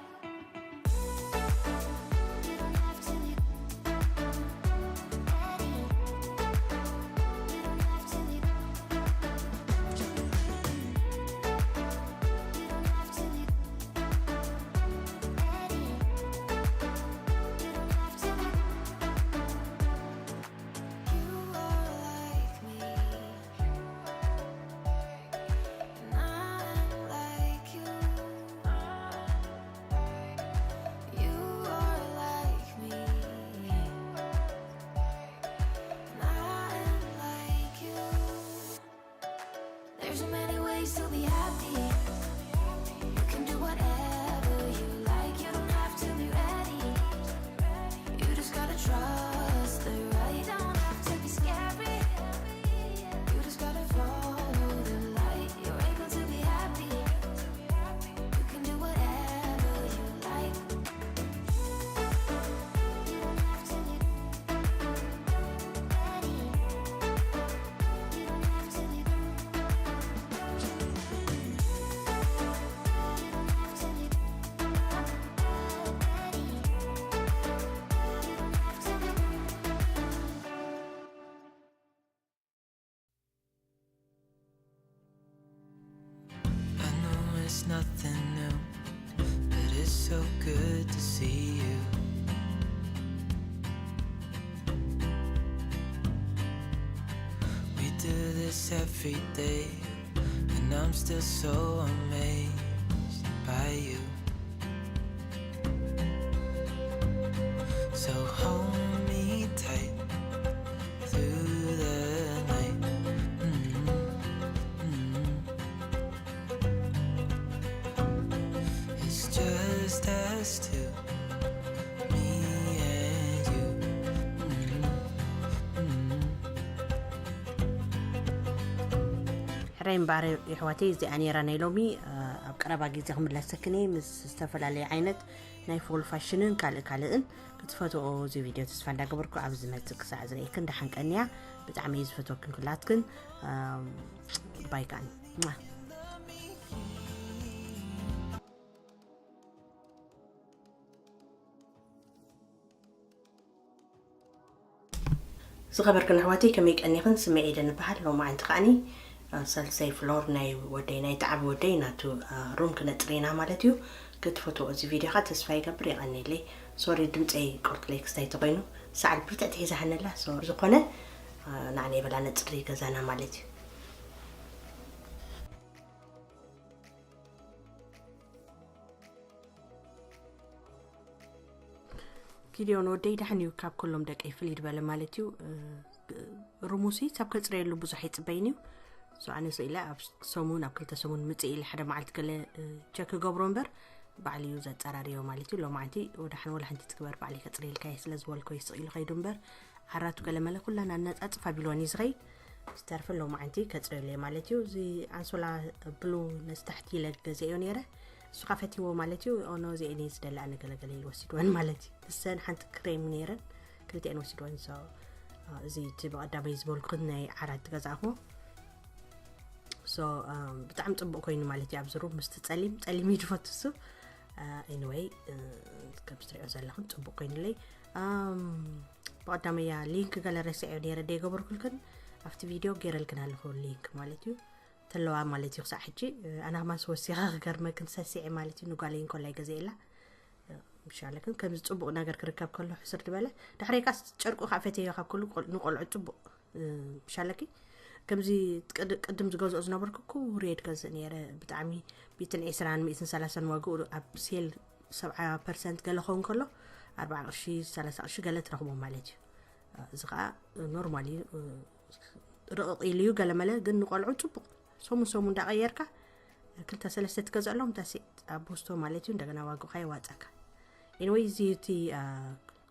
There's so many ways to be happy. You can do whatever you like. You don't have to be ready. You just gotta trust the right. Don't have to be scary. You just gotta follow the light. You're able to be happy. You can do whatever you like. You don't have to be ready. You don't have to be ready. You don't have to be ready. You don't have to be I know it's nothing new, but it's so good to see you. We do this every day, and I'm still so amazed by you. So hold me tight through the night. Mm-hmm. Mm-hmm. It's just us two, me and you. Mm-hmm. Mm-hmm. ሕራይ እምበኣር የሕዋተይ፣ እዚኣ ነይራ ናይ ሎሚ። ኣብ ቀረባ ግዜ ክምለሰክን እየ ምስ ዝተፈላለየ ዓይነት ናይ ፎል ፋሽንን ካልእ ካልእን። ክትፈትዎ እዚ ቪድዮ ተስፋ እንዳገበርኩ፣ ኣብ ዝመጽእ ክሳዕ ዝርእየክን ደሓን ቀንያ። ብጣዕሚ እየ ዝፈትወክን ኩላትክን። ባይ ከኣኒ። ዝኸበርክን ኣሕዋተይ፣ ከመይ ቀኒኽን? ስመይ ኤደን እበሃል። ሎማዓንቲ ከዓኒ፣ እ፣ ሳልሳይ ፍሎር ናይ ወደይ፣ ናይ ተዓቢ ወደይ ናቱ፣ እ፣ ሩም ክነጽሪ ኢና ማለት እዩ። ክትፈትዎ እዚ ቪድዮ ኸኣ ተስፋ ይገብር። የቐንየለይ። ሶሪ፣ ድምጸይ ቁርጥለይ ክስታይ ተኾይኑ፣ ሰዓል ብርትዕቲ ሒዛ ሃነላ። ሶ፣ ዝኾነ፣ እ፣ ንዓና ይበላ ነጽሪ ገዛና ማለት እዩ። ጊድዮን ወደይ ደሓን እዩ፣ ካብ ኩሎም ደቀይ ፍልይ ዝበለ ማለት እዩ። እ፣ ሩሙሲ ሰብ ከጽረየሉ ብዙሕ ኣይጽበይን እዩ። So ኣነ ስኢለ ኣብ ሰሙን፣ ኣብ ክልተ ሰሙን ምጽእ ኢለ ሓደ መዓልቲ ገለ፣ እ፣ ቸክ ክገብሮ እምበር ባዕሉ እዩ ዘጸራርዮ ማለት እዩ። ሎማዓንቲ ወደ ሓን ወላ ሓንቲ ትግበር ባዕሉ ከጽረየልካ እየ ስለ ዝበልኮ ይስቕ ኢሉ ከይዱ እምበር ዓራቱ ገለ መለ ኩላን ኣነጻጽፍ ኣቢልወን እዩ ዝኸይድ። ዝተርፈ ሎማዓንቲ ከጽረየሉ እየ ማለት እዩ። እዚ ኣንሶላ ብሉ ነዚ ታሕቲ ኢለ ገዘዮ ነይረ። እሱ ኸዓ ፈትይዎ ማለት እዩ። ኦኖ እዚአን እየ ዝደሊ ኣነ ገለገለ ኢሉ ወሲድወን ማለት እዩ። እሰን ሓንቲ ክሬም ነይረን ክልቲአን ወሲድወን። So፣ እ፣ እዚ እቲ ብቐዳመይ ዝበልኩን ናይ ዓራት ገዛእኹ። So፣ እ፣ ብጣዕሚ ጽቡቕ ኮይኑ ማለት እዩ። ኣብዚ ሩም ምስቲ ጸሊም፣ ጸሊም እዩ ዝፈቱ እሱ። እ፣ ኤኒወይ፣ እ፣ ከም ትሪኦ ዘለኹም ጽቡቕ ኮይኑለይ። እም፣ ብቐዳመያ ሊንክ ገለ ረሲዐ ነይረ ደይገበርኩልክን። ኣብቲ ቪድዮ ገይረልክን ኣለኹ ሊንክ ማለት እዩ። ተለዋ ማለት እዩ ክሳዕ ሕጂ። እ፣ ኣነ ከማን ወሲኻ ክገርመክን ሰሲዐ ማለት እዩ። ንጓለይ እንኮላይ ገዘ የላ። እ፣ ምሻለክን ከምዚ ጽቡቕ ነገር ክርከብ ከሎ ሕስር ዝበለ። ዳሕረይ ካስ ጨርቁ ካብ ፈተዮ ካብ ኩሉ ቆል-፣ ንቆልዑ ጽቡቕ፣ እ፣ ምሻለኪ። ከምዚ ቅድ-፣ ቅድም ዝገዝኦ ዝነበርኩ እኮ ሬድ ገዝእ ነይረ። ብጣዕሚ ሚእትን ዕስራን ሚእትን ሰላሳን ዋግኡ ኣብ ሴል ሰብዓ ፐርሰንት ገለ ክኸውን ከሎ ኣርብዓ ቅርሺ፣ ሰላሳ ቅርሺ ገለ ትረኽቦ ማለት እዩ። እ፣ እዚ ኸዓ ኖርማል እዩ። እ፣ ርቕቕ ኢሉ እዩ ገለመለ፣ ግን ንቆልዑ ጽቡቕ። ሰሙን ሰሙን እንዳቐየርካ ክልተ ሰለስተ ትገዝኣሎም፣ that's it። ኣብ ቦስቶ ማለት እዩ፣ እንደገና ዋግኡ ኸዓ የዋጻካ። ኤኒወይ፣ እዚ እቲ፣ እ፣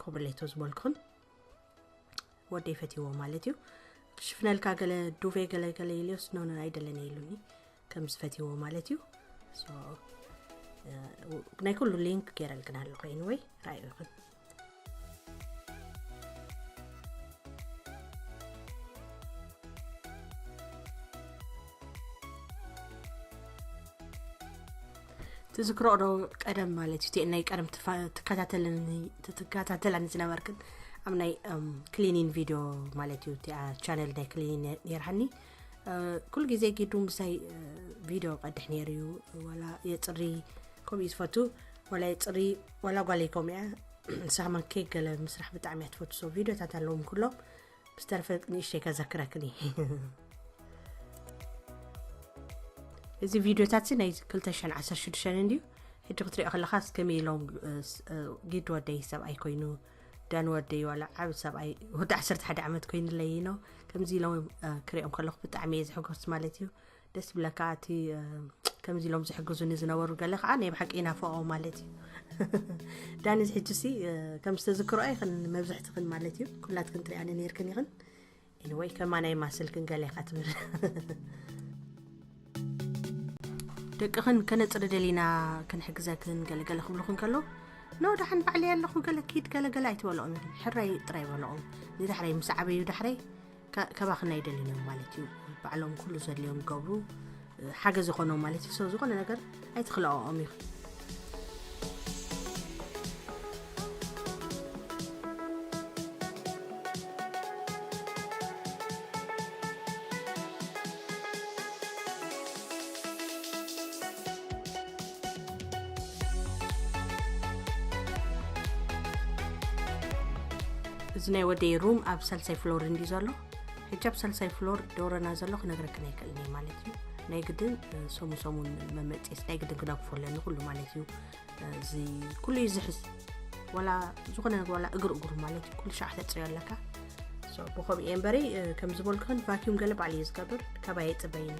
ኮብሌቶ ዝበልኩን ወደይ ፈትይዎ ማለት እዩ። ክሽፍነልካ ገለ ዱቬ ገለ ገለ ኢልዮስ፣ ኖ፣ ኖ፣ ኣይደለነ ኢሉኒ። ከም ዝፈትይዎ ማለት እዩ። So፣ እ፣ ናይ ኩሉ ሊንክ ገይረልክን ኣለኹ። ኤኒወይ፣ ራእዩ ይኹን። ትዝክሮ ዶ ቀደም ማለት እዩ፣ እቲ ናይ ቀደም ትፋ-፣ ትከታተለኒ፣ ትከታተላኒ ዝነበርክን ኣብ ናይ፣ እም፣ ክሊኒን ቪድዮ ማለት እዩ፣ እቲኣ ቻነል ናይ ክሊኒን ነ-፣ ነይርሃኒ። እ፣ ኩሉ ግዜ ጊዱ ምሳይ፣ እ፣ ቪድዮ ቀድሕ ነይሩ እዩ። ዋላ የጽሪ ከምኡ እዩ ዝፈቱ፣ ዋላ የጽሪ፣ ዋላ ጓለይ ከምኡ እያ። ንሳ ከማን ኬክ ገለ ምስራሕ ብጣዕሚ እያ ትፈቱ። So ቪድዮታት ኣለዎም ኩሎም። ብዝተረፈ ንእሽተይ ከዘክረክን እየ። እዚ ቪድዮታት እዚ ናይ ክልተ ሽሕን ዓሰርተ ሽዱሽተን እንድዩ። ሕጂ ክትሪኦ ከለኻስ ከመይ ኢሎም፣ እ፣ ስ-፣ እ፣ ጊድ ወደይ ሰብኣይ ኮይኑ፣ ዳን ወደይ ዋላ ዓቢ ሰብኣይ ወዲ ዓሰርተ ሓደ ዓመት ኮይኑለይ ነው። ከምዚ ኢሎም፣ እ፣ ክሪኦም ከለኹ ብጣዕሚ እየ ዝሕጎስ ማለት እዩ። ደስ ይብለካ እቲ፣ እ፣ ከምዚ ኢሎም ዝሕግዙኒ ዝነበሩ ገለ ከዓ ናይ ብሓቂ ይናፍቖ ማለት እዩ። ዳኒ እዚ ሕጂ ሲ፣ እ፣ ከም ዝተዝክሮ ኣይኽን መብዝሕትኽን ማለት እዩ። ኩላትክን ትሪኣኒ ነይርክን ኢኽን። ኤኒወይ፣ ከማናይ ማስልክን ገለ ኢኻ ትብል። ደቅኽን ከነጽሪ ደሊና ክንሕግዘክን ገለገለ ክብሉኽን ከለዉ፣ "ኖ፣ ደሓን ባዕለይ ኣለኹ፣ ገለ ኪድ፣ ገለገለ" ኣይትበልኦም ኢኽን። ሕራይ ጥራይ በልኦም። ንዳሕረይ ምስ ዓበዩ ዳሕረይ ከ-፣ ከባኽን ኣይደልን እዮም ማለት እዩ። ባዕሎም ኩሉ ዘድልዮም ይገብሩ፣ ሓገዝ ይኾኖም ማለት እዩ። So ዝኾነ ነገር ኣይትኽልኦኦም ኢኽን። እዚ ናይ ወደይ ሩም ኣብ ሳልሳይ ፍሎር እንድዩ ዘሎ። ሕጂ ኣብ ሳልሳይ ፍሎር ደውረና ዘሎ ክነግረክን ኣይክእልን እየ ማለት እዩ። ናይ ግድን፣ እ፣ ሰሙን ሰሙን መመጽኤስ ናይ ግድን ክነግፎ ኣለኒ ኩሉ ማለት እዩ። እዚ ኩሉ እዩ ዝሕዝ። ዋላ ዝኾነ ነገር፣ ዋላ እግር እግሩ ማለት እዩ፣ ኩሉ ሻዕ ተጽርዮ ኣለካ። So፣ ብኸምኡ እየ እምበሪ፣ እ፣ ከም ዝበልኩኽን ቫኪዩም ገለ ባዕሉ እዩ ዝገብር፣ ካባይ ኣይጽበይን።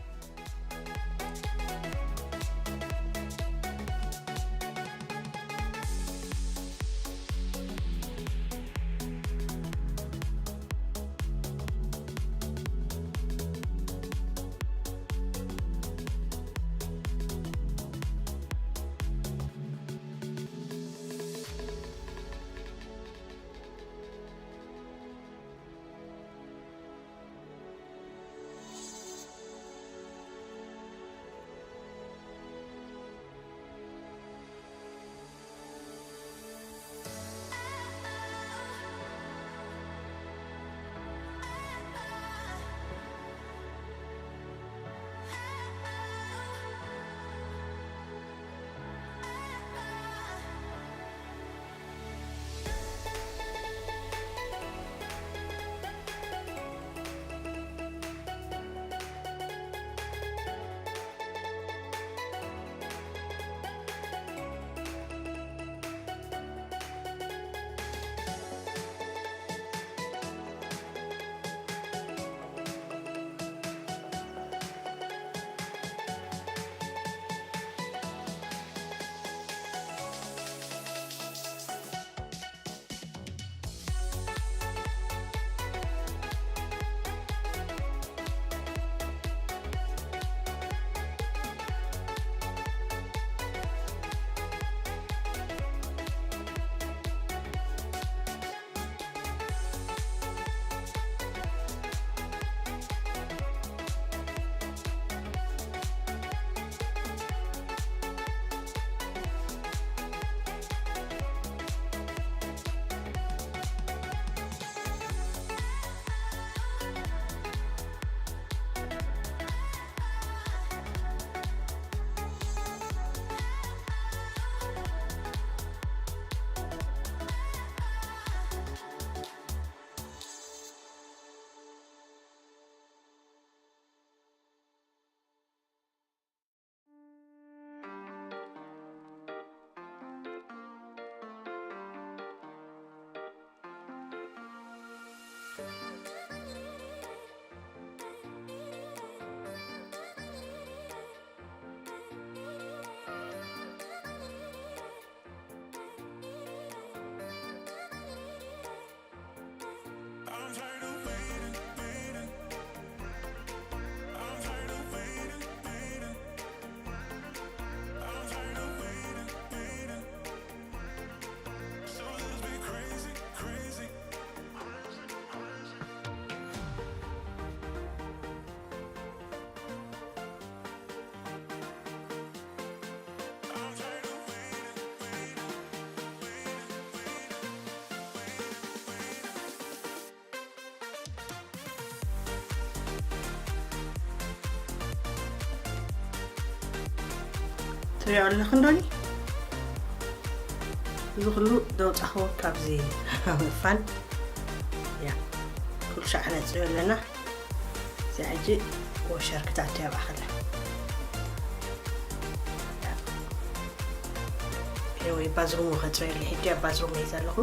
ትሪኦ ኣለኽን ዶኒ? እዚ ኩሉ ዘውፃኽዎ ካብዚ ፋን። ያ፣ ኩሉ ሻዕ ነፅዮ ኣለና። እዚ ሕጂ ወሸር ክትኣቱ ያብኣ ከላ። ወይ ባዝሩም ከፅረየሉ ሕጂ ኣብ ባዝሩም እየ ዘለኹ።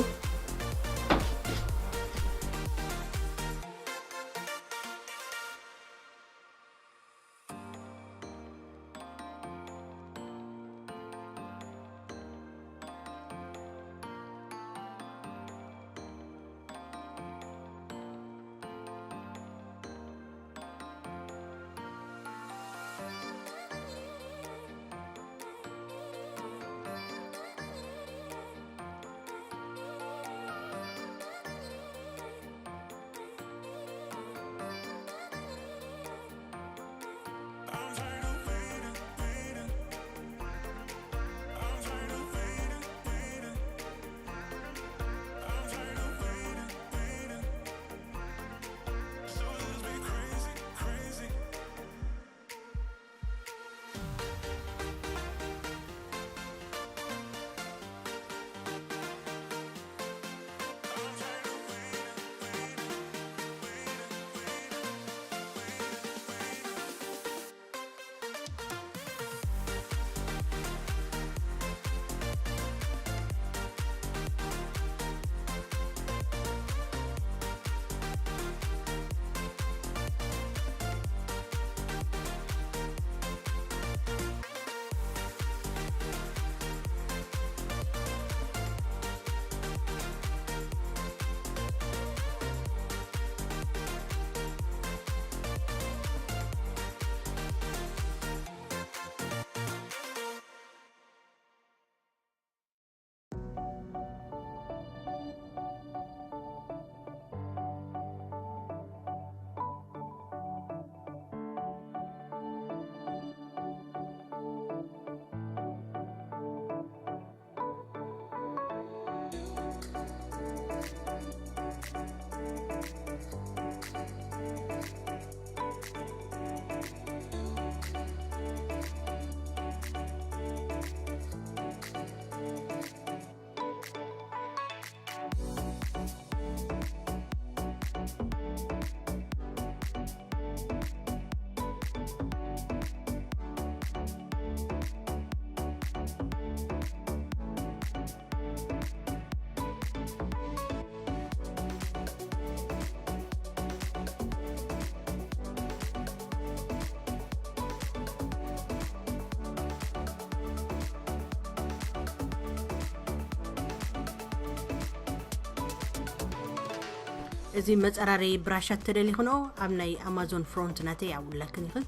እዚ መፀራረዪ ብራሻት ተደሊኽንኦ ኣብ ናይ ኣማዞን ፍሮንት ናተይ ኣብኡ ለክን ይኽእል።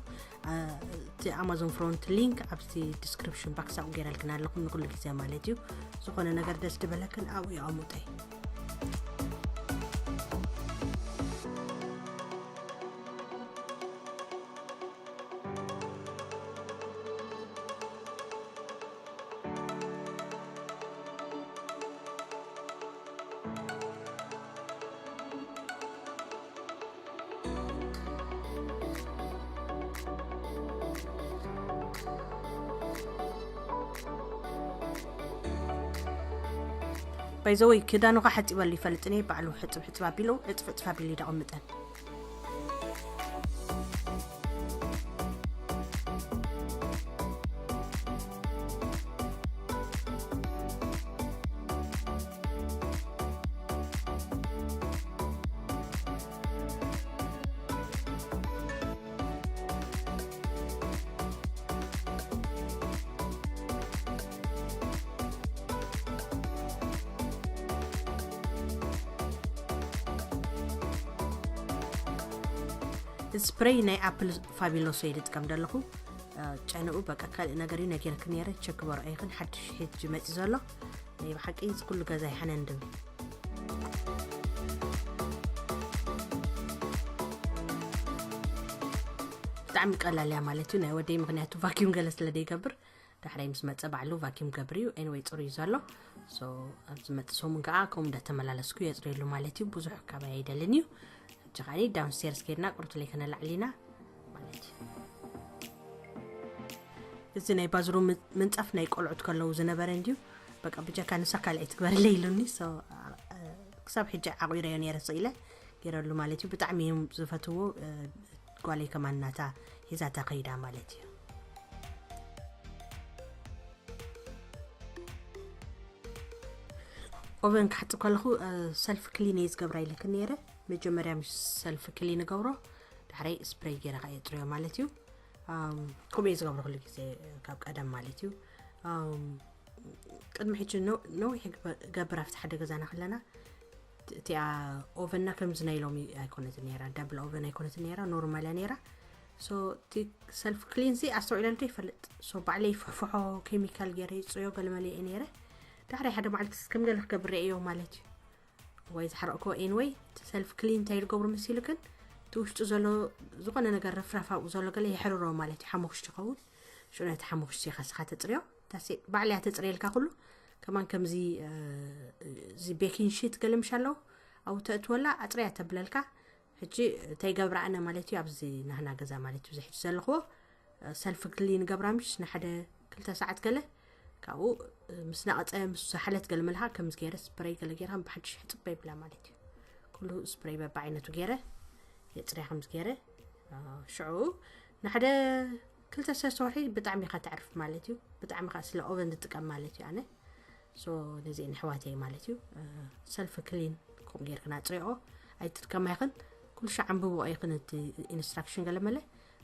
እቲ ኣማዞን ፍሮንት ሊንክ ኣብቲ ዲስክሪፕሽን ባክስ ኣብኡ ገይረልክን ኣለኹ፣ ንኩሉ ግዜ ማለት እዩ። ዝኾነ ነገር ደስ ድበለክን ኣብኡ የቐሙጠይ። ባይዘወይ ክዳኑኻ ሓፂበሉ ይፈልጥን እየ። ባዕሉ ሕፅብ ሕፅብ ኣቢሉ ዕፅፍ ዕፅፍ ኣቢሉ ይደቐምጠን። ስፕሬይ ናይ ኣፕል ፋቢሎሶ እየ ዝጥቀም ዘለኹ። ጨንኡ በቃ ካልእ ነገር እዩ ነጊርክ ነይረ፣ ቸክ በርኦ ይኽን ሓድሽ ሕጂ መፂ ዘሎ ናይ ብሓቂ እዚ ኩሉ ገዛ ይሓነን ድም። ብጣዕሚ ቀላል እያ ማለት እዩ ናይ ወደይ፣ ምክንያቱ ቫኪዩም ገለ ስለ ዘይገብር ዳሕራይ ምስ መፀ ባዕሉ ቫኪዩም ገብር እዩ። ኤንወይ ፅሩ እዩ ዘሎ። ሶ ኣብዚ መፂ ሰሙን ከዓ ከምኡ እንዳተመላለስኩ የፅርየሉ ማለት እዩ። ብዙሕ ካባይ ኣይደልን እዩ። ሕጂ ከዓ ዳውንስቴርስ ከይድና ቁርትለይ ከነላዕል ኢና ማለት እዩ። እዚ ናይ ባዝሩም ምንጻፍ ናይ ቆልዑት ከለዉ ዝነበረ እንድዩ። በቃ ብጀካ ንሳ ካልኣይ ትግበረለይ ኢሉኒ። So ክሳብ ሕጂ ዓቑረዮ ነይረ ስኢለ ገይረሉ ማለት እዩ። ብጣዕሚ እዮም ዝፈትዎ። ጓለይ ከማን ናታ ሒዛታ ከይዳ ማለት እዩ። ኦቨን ክሓጽብ ከለኹ ሰልፍ ክሊን እየ ዝገብራ ኢለክ ነይረ። መጀመርያ ምስ ሰልፍ ክሊን እገብሮ፣ ዳሕረይ ስፕሬይ ገይረ ከኣ የጽርዮ ማለት እዩ። ከምኡ እየ ዝገብሮ ኩሉ ግዜ ካብ ቀደም ማለት እዩ። ቅድሚ ሕጂ ነዊሕ ገብር ኣብቲ ሓደ ገዛና ከለና እቲኣ ኦቨንና ከምዚ ናይ ሎሚ ኣይኮነትን ነራ፣ ዳብል ኦቨን ኣይኮነትን ነራ፣ ኖርማል እያ ነራ። So እቲ ሰልፍ ክሊን ዚ ኣስተውዒለሉ ይፈልጥ። So ባዕለይ ፍሕፍሖ ኬሚካል ገይረ ይፅዮ ገለመለ እየ ነረ። ዳሕሪ ሓደ መዓልቲ ከም ገለ ክገብር እዮ ማለት እዩ። ወይ ዝሓረቕኮ ኤንወይ ሰልፍ ክሊን እንታይ ዝገብሩ መሲሉክን፣ እቲ ውሽጡ ዘሎ ዝኾነ ነገር ረፍራፍ ኣብኡ ዘሎ ገለ የሕርሮ ማለት እዩ። ሓሙኽሽቲ ይኸውን። ሽዑ ነቲ ሓሙኽሽቲ ኢኻ ስኻ ተፅርዮ። ታሴ ባዕልያ ተፅርየልካ ኩሉ። ከማን ከምዚ እዚ ቤኪን ሺት ገለ ምሽ ኣለዉ፣ ኣብኡ ተእትወላ ኣፅርያ ተብለልካ። ሕጂ እንታይ ገብራ ኣነ ማለት እዩ ኣብዚ ናህና ገዛ ማለት እዩ ዝሕጂ ዘለኽዎ ሰልፍ ክሊን ገብራ ምሽ ንሓደ ክልተ ሰዓት ገለ። ካብኡ ምስ ነቐፀ ምስ ሓለት ገለ መልካ ከምዚ ገይረ ስፕረይ ገለ ገይረ ከም ብሓድሽ ሕፅበ ይብላ ማለት እዩ። ኩሉ ስፕረይ በብዓይነቱ ገይረ የፅርያ ከምዚ ገይረ ሽዑ ንሓደ ክልተ ሰለስተ ወርሒ ብጣዕሚ ኢኻ ተዕርፍ ማለት እዩ። ብጣዕሚ ከዓ ስለ ኦቨን ዝጥቀም ማለት እዩ ኣነ። So ነዚ ንሕዋተይ ማለት እዩ ሰልፍ ክሊን ከም ጌርክን ኣፅሪኦ ኣይትጥቀማ ይኽን። ኩሉ ሻዕ ኣንብቦ ኣይኽን እቲ ኢንስትራክሽን ገለ መለ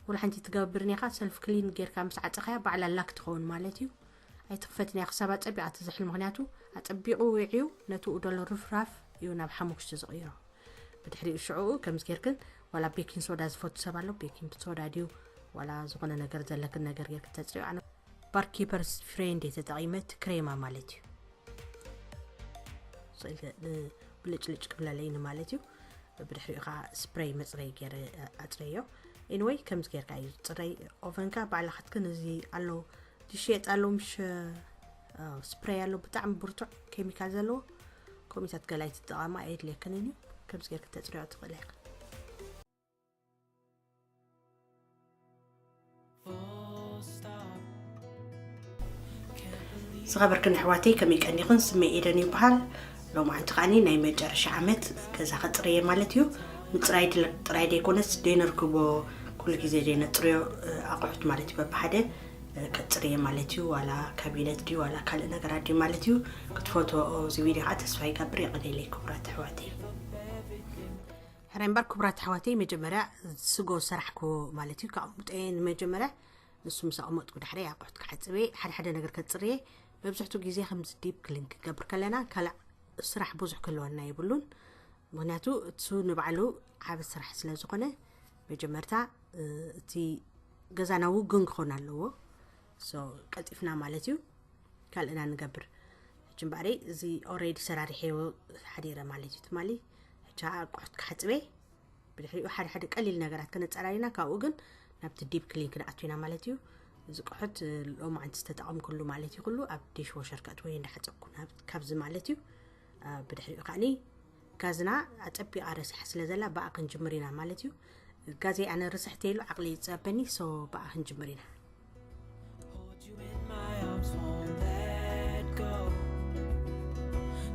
ወላ ሓንቲ ትገብር ኔኻ ሰልፍ ክሊን ጌርካ ምስ ዓፀኻያ ባዕላ ላክ ትኸውን ማለት እዩ። ኣይትኽፈትን እያ ክሳብ ኣፀቢቓ ትዝሕል፣ ምኽንያቱ ኣፀቢቑ ውዕዩ ነቲ ኡ ደሎ ርፍራፍ እዩ ናብ ሓሙክሽቲ ዝቕይሮ። ብድሕሪኡ ሽዑኡ ከምዚ ጌርክን ዋላ ቤኪን ሶዳ ዝፈቱ ሰብ ኣሎ፣ ቤኪን ሶዳ ድዩ ዋላ ዝኾነ ነገር ዘለክን ነገር ጌርክን ተፅሪዮ። ኣነ ባርኪፐርስ ፍሬንድ እየ ተጠቒመ፣ እቲ ክሬማ ማለት እዩ። ስእሊ ብልጭልጭ ክብለለይኒ ማለት እዩ። ብድሕሪኡ ከዓ ስፕሬይ መፅረይ ገይረ ኣፅረዮ። ኤንወይ ከምዚ ጌርካ እዩ ፅረይ። ኦቨንካ ባዕልኻትክን እዚ ኣሎ ዝሽየጥ ኣሎ ምሽ ስፕሬይ ኣሎ ብጣዕሚ ብርቱዕ ኬሚካል ዘለዎ። ኮሚታት ገላይ ትጠቐማ ኣየድልየክንን እዩ። ከምዚ ጌርክ ተፅረዮ ትኽእላ ኢኻ። ዝኸበርክን ኣሕዋተይ ከመይ ቀኒኽን? ስመይ ኤደን ይበሃል። ሎማዓንቲ ከዓኒ ናይ መጨረሻ ዓመት ገዛ ከፅርየ ማለት እዩ። ምፅራይ ድለ- ጥራይ ዘይኮነስ ደይነርክቦ ኩሉ ግዜ ደይነፅርዮ ኣቑሑት ማለት እዩ። በብሓደ ከፅርየ ማለት እዩ። ዋላ ካቢነት ድዩ ዋላ ካልእ ነገራት ድዩ ማለት እዩ። ክትፈትዎ እዚ ቪድዮ ከዓ ተስፋ ይገብር። የቐኔለይ ክቡራት ኣሕዋተይ። ሕራይ እምበር ክቡራት ኣሕዋተይ መጀመርያ ስጎ ሰራሕክዎ ማለት እዩ። ካብ ሙጠየ ንመጀመርያ ንሱ ምስ ኣቕመጥኩ ዳሕረይ ኣቑሑት ክሓፅበ ሓደ ሓደ ነገር ከፅርየ። መብዝሕቱ ግዜ ከምዚ ዲፕ ክሊን ክንገብር ከለና ካልእ ስራሕ ብዙሕ ክህልወና የብሉን። ምክንያቱ እሱ ንባዕሉ ዓብ ስራሕ ስለ ዝኾነ መጀመርታ እቲ ገዛና ውግን ክኾን ኣለዎ። So ቀልጢፍና ማለት እዩ ካልእና ንገብር። ሕጂ እምበኣረይ እዚ ኦሬዲ ሰራሪሐዎ ሓዲረ ማለት እዩ። ትማሊ ሕጂ ኣቁሑት ክሓፅበ ብድሕሪኡ ሓደ ሓደ ቀሊል ነገራት ከነፀራሪና ካብኡ ግን ናብቲ ዲፕ ክሊን ክንኣቱ ኢና ማለት እዩ። እዚ ቁሑት ሎማዓንቲ ዝተጠቐምኩሉ ማለት እዩ ኩሉ ኣብ ዲሽ ዎሸር ከእትወዮ እንዳሓፀብኩ ካብዚ ማለት እዩ። ብድሕሪኡ ከዓኒ ጋዝና ኣፀቢቓ ረሲሓ ስለ ዘላ ብኣ ክንጅምር ኢና ማለት እዩ። ጋዘይ ኣነ ርስሕቲ ኢሉ ዓቕሊ ይፀበኒ። So ብኣ ክንጅምር ኢና። Hold you in my arms, won't let go.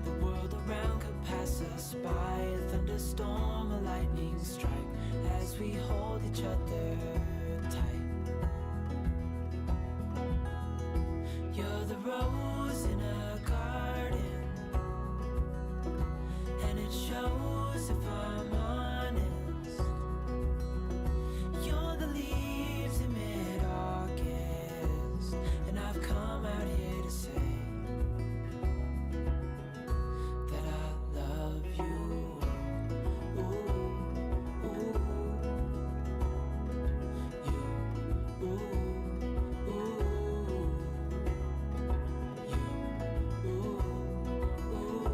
The world around could pass us by. A thunderstorm, a lightning strike as we hold each other tight. You're the rose in a garden, and it shows if I'm honest. You're the leaves in mid-August, and I've come out here to say that I love you. Ooh, ooh, you, ooh, ooh, you, ooh, ooh,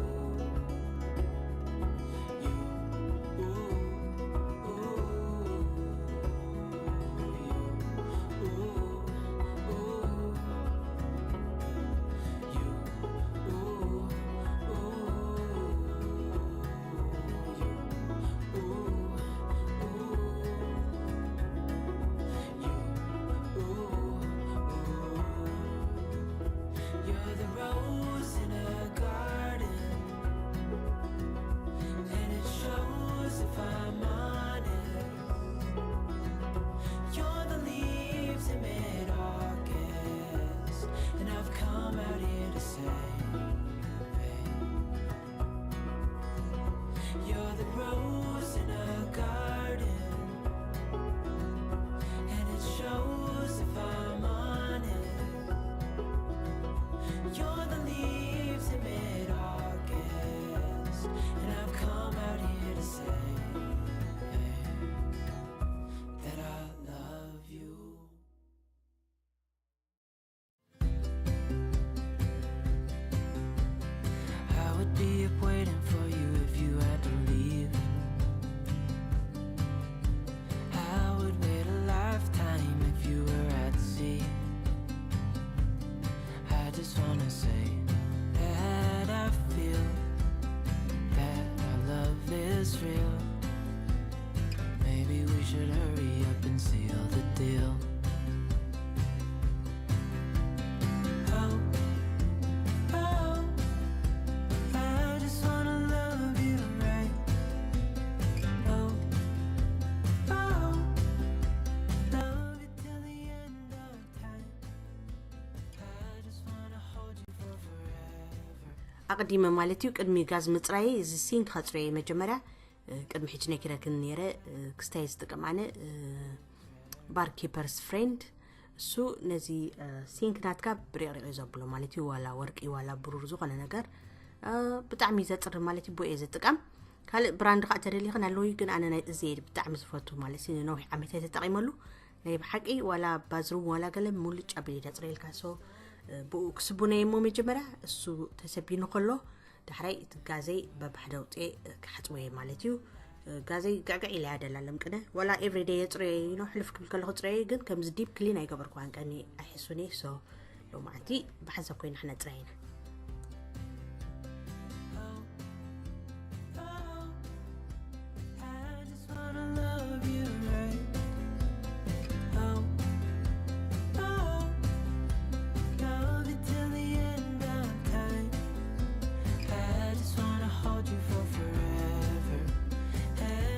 you, ooh. The rose in a garden, and it shows if I'm honest. You're the leaves in mid-August, and I've come out here to say that I love you. I would be up waiting for you if you had to leave. I would wait a lifetime if you were at sea. I just wanna say that I feel that our love is real. Maybe we should hurry up and seal the deal. Oh, oh, I just wanna love you right. Oh, oh, love you till the end of time. I just wanna hold you for forever. ኣቕዲመ ማለት እዩ ቅድሚ ጋዝ ምፅራይ እዚ ሲንክ ከፅርዮ እየ መጀመርያ። እ፣ ቅድሚ ሕጂ ነጊረክን ነይረ፣ እ፣ ክስታይ ዝጥቀም ኣነ፣ እ፣ ባር ኪፐርስ ፍሬንድ። እሱ ነዚ፣ እ፣ ሲንክ ናትካ ብሪቕሪቕ እዩ ዘብሎ ማለት እዩ። ዋላ ወርቂ ዋላ ብሩር ዝኾነ ነገር፣ እ፣ ብጣዕሚ ዘፅሪ ማለት እዩ። ብኡ እየ ዝጥቀም። ካልእ ብራንድ ከዓ ተደሊኽን ኣለዉ እዩ፣ ግን ኣነ ናይ እዚ እየ ብጣዕሚ ዝፈቱ ማለት እዩ። ንነዊሕ ዓመት እየ ተጠቒመሉ። ናይ ብሓቂ ዋላ ባዝሩም ዋላ ገለ ሙልጭ ኣቢሉ እዩ ዘፅረየልካ። ሶ፣ እ፣ ብኡ ክስቡነ እሞ መጀመርያ እሱ ተሰቢኑ ከሎ ዳሕራይ እቲ ጋዘይ በባሕደ ኣውፅኤ ክሓፅቦ እየ ማለት እዩ። ጋዘይ ግዕግዕ ኢለ እያ ደላ ለምቅነ። ዋላ ኤቭሪደይ የፅረዮ እዩ፣ ሕልፍ ክብል ከለኹ ፅረዮ እዩ፣ ግን ከምዚ ዲፕ ክሊን ኣይገበርኩዋን ቀኒ ኣይሕሱን እየ። ሶ ሎማዓንቲ ብሓንሳብ ኮይና ክነፅርያ ኢና። I just wanna love you right. Oh, oh, love you till the end of time. I just wanna hold you for forever.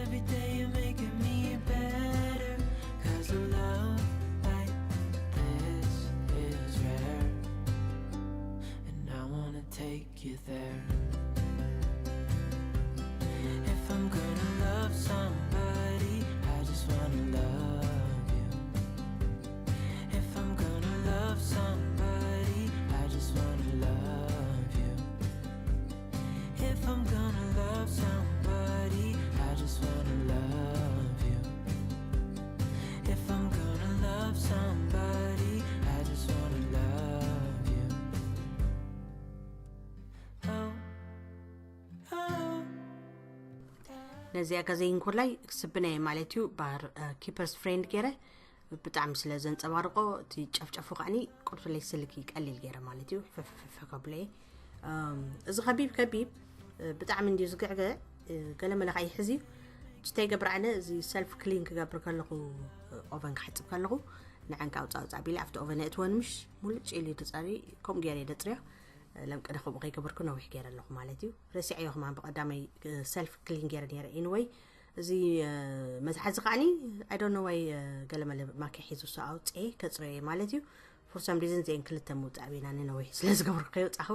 Every day you're making me better. 'Cause a love like this is rare. And I wanna take you there. If I'm gonna love somebody, I just wanna love you. If I'm gonna love somebody, I just wanna love you. If I'm gonna love somebody, I just wanna love you. If I'm gonna love somebody, I just wanna love you. Oh, oh. ነዚኣ ከዘይንኮላይ ክስብነየ ማለት እዩ። ባር፣ እ፣ ኪፐርስ ፍሬንድ ገይረ ብጣዕሚ ስለ ዘንጸባርቆ እቲ ጨፍጨፉ ከዓኒ ቁርፍለይ ስልኪ ቀሊል ገይረ ማለት እዩ። ፈፈፈፈ ከብለየ። እም፣ እዚ ከቢብ ከቢብ፣ እ፣ ብጣዕሚ እንድዩ ዝግዕገ፣ እ፣ ገለ መለ ከዓ ይሕዝ እዩ። እንታይ ይገብር ኣነ እዚ ሰልፍ ክሊን ክገብር ከለኹ፣ እ፣ ኦቨን ክሓጽብ ከለኹ ንዓንካ ኣውፃ ኣውፃ ቢለ ኣብቲ ኦቨን የእትወን ምሽ ሙልጭ ኢሉ ድፀሪ ከምኡ ገይረ ደፅርዮ። ለምቅነ ከምኡ ከይገበርኩ ነዊሕ ገይረ ኣለኹ ማለት እዩ። ረሲዐዮ ከማን ብቐዳመይ፣ እ፣ ሰልፍ ክሊን ገይረ ነይረ። ኤኒወይ፣ እዚ፣ እ፣ መትሓዚ ከዓኒ፣ I don't know why፣ እ፣ ገለመለ ማኪ ሒዙ እሱ ኣውፅኤ ከፅረዮ እየ ማለት እዩ። For some reason እዚአን ክልተ ምውፃእ ቤና ንነዊሕ ስለ ዝገበርኩ ከይወፃኹ።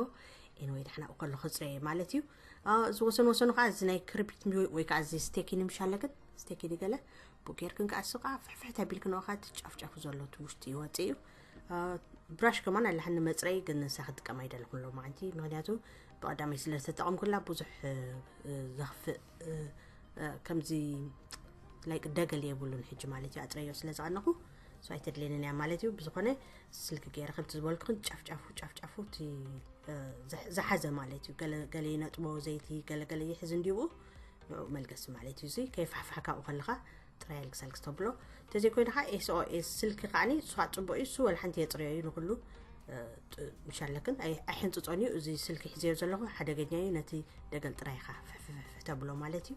ኤኒወይ፣ ዳሕና ከሎ ከፅረዮ እየ ማለት እዩ። እ፣ እዚ ወሰን ወሰኑ ከዓ እዚ ናይ ክርቢት ሚ-፣ ወይ ከዓ እዚ ስቴኪኒ ምሽ ኣለ ግን፣ ስቴኪኒ ገለ ብኡ ጌርክን ከዓ እሱ ከዓ ፍሕፍሕት ኣቢልክን ኦኻ እቲ ጫፍጫፉ ዘሎ እቲ ውሽጢ ይወፅእ እዩ። እ፣ ብራሽ ከማን ኣለሓኒ መፅረይ ግን ንሳ ክጥቀም ኣይደለኹን ሎማዓንቲ። ምኽንያቱ ብቐዳመይ ስለ ዝተጠቐምኩላ ብዙሕ፣ እ፣ እ፣ ዘኽፍእ፣ እ፣ እ፣ ከምዚ ላይክ ደገል የብሉን ሕጂ ማለት እዩ። ኣፅረዮ ስለ ዝቐነኹ እሱ ኣይተድልየንን እያ ማለት እዩ። ብዝኾነ ስልኪ ገይረ ከምቲ ዝበልኩኽን ጫፍጫፉ፣ ጫፍጫፉ እቲ፣ እ፣ ዝሕ-፣ ዝሓዘ ማለት እዩ። ገለ፣ ገለ ይነጥቦ ዘይቲ፣ ገለ፣ ገለ ይሕዝ እንዲብኡ ንኡ መልገሲ ማለት እዩ። እዚ ከይፋሕፋሕ ካብኡ ከለኻ ጥራይ ኣልግስ ኣልግስ ተብሎ። እንተዘይኮይኑ ከዓ ኤስ ኦ ኤስ ስልኪ ከዓኒ እሱ ከዓ ፅቡቅ እዩ። እሱ ወላ ሓንቲ የፅርዮ እዩ ንኩሉ፣ እ፣ ጥ-፣ ምሽ ኣለክን ኣይ-፣ ኣይሕንፅፆን እዩ። እዚ ስልኪ ሒዘዮ ዘለኹ ሓደገኛ እዩ። ነቲ ደገል ጥራይ ኢኻ ፍሕፍሕፍሕ ተብሎ ማለት እዩ።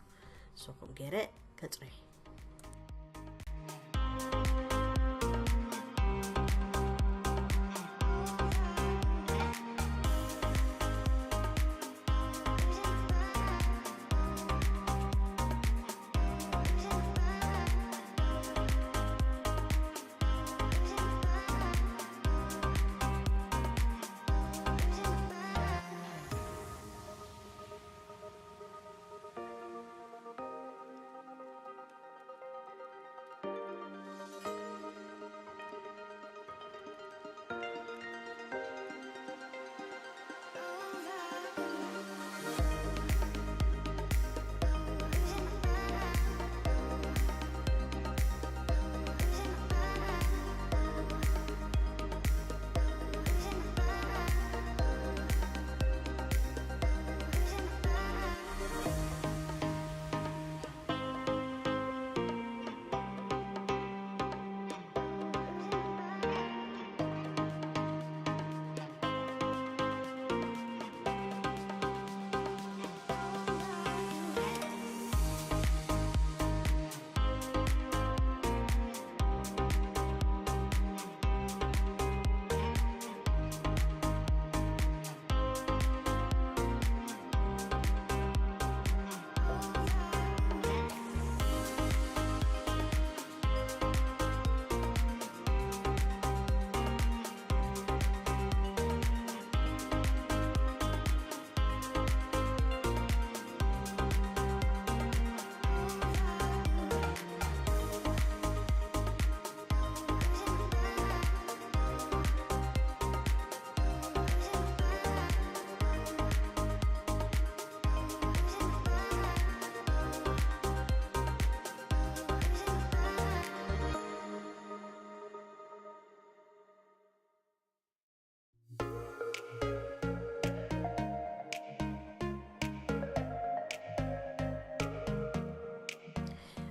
እሱ ከምኡ ገይረ ከፅርዮ እየ።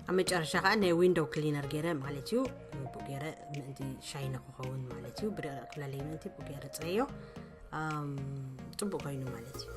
ኣብ መጨረሻ ከዓ ናይ ዊንዶው ክሊነር ገይረ ማለት እዩ። ብኡ ገይረ ምእንቲ ሻይኒ ክኸውን ማለት እዩ። ብደቂቕ ክብለለይ ምእንቲ ብኡ ገይረ ፅረዮ። ኣም፣ ፅቡቅ ኮይኑ ማለት እዩ።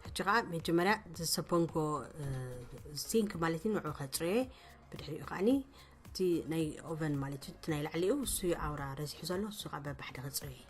ሕጂ ከዓ መጀመርያ ዝሰፖንኮ ሲንክ ማለት እዩ፣ ንዑ ከፅርዮ። ብድሕሪኡ ከዓኒ እቲ ናይ ኦቨን ማለት እዩ፣ እቲ ናይ ላዕሊኡ እሱ ኣውራ ረዚሑ ዘሎ፣ እሱ ከዓ በባሕደ ከፅርዮ።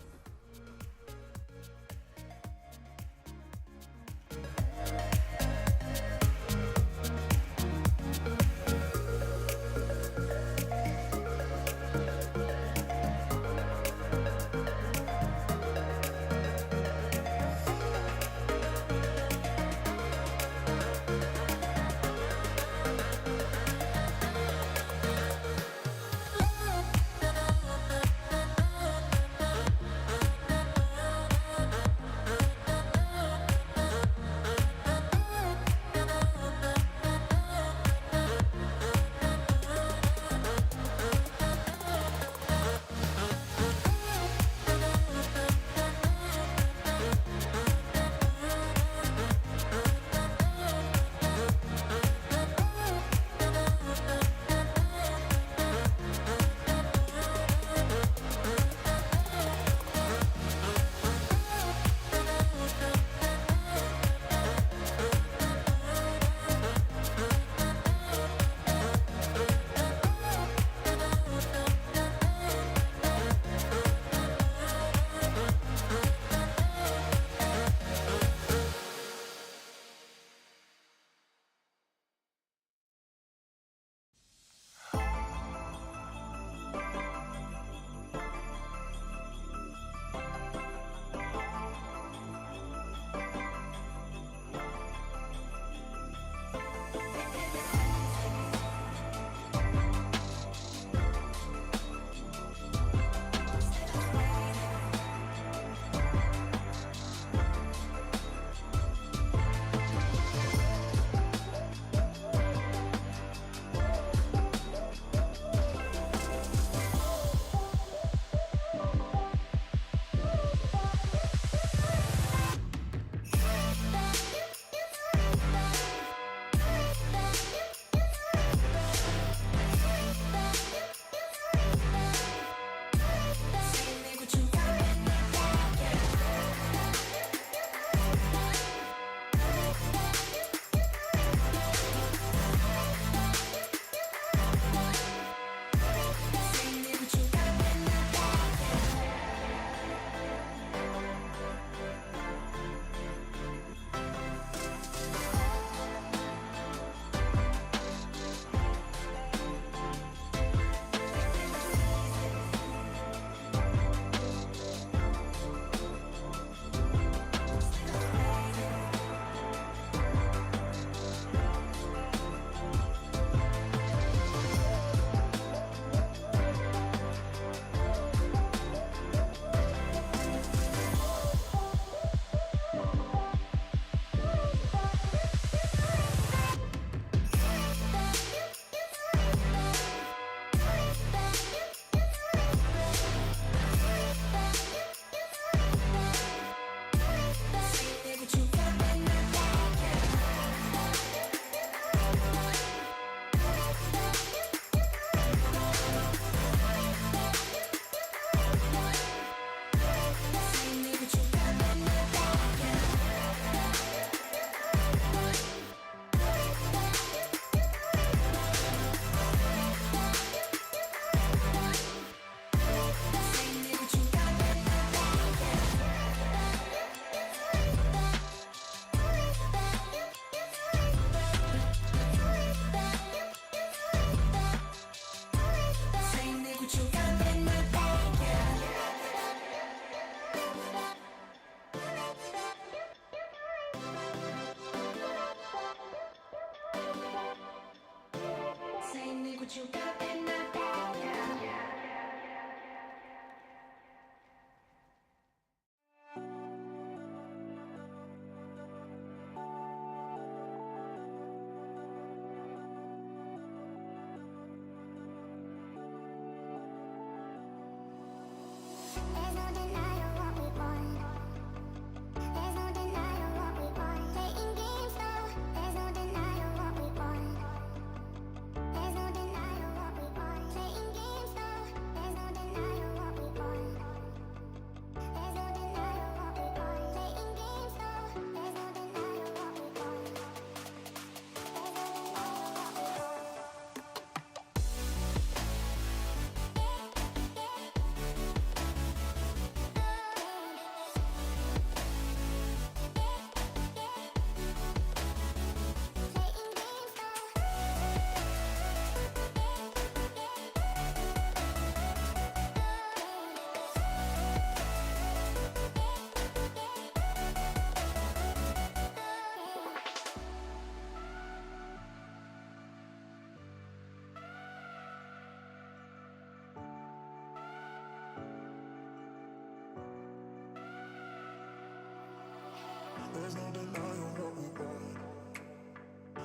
There's no denying what we want.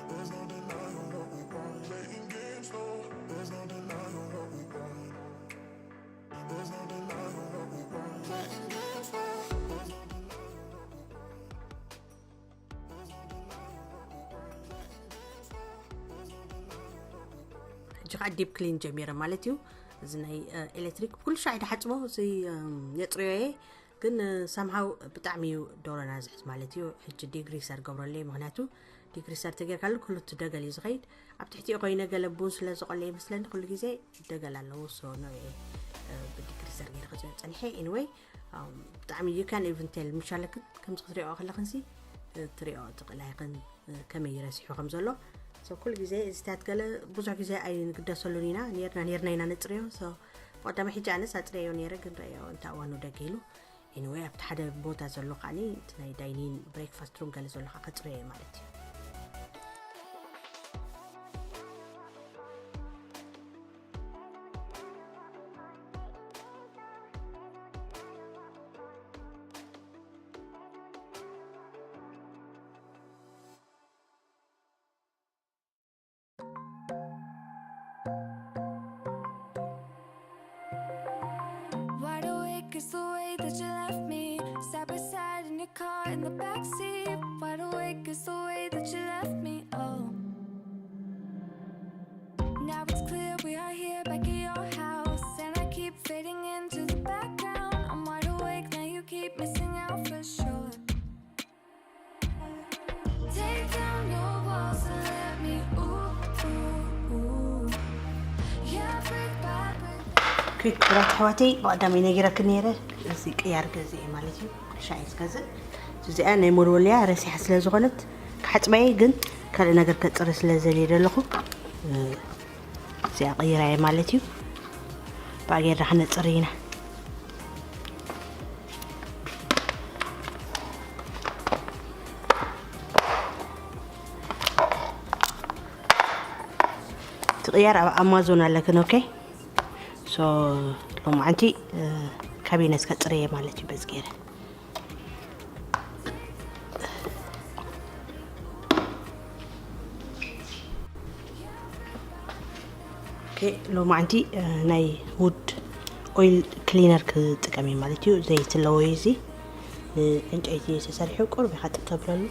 There's no denying what we want. Playing games, no. There's no denying what we want. There's no denying what we want. Playing games, no. There's no denying what we want. Playing games, no. There's no denying what we want. ሕጂ ከዓ ዲፕ ክሊን ጀሚረ ማለት እዩ። እዚ ናይ ኤሌክትሪክ ኩሉ ሻዕ ይድሓፅቦ እዚ የፅርዮ እየ። ግን ሳምሃው ብጣዕሚ እዩ ዶሮና ዝሕዝ ማለት እዩ። ሕጂ ዲግሪሰር ገብረለይ፣ ምክንያቱ ዲግሪሰር ተጌርካሉ ኩሉ እቲ ደገል እዩ ዝኸይድ። ኣብ ትሕቲኡ ኮይነ ገለ ቡን ስለ ዝቆለ ይመስለኒ ኩሉ ግዜ ደገል ኣለዎ። ሶ ኖ ብዲግሪሰር ገይረ ክፅዮ ፀኒሐ። ኤኒወይ ብጣዕሚ you can even tell ምሻለክን ከምዚ ክትሪኦ ከለክንሲ ትሪኦ ትቕላይክን ከመይ ረሲሑ ከም ዘሎ። ሶ ኩሉ ግዜ እዚታት ገለ ብዙሕ ግዜ ኣይንግደሰሉን ኢና። ኔርና ኔርና ኢና ነፅርዮ። ሶ ብቐዳማይ ሕጂ ኣነስ ኣፅረዮ ነይረ፣ ግን ረዮ እንተ እዋኑ ደገ ኢሉ። ኤኒወይ ኣብቲ ሓደ ቦታ ዘሎ ከዓኒ እቲ ናይ ዳይኒን ብሬክፋስት ሩም ገለ ዘሎ ከዓ ከፅረዮ ማለት እዩ። Wide awake is the way that you left me. Side by side in your car in the backseat. Wide awake is the way that you left me. Oh. Now it's clear we are here back at your house. And I keep fading into the background. I'm wide awake, now you keep missing out for sure. Take down your walls and let me, ooh, ooh, ooh. Yeah, brick by brick. ክቡራት ኣሕዋተይ፣ ብቐዳመይ ነጊረክን ነይረ፣ እዚ ቅያር ገዚአ ማለት እዩ። ኩሉ ሻዕ እየ ዝገዝእ። እዚኣ ናይ መወልወልያ ረሲሓ ስለ ዝኾነት ክሓፅባ እየ፣ ግን ካልእ ነገር ከፅሪ ስለ ዘልየ ዘለኹ እዚኣ ቀይራ እየ ማለት እዩ። ብኣ ጌርና ክነፅሪ ኢና። ትቕያር ኣብ ኣማዞን ኣለክን። ኦኬ። ሶ ሎማዓንቲ ካቢነት ከፅርየ ማለት እዩ። በዚ ገይረ ኦኬ። ሎማዓንቲ ናይ ውድ ኦይል ክሊነር ክጥቀም እዩ ማለት እዩ። ዘይት ኣለዎ እዩ እዚ። ንዕንጨይቲ እዩ ተሰሪሑ። ቁሩብ ኢኻ ጥብ ተብለሉ።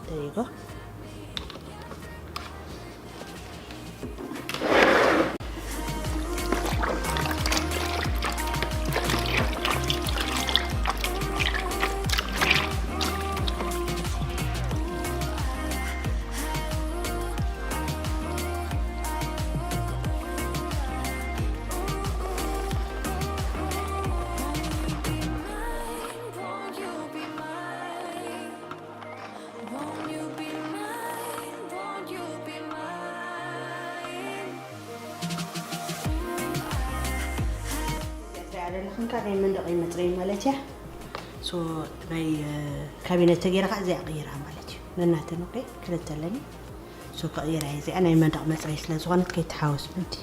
There you go። ኣለኹም ካብ ናይ መንደቕ መፅረይ ማለት እያ። ሶ ናይ ካቢነት ተገይራ ከዓ እዚኣ ቀይራ ማለት እዩ። ነናተን ኦኬ ክልተ ኣለኒ። ሶ ከቕይራ እየ እዚኣ ናይ መንደቕ መፅረይ ስለ ዝኾነት ከይተሓወስ ምንቲ።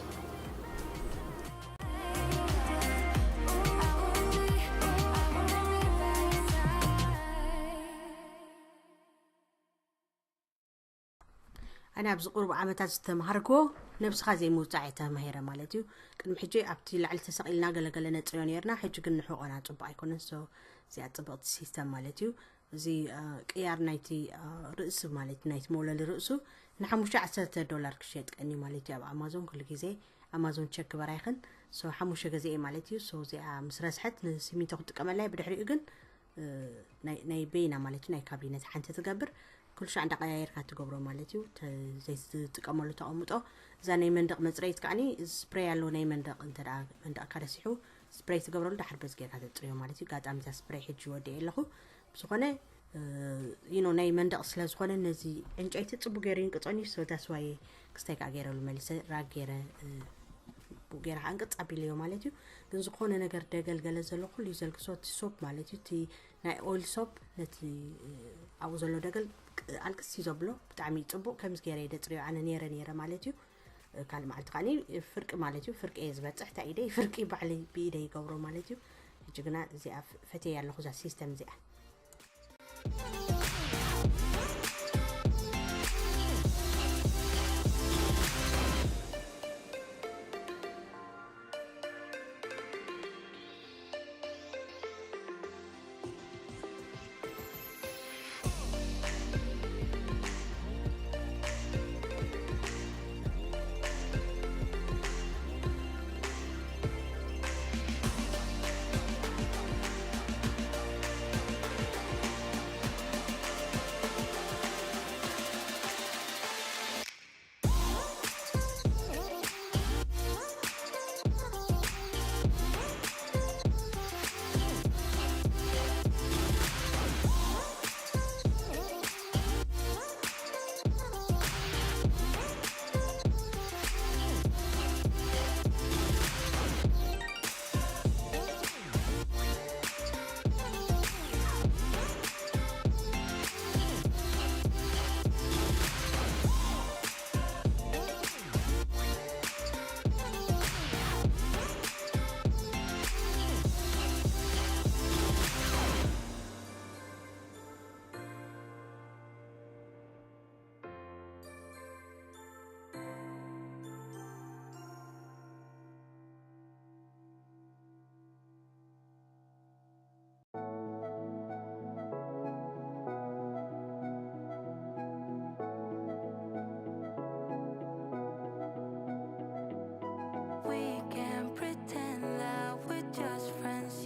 ኣነ ኣብዚ ቁሩብ ዓመታት ዝተምሃርክዎ ነብስኻ ዘይምውፃዕ እየ ተማሂረ ማለት እዩ። ቅድሚ ሕጂ ኣብቲ ላዕሊ ተሰቒልና ገለገለ ነፅርዮ ነርና። ሕጂ ግን ንሕቆና ፅቡቅ ኣይኮነን። ሶ እዚኣ ፅብቕቲ ሲስተም ማለት እዩ። እዚ ቅያር ናይቲ ርእሲ ማለት ናይቲ መውለሊ ርእሱ ንሓሙሽተ ዓሰርተ ዶላር ክሸጥ ቀኒ ማለት እዩ ኣብ ኣማዞን። ኩሉ ግዜ ኣማዞን ቸክ ግበራ ይኽን። ሶ ሓሙሽተ ገዜ እየ ማለት እዩ። ሶ እዚኣ ምስ ረስሐት ንሲሚንቶ ክጥቀመላ እየ። ብድሕሪኡ ግን ናይ በይና ማለት እዩ ናይ ካቢነት ሓንቲ ትገብር። ኩሉ ሻዕ እንዳቀያየርካ ትገብሮ ማለት እዩ። ዘይትጥቀመሉ ተቐምጦ። እዛ ናይ መንደቕ መፅረይት ከዓኒ ስፕሬይ ኣለዎ ናይ መንደቕ እንተ መንደቕካ ረሲሑ ስፕሬይ ትገብረሉ። ዳሕር በዚ ጌርካ ተፅርዮ ማለት እዩ። ጋጣሚ እዛ ስፕሬይ ሕጂ ወዲኤ ኣለኹ። ብዝኾነ you know ናይ መንደቕ ስለ ዝኾነ ነዚ ዕንጨይቲ ፅቡቅ ገይሩ ይንቅፀኒ። So that's why ክስታይ ከዓ ገይረሉ መሊሰ ራግ ገይረ ብኡ ገይረ ከዓ እንቅፅ ኣቢለዮ ማለት እዩ። ግን ዝኾነ ነገር ደገልገለ ዘሎ ኩሉ እዩ ዘልግሶ። እቲ ሶፕ ማለት እዩ እቲ ናይ ኦይል ሶፕ ነቲ ኣብኡ ዘሎ ደገል ኣልቅስ እዩ ዘብሎ። ብጣዕሚ እዩ ፅቡቅ። ከምዚ ገይረ እየ ደፅርዮ ኣነ ነይረ ነይረ ማለት እዩ። ካልእ መዓልቲ ከዓኒ ፍርቂ ማለት እዩ። ፍርቂ እየ ዝበፅሕ። እንታይ ኢደይ ፍርቂ ባዕለይ ብኢደይ ይገብሮ ማለት እዩ። ሕጂ ግና እዚኣ ፈትየ ኣለኹ እዛ ሲስተም እዚኣ።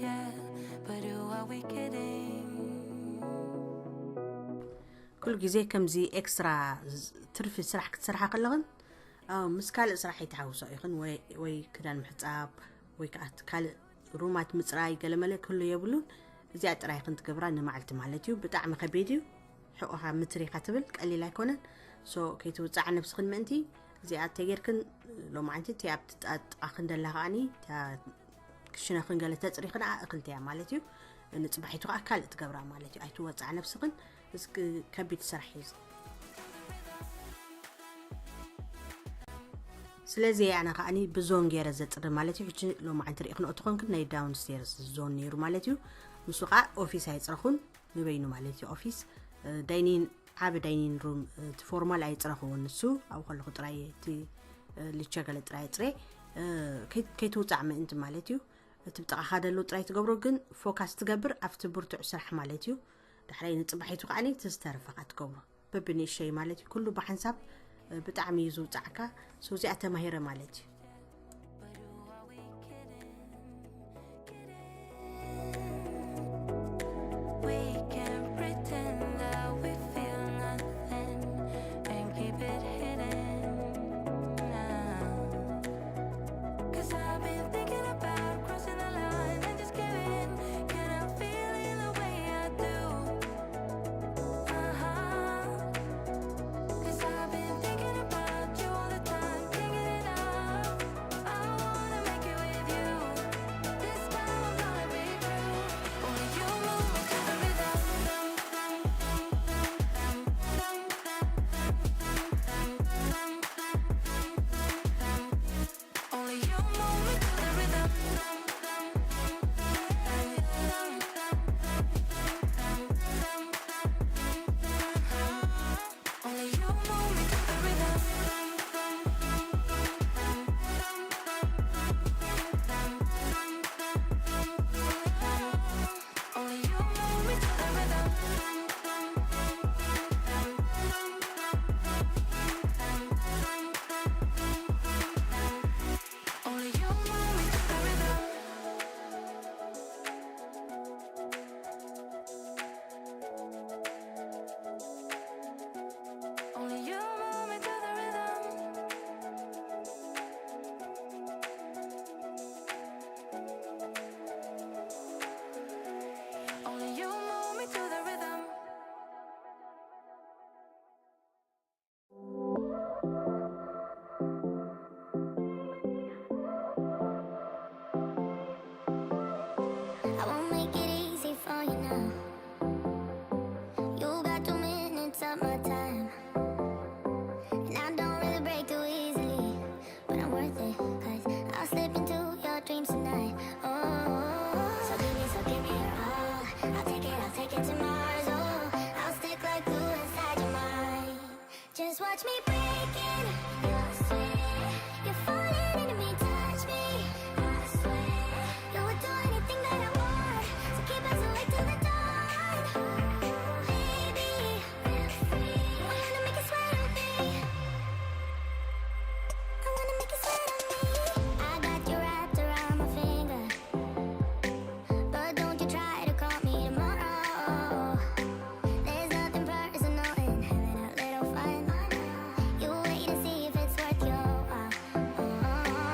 Yeah, but who are we kidding? ኩሉ ግዜ ከምዚ ኤክስትራ ትርፊ ስራሕ ክትሰርሓ ከለኽን ምስ ካልእ ስራሕ ይትሓውሶ ኢኽን፣ ወይ ክዳን ምሕፃብ ወይ ከዓ ካልእ ሩማት ምፅራይ ገለመለ ክህሉ የብሉን። እዚኣ ጥራይ ክንትገብራ ንማዕልቲ ማለት እዩ። ብጣዕሚ ከቢድ እዩ። ሕቆኻ ምትሪኻ ትብል ቀሊል ኣይኮነን። ሶ ከይትውፃዕ ነብስኽን ምእንቲ እዚኣ ተጌርክን ሎማዓንቲ እቲ ኣብ ትጣጥቃ ክንደላ ከዓኒ ክሽነኽን ገለ ተፅሪኽን እኽልተያ ማለት እዩ። ንፅባሒቱ ከዓ ካልእ ትገብራ ማለት እዩ። ኣይትወፃዕ ነብስኽን። እዚ ከቢድ ስራሕ እዩ። ስለዚ ኣነ ከዓኒ ብዞን ገይረ ዘፅሪ ማለት እዩ። ሕጂ ሎማዓንቲ ሪኢኽንኦ ተኾንክን ናይ ዳውን ስቴርስ ዞን ነይሩ ማለት እዩ። ንሱ ከዓ ኦፊስ ኣይፅረኹን፣ ንበይኑ ማለት እዩ። ኦፊስ ዳይኒን ዓብ ዳይኒን ሩም እቲ ፎርማል ኣይፅረኽዎን። ንሱ ኣብኡ ከለኹ ጥራይ እቲ ልቸ ገለ ጥራይ ፅሬ ከይትውፃዕ ምእንቲ ማለት እዩ። እቲ ብጥቓኻ ደሎ ጥራይ ትገብሮ ግን ፎካስ ትገብር ኣብቲ ብርቱዕ ስራሕ ማለት እዩ። ዳሕራይ ንፅባሒቱ ከዓኒ እቲ ዝተረፈኻ ትገብሮ በብንእሸይ ማለት እዩ። ኩሉ ብሓንሳብ ብጣዕሚ እዩ ዝውፃዕካ። ሶ እዚኣ ተማሂረ ማለት እዩ። We can pretend that we feel nothing and keep it hidden now. Cause I've been thinking about crossing the line and just giving. Can I feel it the way I do? Uh-huh. Cause I've been thinking about you all the time. Can't get enough. I wanna make it with you. This time I'm gonna be true. Only you move me to the rhythm. Only you move me to the rhythm. Only you move me to the rhythm. Only you move me to the rhythm. Only you move me to the rhythm. Only you move me to the rhythm. Only you move me to the rhythm. I won't make it easy for you now. You got two minutes of my time. And I don't really break too easily, but I'm worth it, cause I'll slip into your dreams tonight. Oh, so give me, so give me your all. I'll take it, I'll take it to Mars. Oh, I'll stick like glue inside your mind. Just watch me break in. You'll swear you're falling into me. Touch me, I swear you would do anything that I want. So keep us awake till the dawn. Baby, feel free. I wanna make you sweat on me. I wanna make you sweat on me. I got you wrapped around my finger. But don't you try to call me tomorrow. There's nothing personal in having a little fun. You wait and see if it's worth your while.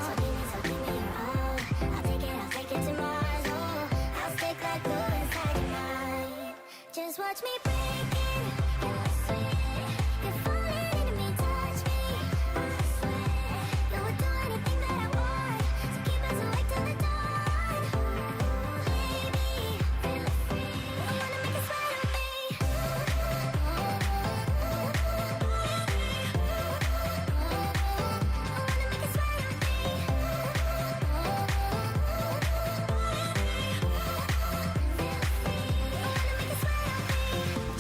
So give me, so give me your all. I'll take it, I'll take it to Mars. Oh, I'll stick like glue inside your mind. Just watch me break in. You're sweet. You're falling into me. Touch me. I swear you would do anything that I want. So keep us awake till the dawn. Baby, feel free. I wanna make you sweat on me. I wanna make you sweat on me.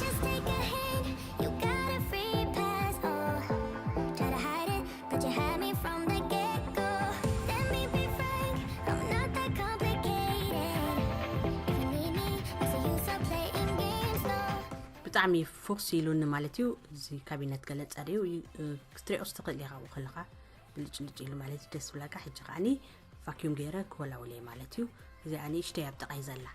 Just take a hint, you got a free pass. Oh, try to hide it, but you had me from the get-go. Let me be frank, I'm not that complicated. If you need me, what's the use of playing games, no? ብጣዕሚ ፉክስ ኢሉኒ ማለት እዩ። እዚ ካቢነት ገለ ጸሪዩ ክትሪኦ ትኽእል ኢኻ። ኣብኡ ከለኻ ብልጭልጭ ኢሉ ማለት እዩ። ደስ ብላካ። ሕጂ ከዓኒ ቫኪዩም ገይረ ክወላውል እየ ማለት እዩ። እዚኣ ንእሽተይ ኣብ ጥቓይ ዘላ።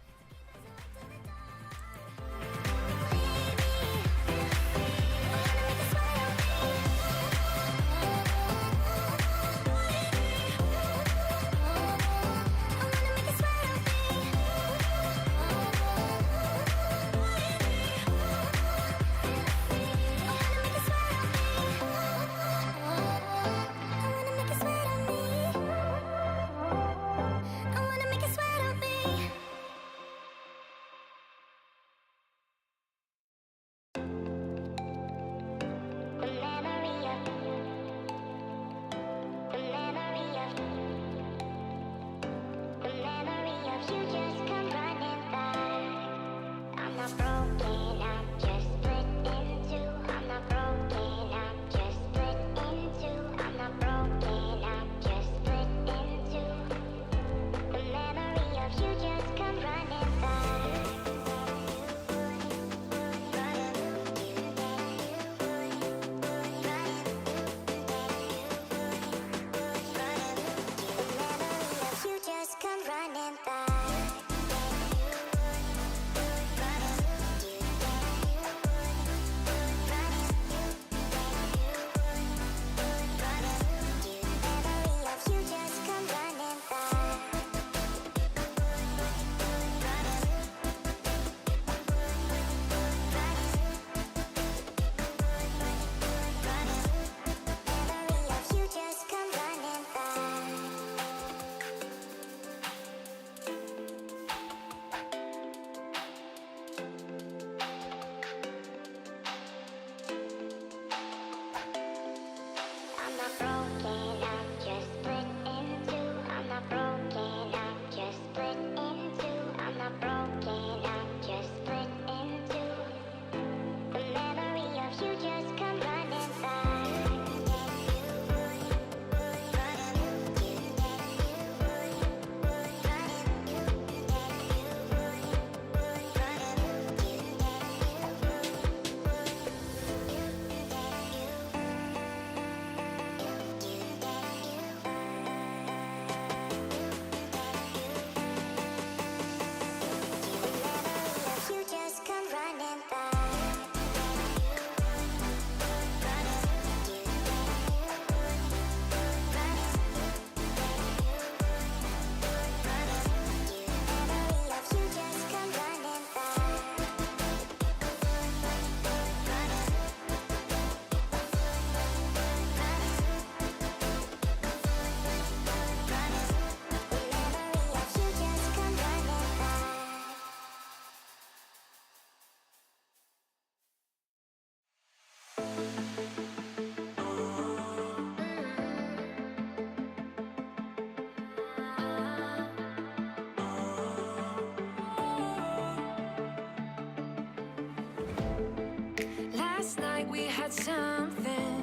Last night we had something.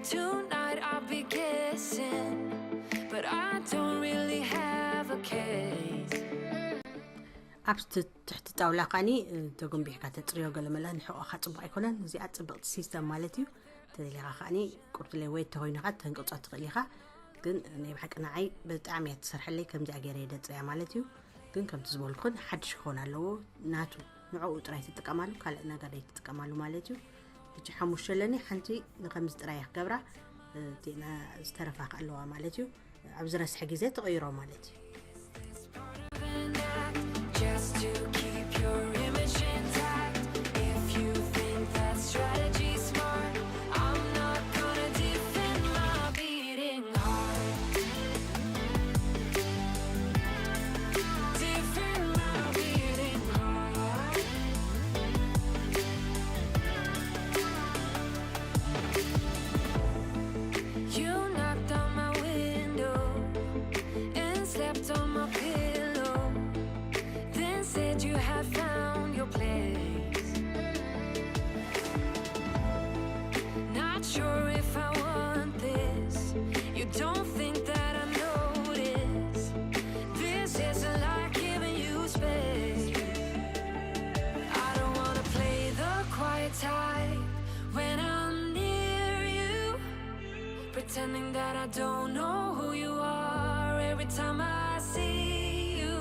Tonight I'll be guessing. But I don't really have a case. ኣብቲ ትሕቲ ጣውላ ከዓኒ ተጎንቢሕካ ተፅርዮ ገለመለ ንሕቆኻ ፅቡቅ ኣይኮነን። እዚኣ ፅብቅቲ ሲስተም ማለት እዩ። ተደሊኻ ከዓኒ ቁርትለይ ወይ ተኮይንኻ ተንቅፆ ትኽእል ኢኻ። ግን ናይ ብሓቂ ንዓይ ብጣዕሚ እያ ትሰርሐለይ። ከምዚኣ ገይረ እየ ደፅርያ ማለት እዩ። ግን ከምቲ ዝበልኩን ሓድሽ ክኾን ኣለዎ። ናቱ ንዕኡ ጥራይ ትጥቀማሉ፣ ካልእ ነገር ደይ ትጥቀማሉ ማለት እዩ። ሕጂ ሓሙሽተ ኣለኒ፣ ሓንቲ ንከምዚ ጥራይ እየ ክገብራ፣ እቲና ዝተረፋ ከ ኣለዋ ማለት እዩ። ኣብ ዝረስሐ ግዜ ትቕይሮ ማለት እዩ። Just to keep your image intact. If you think that strategy's smart, I'm not gonna defend my beating heart. Defend my beating heart. You knocked on my window and slept on my pillow, then said you had found your place. Not sure if I want this. You don't think that I notice. This isn't like giving you space. I don't wanna play the quiet type when I'm near you. Pretending that I don't know who you are every time I see you.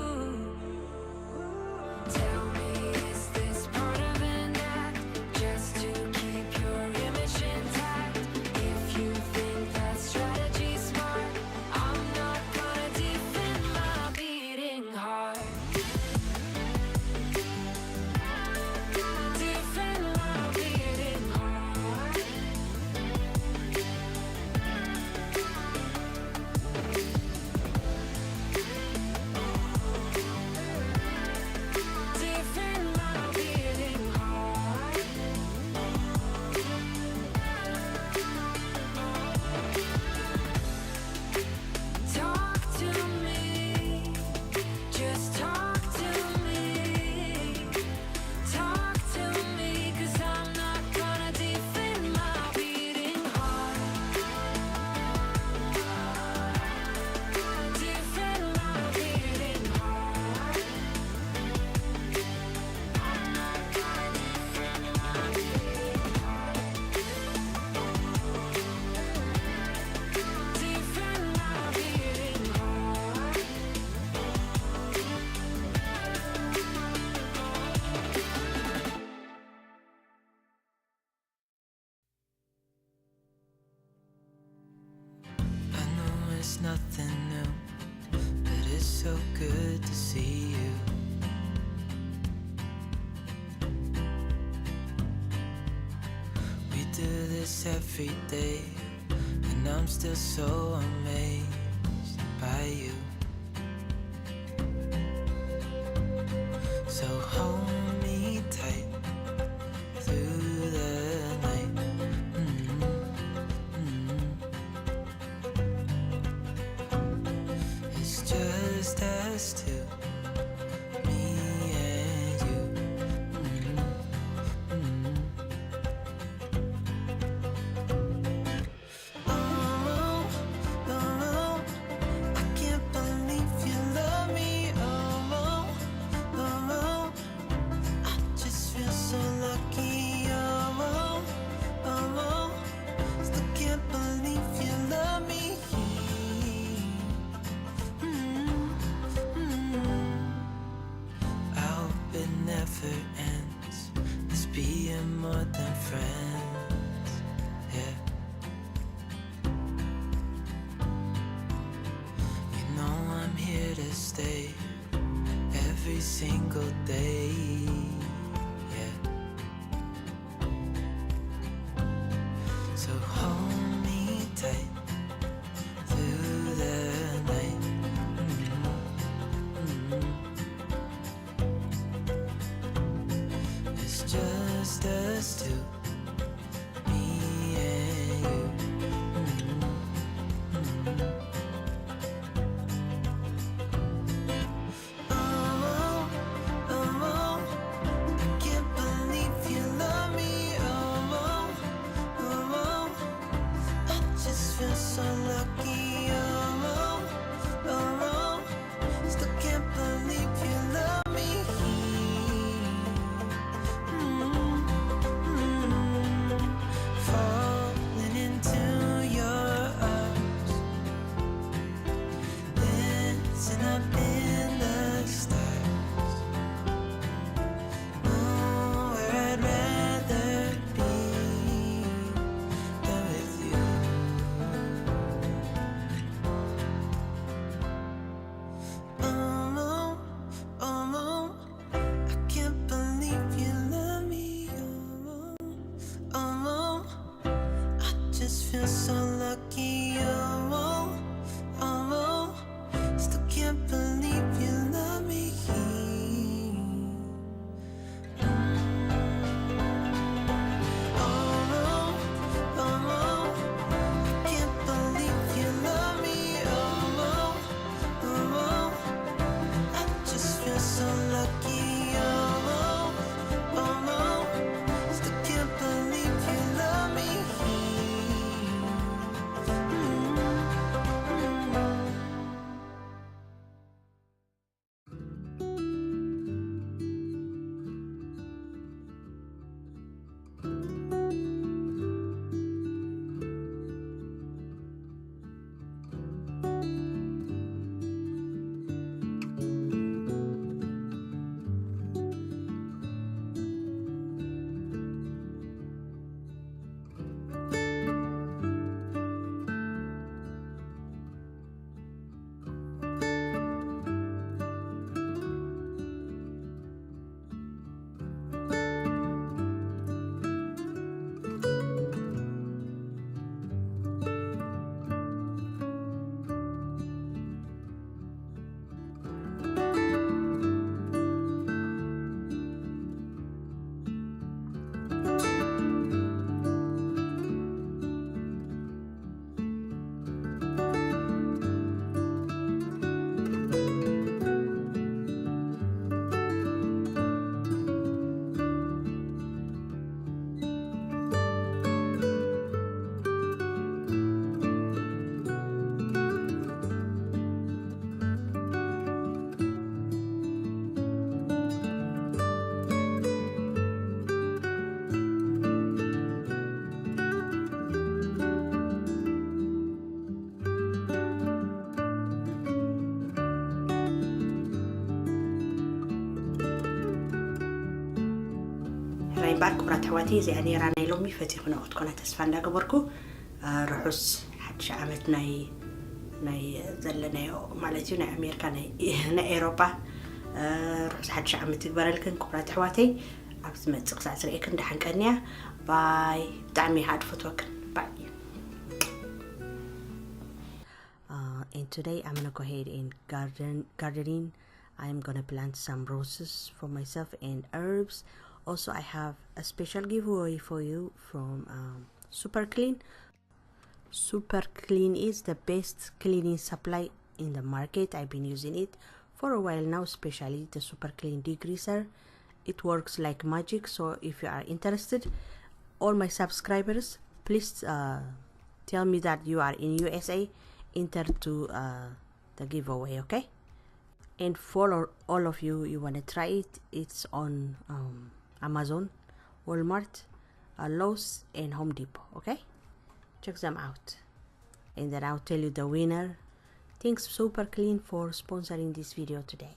nothing new, but it's so good to see you. We do this every day, and I'm still so amazed by you. So hold me tight through the night. Mm-hmm. Mm-hmm. It's just us two, me and you. Mm-hmm. Mm-hmm. Oh, oh, oh, I can't believe you love me. Oh, oh, oh, oh, I just feel so lucky. Oh, oh, oh, oh, still can't believe you love me. Mm-hmm. Mm-hmm. I hope it never ends, us being more than friends, yeah. You know I'm here to stay every single day, yeah. So hold me tight through the night. Mm-hmm. Mm-hmm. It's just us two, me and you. Mm-hmm. Mm-hmm. Oh, oh, oh, I can't believe you love me. Oh, oh, oh, oh, I just feel so lucky. Oh, oh, oh, oh, still can't believe you love me. Mm-hmm. Falling into your arms, dancing up in the stars. Nowhere I'd rather be than with you. Oh, oh, oh, I can't believe you love me. Oh, oh, oh, I just feel so lucky. Oh, oh, oh, oh, still can't believe you love me. Mm. Oh, oh, oh, oh, I can't believe you love me. Oh, oh, oh, oh, I just feel so lucky. Oh, oh, oh, oh, still can't believe you love me. Mm-hmm. ሕራይ እምበኣር ክቡራት ኣሕዋተይ፣ እዚኣ ነይራ ናይ ሎሚ። ፈቲኹና ክትኮና ተስፋ እንዳገበርኩ፣ ርሑስ ሓድሽ ዓመት ናይ ናይ ዘለናዮ ማለት እዩ ናይ ኣሜሪካ ናይ ናይ ኤሮጳ ርሑስ ሓድሽ ዓመት ይግበረልክን ክቡራት ኣሕዋተይ። ኣብ ዝመፅእ ክሳዕ ዝርእየክን ደሓን ቀንያ። ባይ። ብጣዕሚ ሃድ ፈትወክን ባይ። Uh, and today I'm gonna go ahead and garden gardening. I'm gonna plant some roses for myself and herbs. Also, I have a special giveaway for you from um, Super Clean. Super Clean is the best cleaning supply in the market. I've been using it for a while now, especially the Super Clean degreaser. It works like magic. So if you are interested, all my subscribers, please uh, tell me that you are in U S A. Enter to uh, the giveaway, okay? And for all of you, you want to try it, it's on um, Amazon, Walmart, uh, Lowe's, and Home Depot, okay? Check them out. And then I'll tell you the winner. Thanks Super Clean for sponsoring this video today.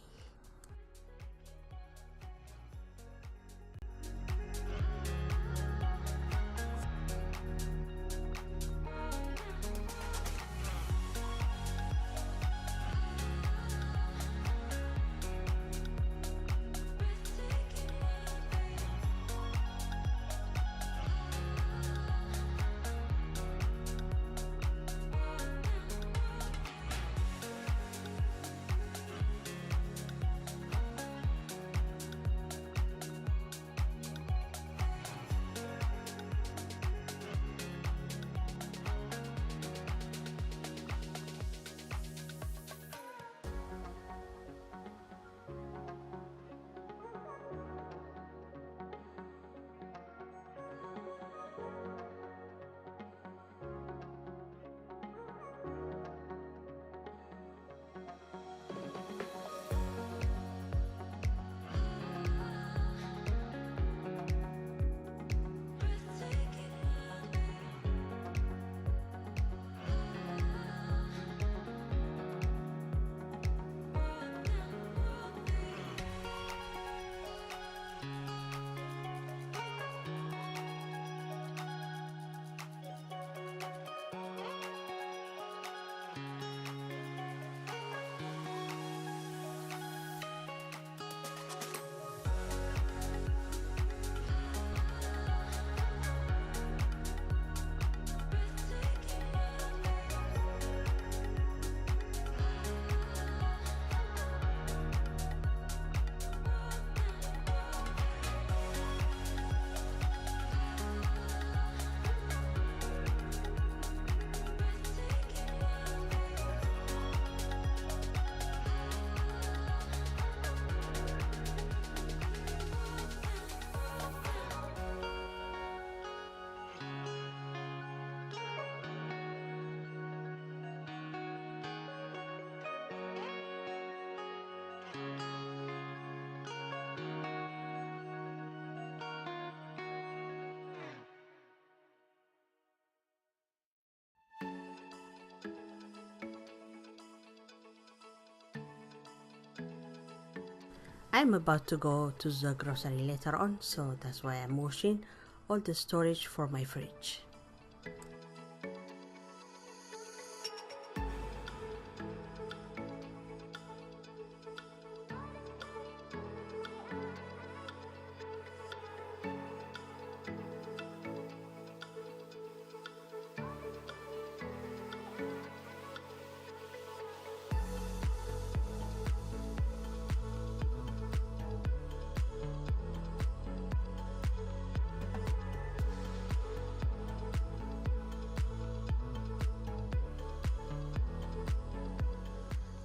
I'm about to go to the grocery later on, so that's why I'm washing all the storage for my fridge.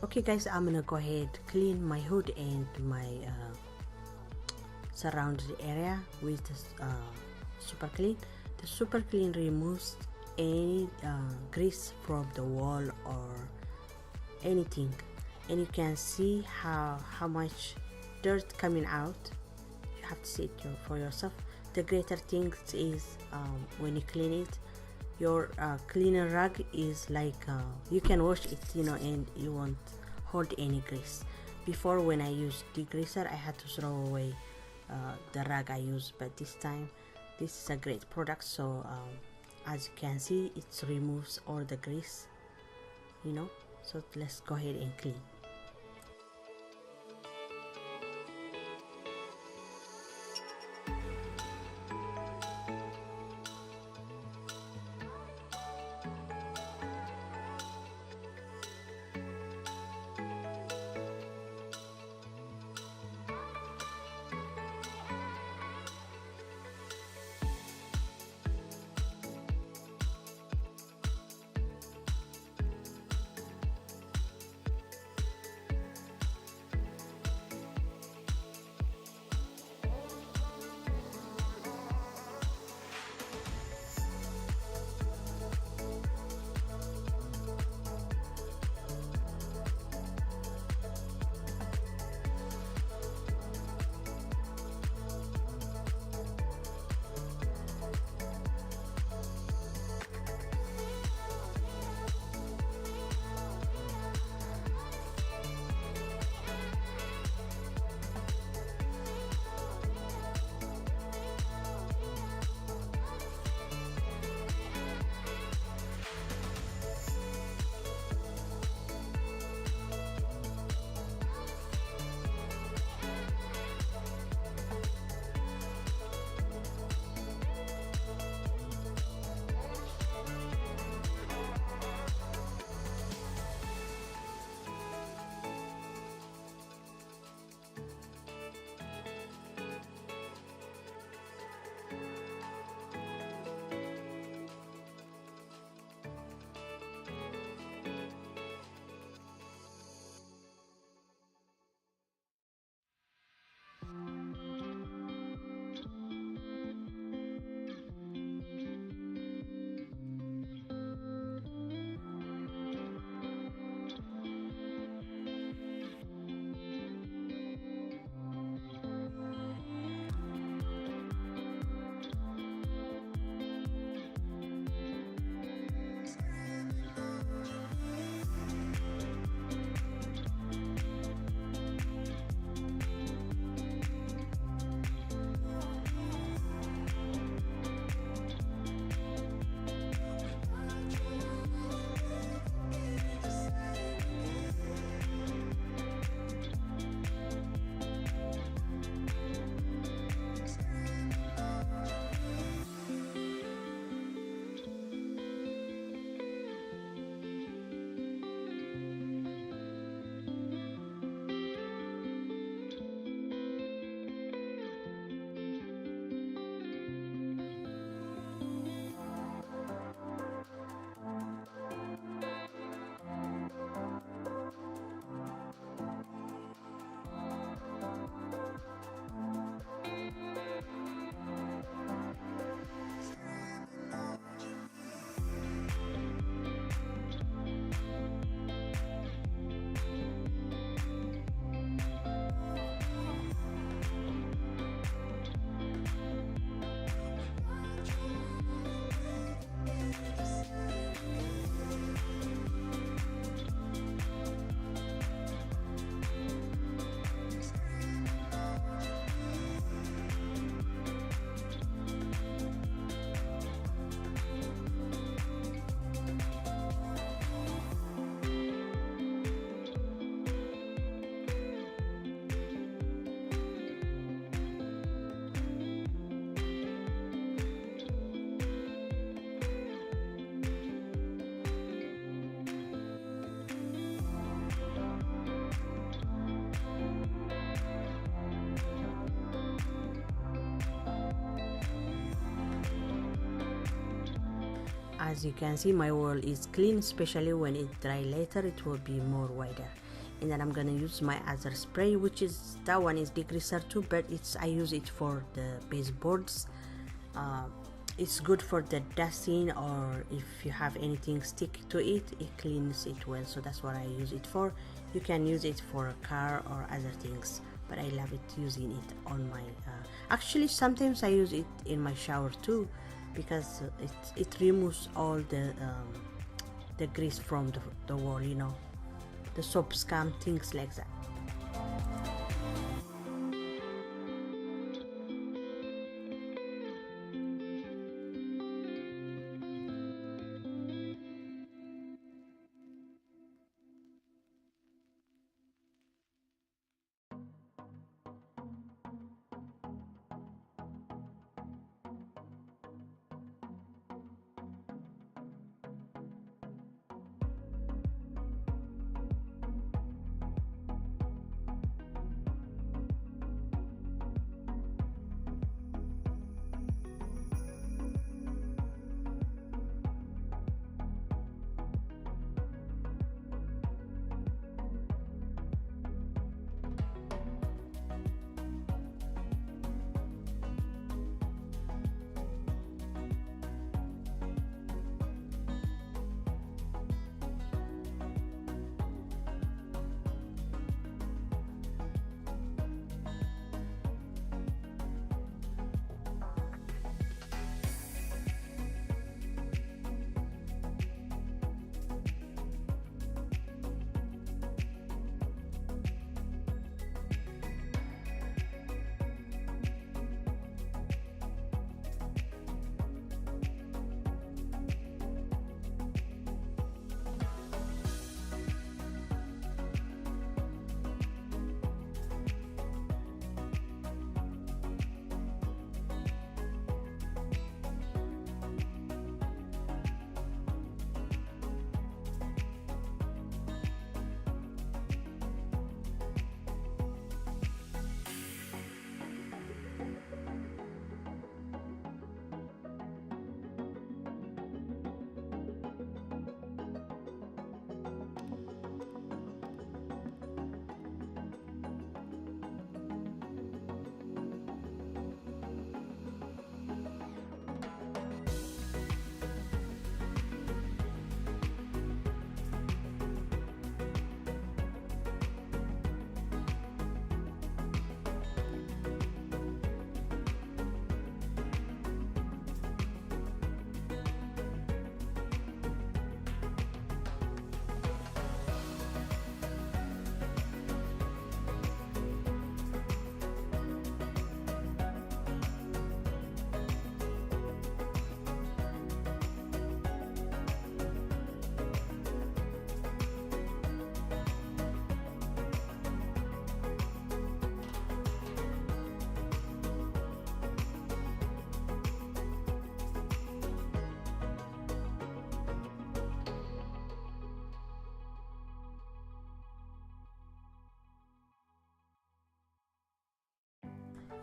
Okay guys, I'm gonna go ahead clean my hood and my uh, surrounded area with uh, super clean. The super clean removes any uh, grease from the wall or anything, and you can see how how much dirt coming out. You have to see it for yourself. The greater thing is um, when you clean it, your uh, cleaner rag is like uh, you can wash it, you know, and you won't hold any grease. Before, when I used degreaser, I had to throw away uh, the rag I used, but this time this is a great product. So um, as you can see, it removes all the grease, you know. So let's go ahead and clean. As you can see, my wall is clean, especially when it dry later, it will be more wider. And then I'm gonna use my other spray, which is, that one is degreaser too, but it's, I use it for the baseboards. Uh, it's good for the dusting, or if you have anything stick to it, it cleans it well. So that's what I use it for. You can use it for a car or other things, but I love it, using it on my, uh, actually, sometimes I use it in my shower too, because it, it removes all the, um, the grease from the, the wall, you know, the soap scum, things like that.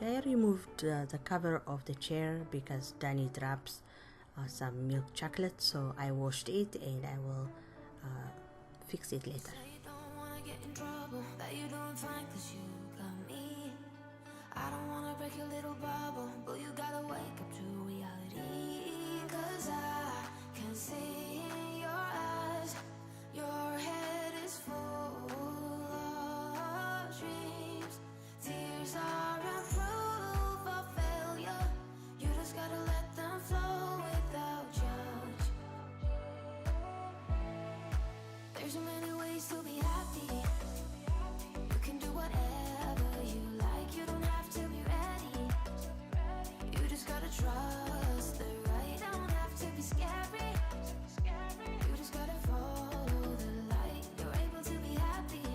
I removed uh, the cover of the chair because Danny drops uh, some milk chocolate, so I washed it and I will uh, fix it later. Say you don't wanna get in trouble, that you doing fine cause you got me. I don't wanna break your little bubble, but you gotta wake up to reality. Cause I can see in your eyes, your head is full of dreams. Tears are a proof of failure. You just gotta let them flow without judge. There's so many ways to be happy. You can do whatever you like. You don't have to be ready. You just gotta trust the right. Don't have to be scary. You just gotta follow the light. You're able to be happy.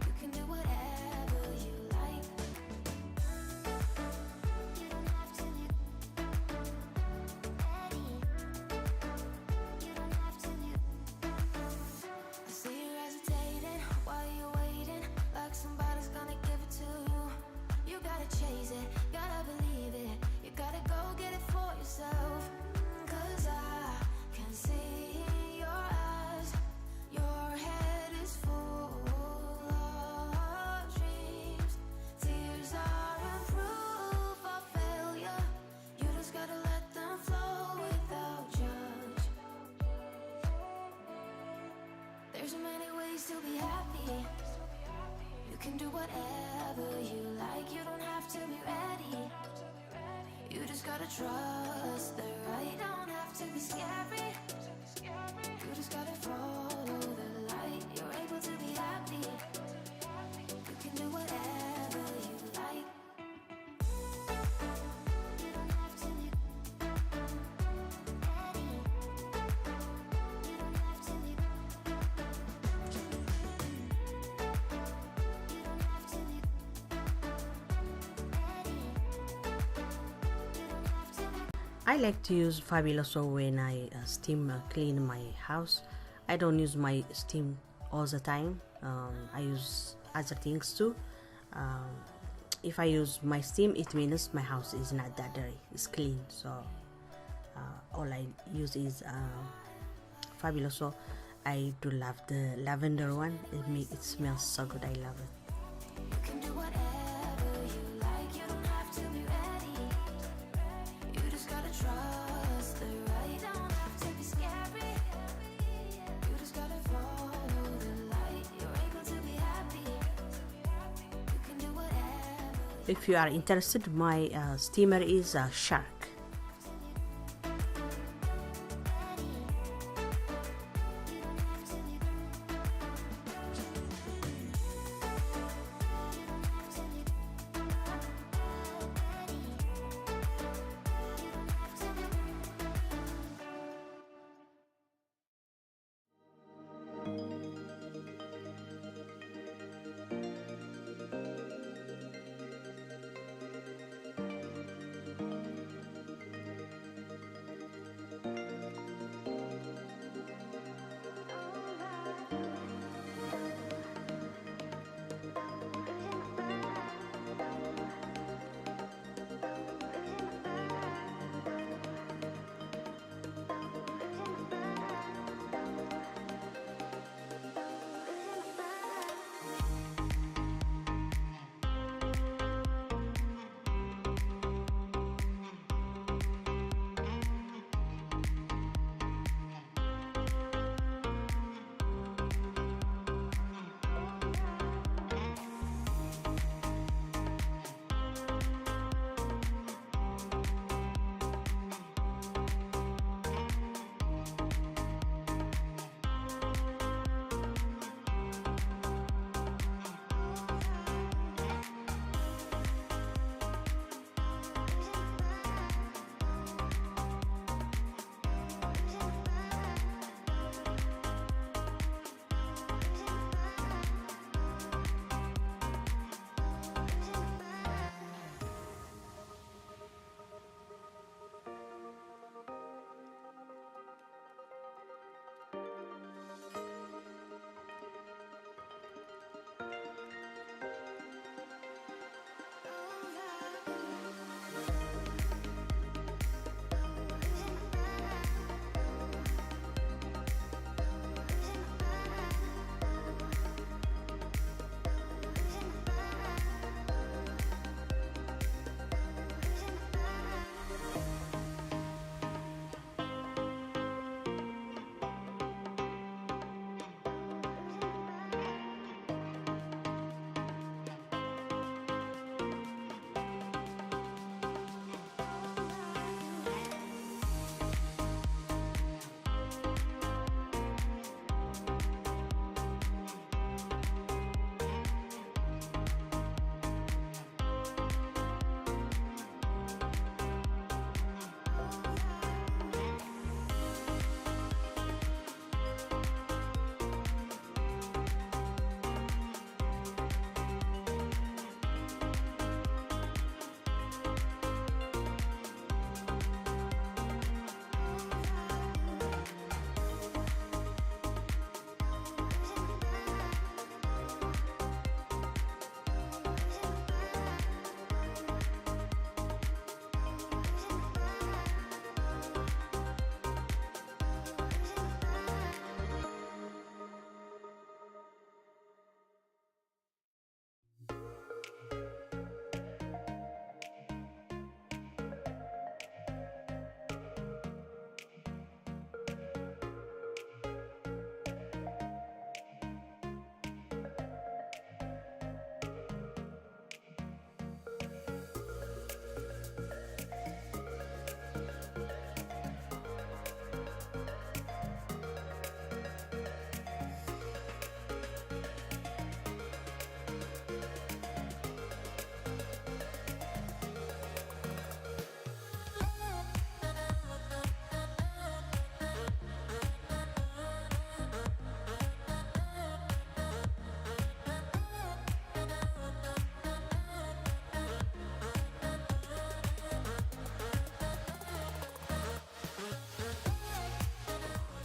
You can do whatever you like. You don't have to be ready. You don't have to be. I see you hesitating while you're waiting, like somebody's gonna give it to you. You gotta chase it, gotta believe it. You gotta go get it for yourself. Cause I can see in your eyes, your head is full of dreams. Tears are a proof of failure. You just gotta let them flow without judge. There's so many ways to be happy. You can do whatever you like. You don't have to be ready. You just gotta trust the right. Don't have to be scary. You just gotta follow the light. You're able to be happy. You can do whatever you like. You don't have to be ready. You don't have to be. You don't have to be ready. You don't have to be. I like to use Fabuloso when I uh, steam uh, clean my house. I don't use my steam all the time. Um, I use other things too. Um, if I use my steam, it means my house is not that dirty. It's clean. So uh, all I use is uh, Fabuloso. I do love the lavender one. It make it smells so good. I love it. You can do whatever you like. You don't have to be ready. You just gotta trust the right. Don't have to be scary. You just gotta follow the light. You're able to be happy. You can do whatever. If you are interested, my uh, steamer is a shark.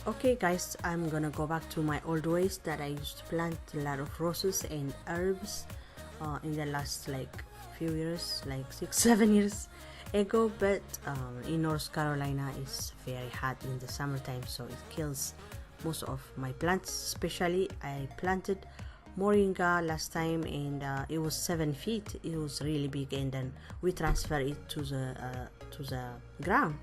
Okay, guys, I'm gonna go back to my old ways that I used to plant a lot of roses and herbs uh, in the last like few years, like six, seven years ago. But um, in North Carolina, it's very hot in the summertime, so it kills most of my plants. Especially, I planted moringa last time, and uh, it was seven feet. It was really big, and then we transfer it to the uh, to the ground.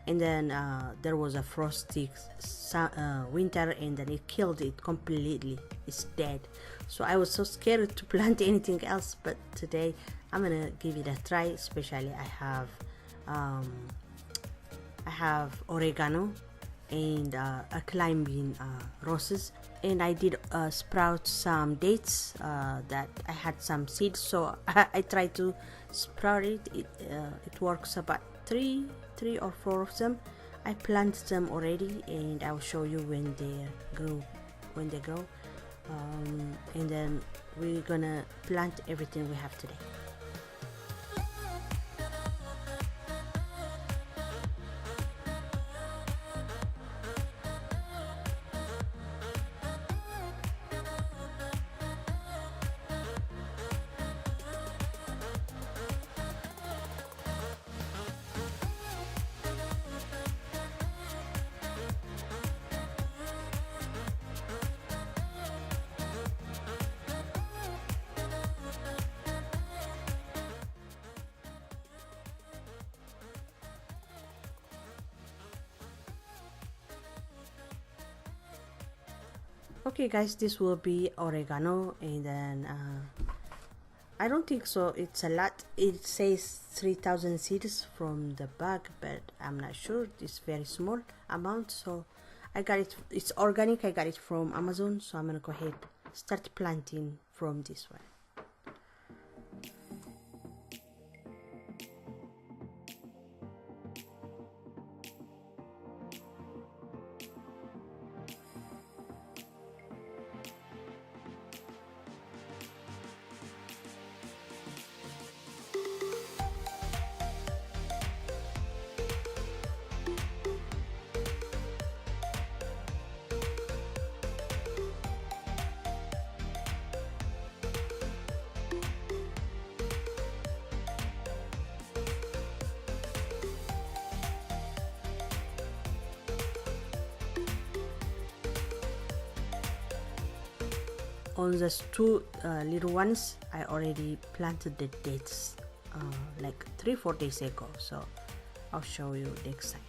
And then uh, there was a frosty su- uh, winter, and then it killed it completely. It's dead. So I was so scared to plant anything else, but today I'm gonna give it a try. Especially, I have um, I have oregano and uh, a climbing uh, roses, and I did uh, sprout some dates uh, that I had some seeds, so I, I tried to sprout it. It, uh, it works about three, three or four of them. I plant them already, and I'll show you when they grow. When they grow, um, and then we're gonna plant everything we have today. Okay, guys, this will be oregano, and then uh, I don't think so. It's a lot. It says three thousand seeds from the bag, but I'm not sure. It's very small amount, so I got it. It's organic. I got it from Amazon, so I'm gonna go ahead start planting from this one. On those two uh, little ones, I already planted the dates uh, like three, four days ago. So I'll show you next time.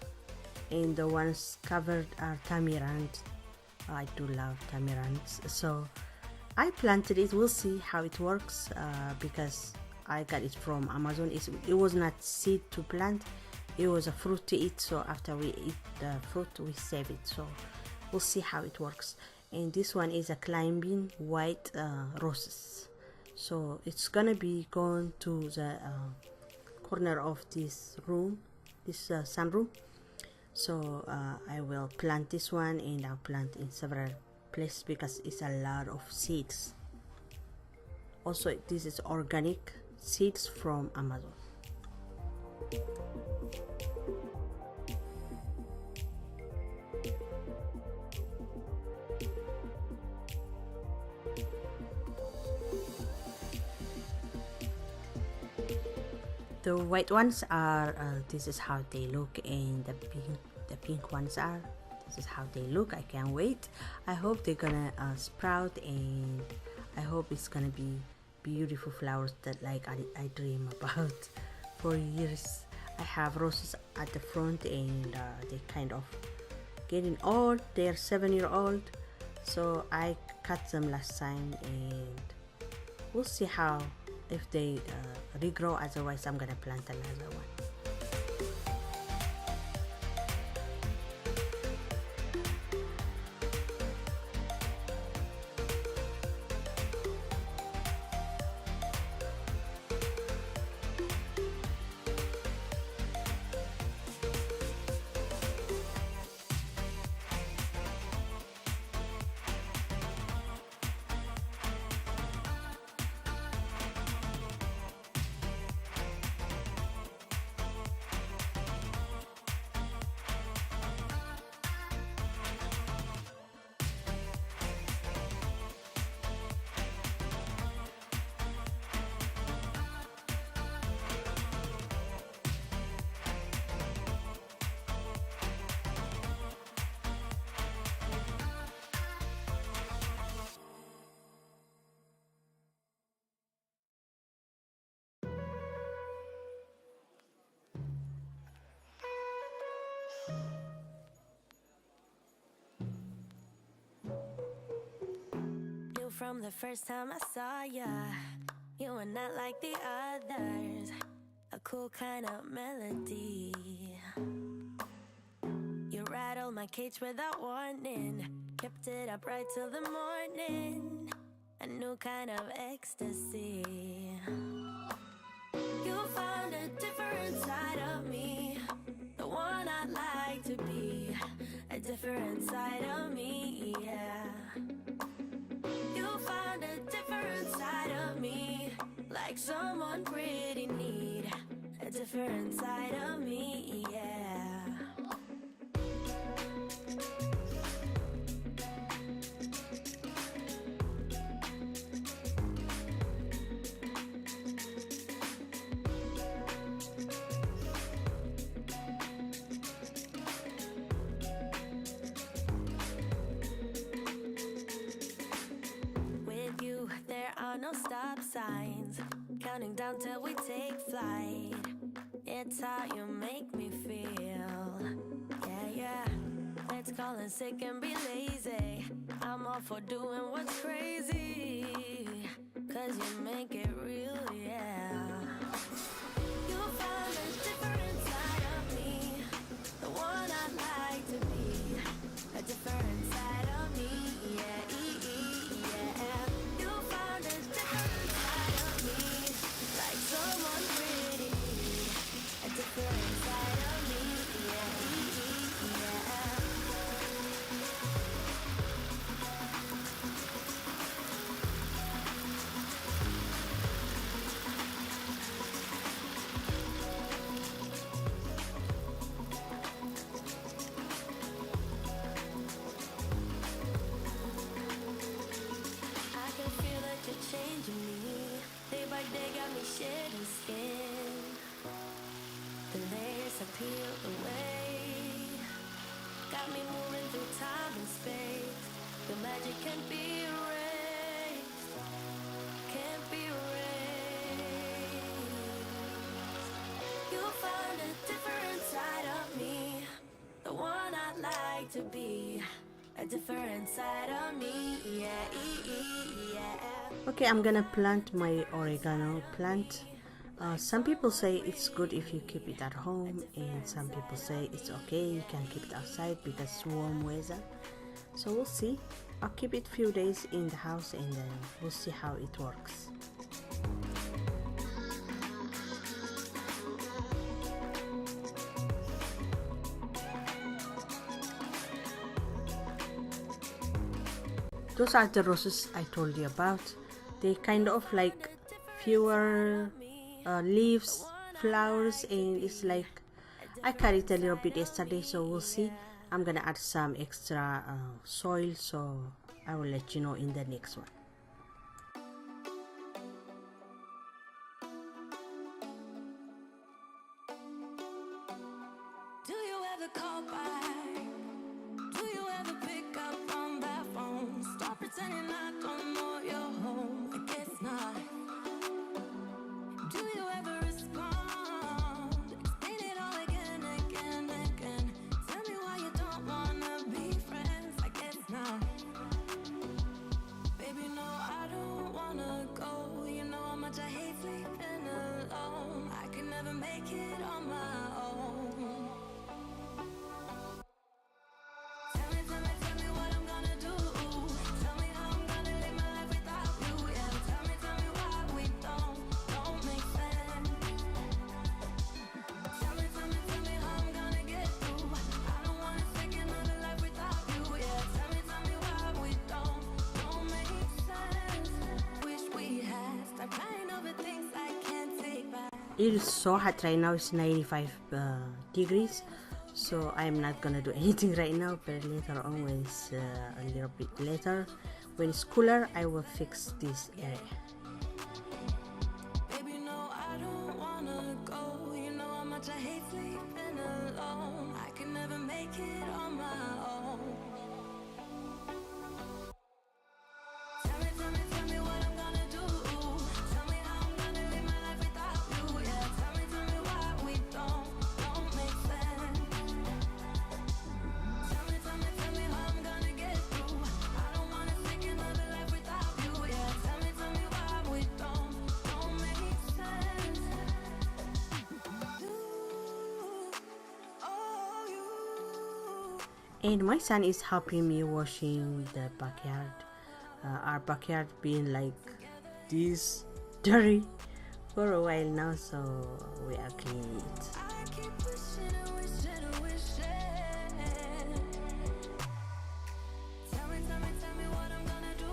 And the ones covered are tamirand. I do love tamirand. So I planted it. We'll see how it works uh, because I got it from Amazon. It's, it was not seed to plant. It was a fruit to eat. So after we eat the fruit, we save it. So we'll see how it works. And this one is a climbing white uh, roses. So it's gonna be going to the uh, corner of this room, this uh, sunroom. So uh, I will plant this one, and I'll plant in several places because it's a lot of seeds. Also, this is organic seeds from Amazon. The white ones are uh, this is how they look, and the pink the pink ones are this is how they look. I can't wait. I hope they're gonna uh, sprout, and I hope it's gonna be beautiful flowers that like I, I dream about for years. I have roses at the front, and uh, they kind of getting old. They're seven year old, so I cut them last time, and we'll see how if they uh, regrow. Otherwise, I'm gonna plant another one. From the first time I saw ya, you were not like the others. A cool kind of melody. You rattled my cage without warning. Kept it up right till the morning. A new kind of ecstasy. You found a different side of me. The one I'd like to be. A different side of me, yeah. You found a different side of me. Like someone pretty neat. A different side of me, yeah. With you, there are no stop signs. Counting down till we take flight. It's how you make me feel. Yeah, yeah. Let's call in sick and be lazy. I'm all for doing what's crazy. Cause you make it real, yeah. You found a different side of me. The one I'd like to be. A different side of me, yeah, yeah. You found a different side of me. Like someone pretty. A different side of me, yeah, yeah. I can feel that you're changing me. Day by day got me shedding skin. The layers have peeled away. Got me moving through time and space. Your magic can't be erased. Can't be erased. You found a different side of me. The one I'd like to be. A different side of me, yeah, yeah. Okay, I'm gonna plant my oregano plant. Uh, some people say it's good if you keep it at home, and some people say it's okay, you can keep it outside because it's warm weather. So we'll see. I'll keep it few days in the house and then we'll see how it works. Those are the roses I told you about. They kind of like fewer uh, leaves, flowers, and it's like I cut it a little bit yesterday, so we'll see. I'm gonna add some extra uh, soil, so I will let you know in the next one. Do you ever call back? Do you ever pick up on that phone? Stop pretending I don't know you're home. I guess not. Do you ever respond? Explain it all again, again, again. Tell me why you don't wanna be friends. I guess not. Baby, no, I don't wanna go. You know how much I hate sleeping alone. I can never make it on my own. Tell me, tell me, tell me what I'm gonna do. Tell me how I'm gonna live my life without you. Yeah, tell me, tell me why we don't, don't make sense. Tell me, tell me, tell me how I'm gonna get through. I don't wanna fake another life without you. Yeah, tell me, tell me why we don't, don't make sense. Wish we had stopped crying over things I can't take back. It's so hot right now, it's ninety-five uh, degrees, so I'm not gonna do anything right now, but later on when it's uh, a little bit later, when it's cooler, I will fix this area. Baby, no, I don't wanna go. You know how much I hate sleeping alone. I can never make it on my own. Tell me, tell me, tell me what I'm gonna do. Tell me how I'm gonna live my life without you. Yeah, tell me, tell me why we don't, don't make sense. Tell me, tell me, tell me how I'm gonna get through. I don't wanna fake another life without you. And my son is helping me washing the backyard. Uh, our backyard being like this dirty for a while now, so we are cleaning it. I keep wishing and wishing and wishing. Tell me, tell me, tell me what I'm gonna do.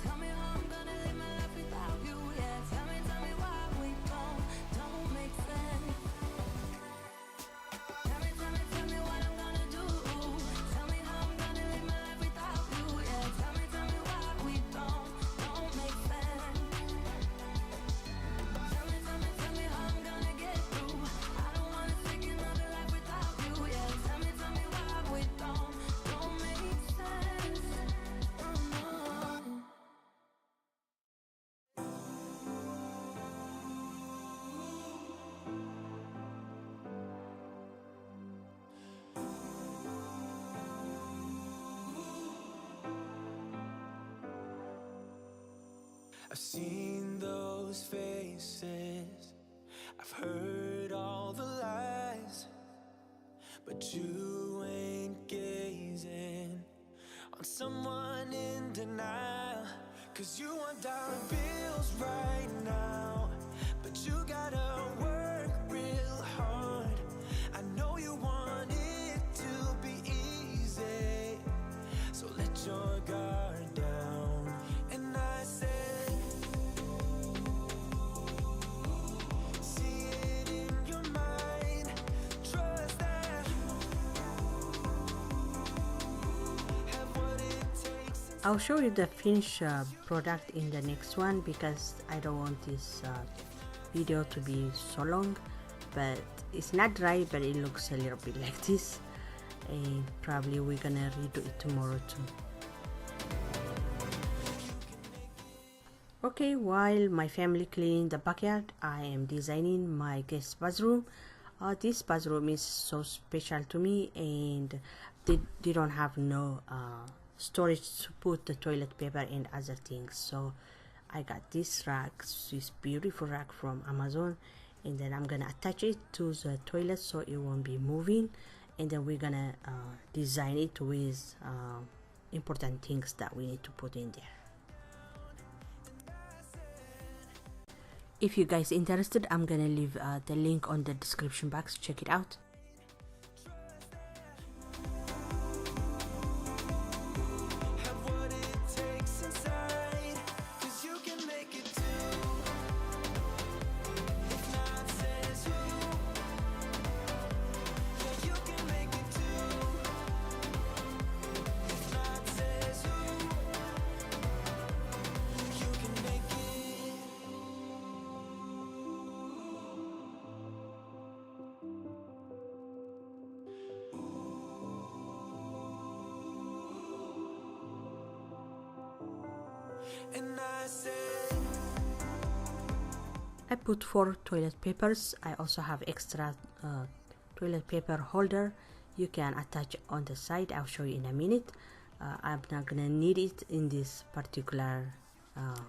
Tell me how I'm gonna live my life without you. Yeah, tell me, tell me why we don't, don't make sense. Tell me, tell me, tell me what I'm gonna do. Tell me how I'm gonna live my life without you. Yeah, tell me, tell me why we don't, don't make sense. Tell me, tell me, tell me how I'm gonna get through. I don't wanna take another life without you. Yeah, tell me, tell me why we don't, don't make sense. Oh, no. I've seen those faces, I've heard all the lies, but you ain't gazing on someone in denial. Cause you want dollar bills right now, but you gotta work real hard. I know you want it to be easy, so let your guard down. And I say, see it in your mind, trust that you have what it takes. I'll show you the finished uh, product in the next one because I don't want this uh, video to be so long, but it's not dry, but it looks a little bit like this, and probably we're gonna redo it tomorrow too. Okay, while my family cleaning the backyard, I am designing my guest bathroom. Uh, this bathroom is so special to me, and they, they don't have no uh, storage to put the toilet paper and other things. So I got this rack, this beautiful rack from Amazon, and then I'm gonna attach it to the toilet so it won't be moving. And then we're gonna uh, design it with uh, important things that we need to put in there. If you guys interested, I'm gonna leave uh, the link on the description box. Check it out. And I say, I put four toilet papers. I also have extra uh, toilet paper holder. You can attach on the side. I'll show you in a minute. Uh, I'm not gonna need it in this particular uh,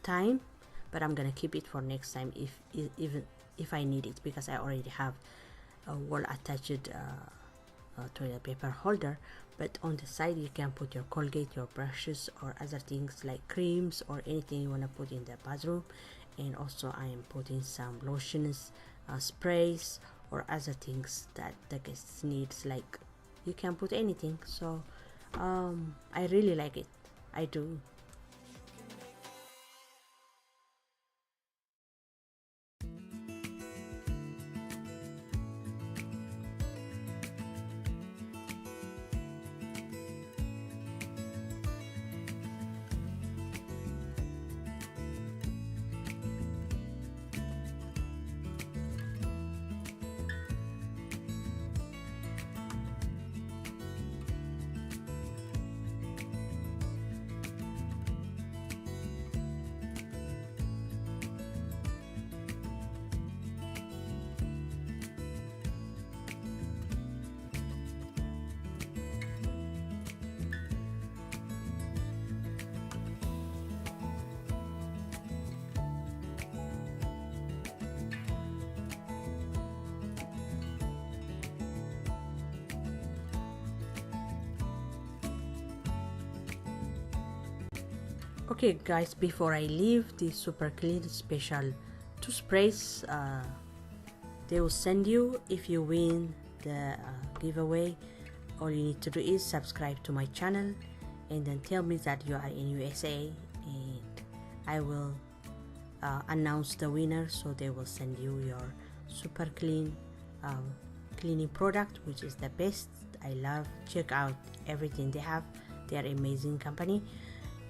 time, but I'm gonna keep it for next time if e- even if I need it, because I already have a wall attached uh, uh, toilet paper holder. But on the side you can put your Colgate, your brushes, or other things like creams or anything you want to put in the bathroom. And also I am putting some lotions, uh, sprays, or other things that the guests needs. Like, you can put anything. So um, I really like it. I do. Okay, guys, before I leave, the Super Clean special toothpaste, uh, they will send you if you win the uh, giveaway. All you need to do is subscribe to my channel and then tell me that you are in U S A, and I will uh, announce the winner, so they will send you your Super Clean um, cleaning product, which is the best. I love, check out everything they have. They are amazing company.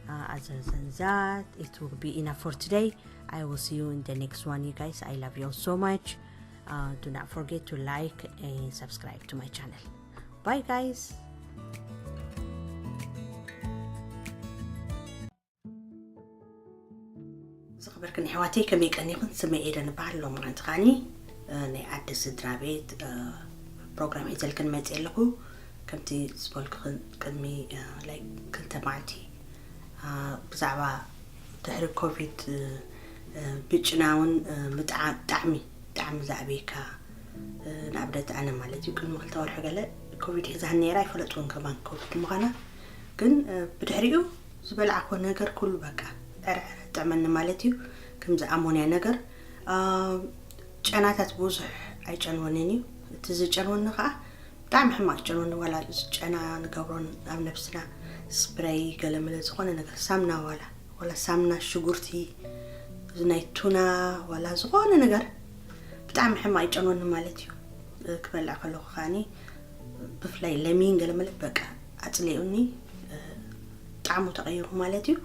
Uh, other than that, it will be enough for today. I will see you in the next one, you guys. I love you all so much. Uh, do not forget to like and subscribe to my channel. Bye, guys. ዝኸበርክን ኣሕዋተይ፣ ከመይ ቀኒኹን? ስመይ ኤደን እበሃል። ሎማዓንቲ ከዓኒ፣ እ፣ ናይ ኣደ ስድራ ቤት፣ እ፣ ፕሮግራም ሒዘልክን መፅእ ኣለኹ። ከምቲ ዝበልኩኽን ቅድሚ፣ እ፣ ላይ ክልተ መዓልቲ፣ እ፣ ብዛዕባ ድሕሪ ኮቪድ፣ እ፣ እ፣ ብጭና እውን፣ እ፣ ብጣዓ-፣ ብጣዕሚ፣ ብጣዕሚ ዝኣበየካ፣ እ፣ ንኣብነት ኣነ ማለት እዩ፣ ቅድሚ ክልተ ወርሒ ገለ ኮቪድ ሒዛኒ ነይራ፣ ኣይፈለጥኩን ከማን ኮቪድ ምዃና። ግን፣ እ፣ ብድሕሪኡ ዝበልዓኹ ነገር ኩሉ በቃ ዕረ ዕረ ጥዕመኒ ማለት እዩ። ከምዚ ኣሞንያ ነገር፣ እ፣ ጨናታት ብዙሕ ኣይጨንወንን እዩ። እቲ ዝጨንወኒ ከዓ ብጣዕሚ ሕማቕ ጨንወኒ፣ ዋላ እዚ ጨና ንገብሮን ኣብ ነብስና ስፕረይ ገለመለ ዝኾነ ነገር፣ ሳምና ዋላ፣ ዋላ ሳምና ሽጉርቲ፣ እዚ ናይ ቱና ዋላ ዝኾነ ነገር ብጣዕሚ ሕማቕ ይጨንወኒ ማለት እዩ። እ፣ ክበልዕ ከለኹ ከዓኒ ብፍላይ ለሚን ገለመለ በቃ ኣጽሊኡኒ፣ እ፣ ጣዕሙ ተቐይሩ ማለት እዩ።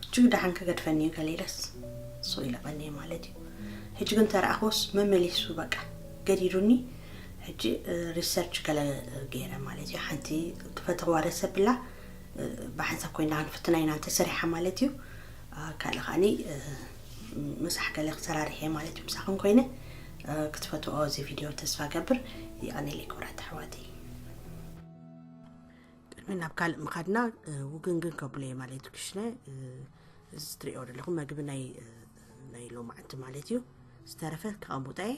እጅግ ደሓን ክገድፈኒ እዩ ገለ ኢለስ ሶ ኢለ ቀንየ ማለት እዩ። ሕጂ ግን ተረኣኽዎስ መመሊሱ በቃ ገዲዱኒ። ሕጂ፣ እ፣ ሪሰርች ገለ ገይረ ማለት እዩ። ሓንቲ ትፈትኽዋ ረሰፕላ፣ እ፣ ብሓንሳብ ኮይና ክንፍትና ኢና እንተሰሪሓ ማለት እዩ። እ፣ ካልእ ከዓኒ፣ እ፣ ምሳሕ ገለ ክሰራርሕ እየ ማለት እዩ። ምሳኽን ኮይነ፣ እ፣ ክትፈትዎ እዚ ቪድዮ ተስፋ ገብር። የቐንየለይ ክቡራት ኣሕዋተይ። ቅድሚ ናብ ካልእ ምኻድና፣ እ፣ ውግንግን ከብሎ እየ ማለት እዩ። ክሽነ፣ እ፣ እዚ ትሪኦ ዘለኹም መግቢ ናይ፣ እ፣ ናይ ሎማዓንቲ ማለት እዩ። ዝተረፈ ከቐምጦ እየ።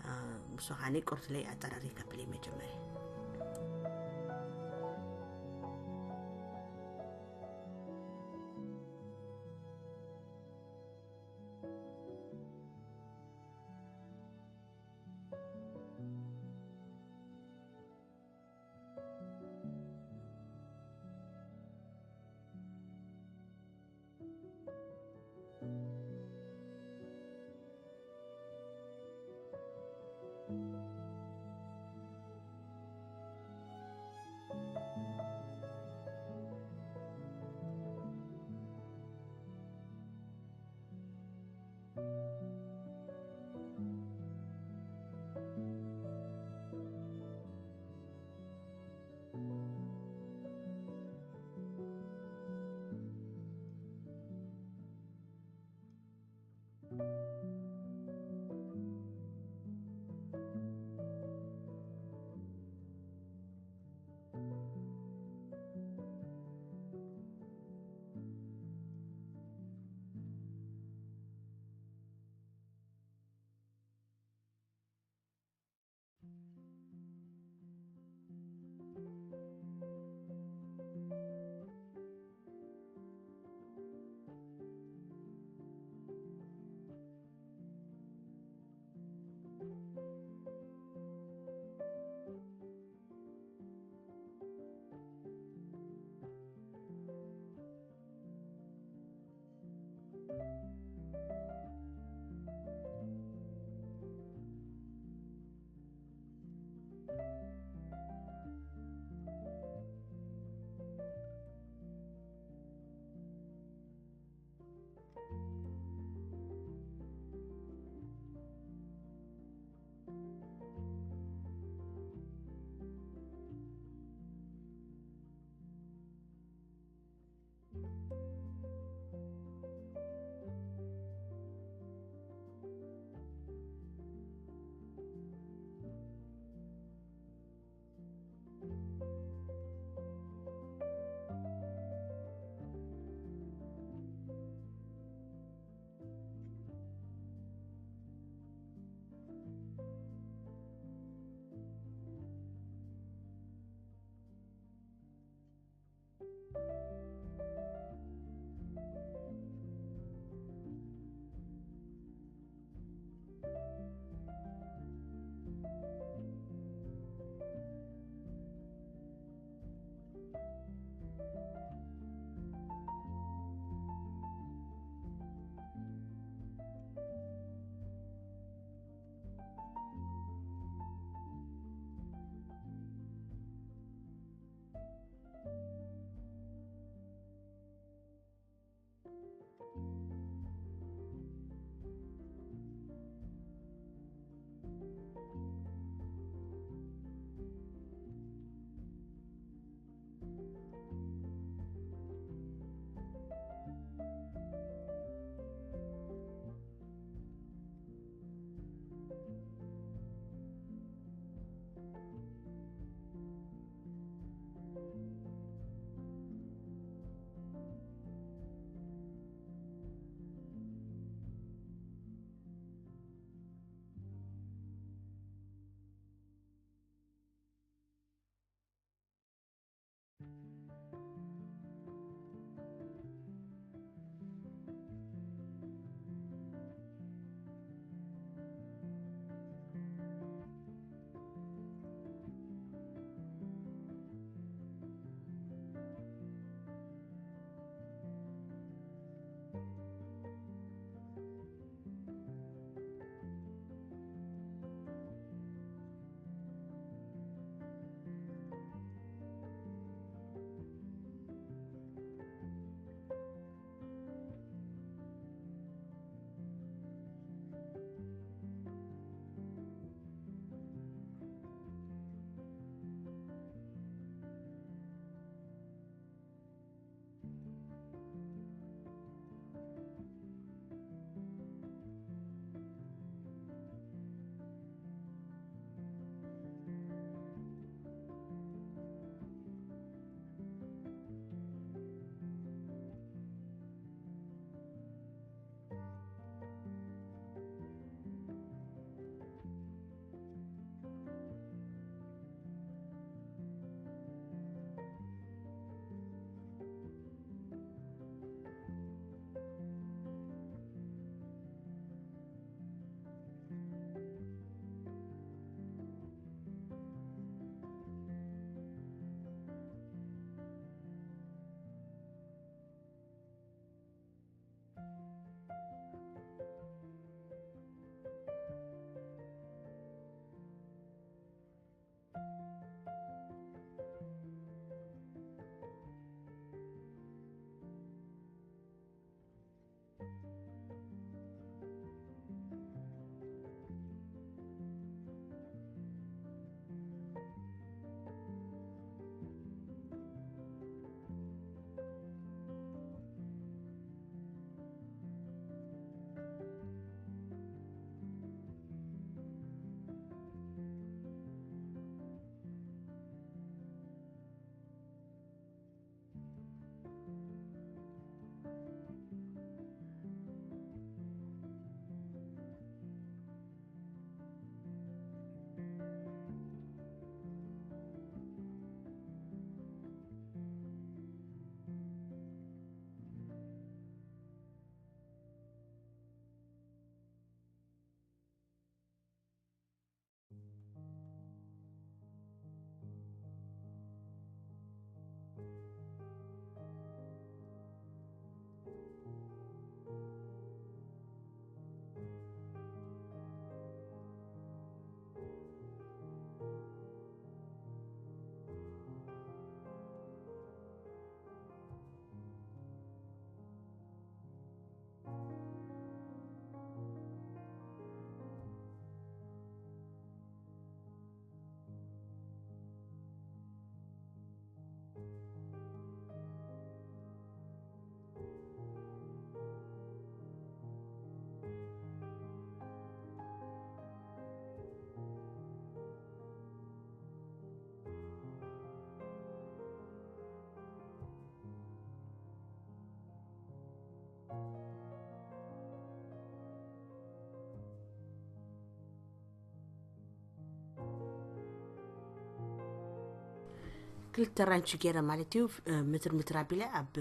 እ፣ ንሱ ኻኒ ቁርትለይ ኣጠራሪ ከብል እየ መጀመርያ። ክልተ ራንች ገይረ ማለት እዩ። ምትር ምትር ኣቢለ ኣብ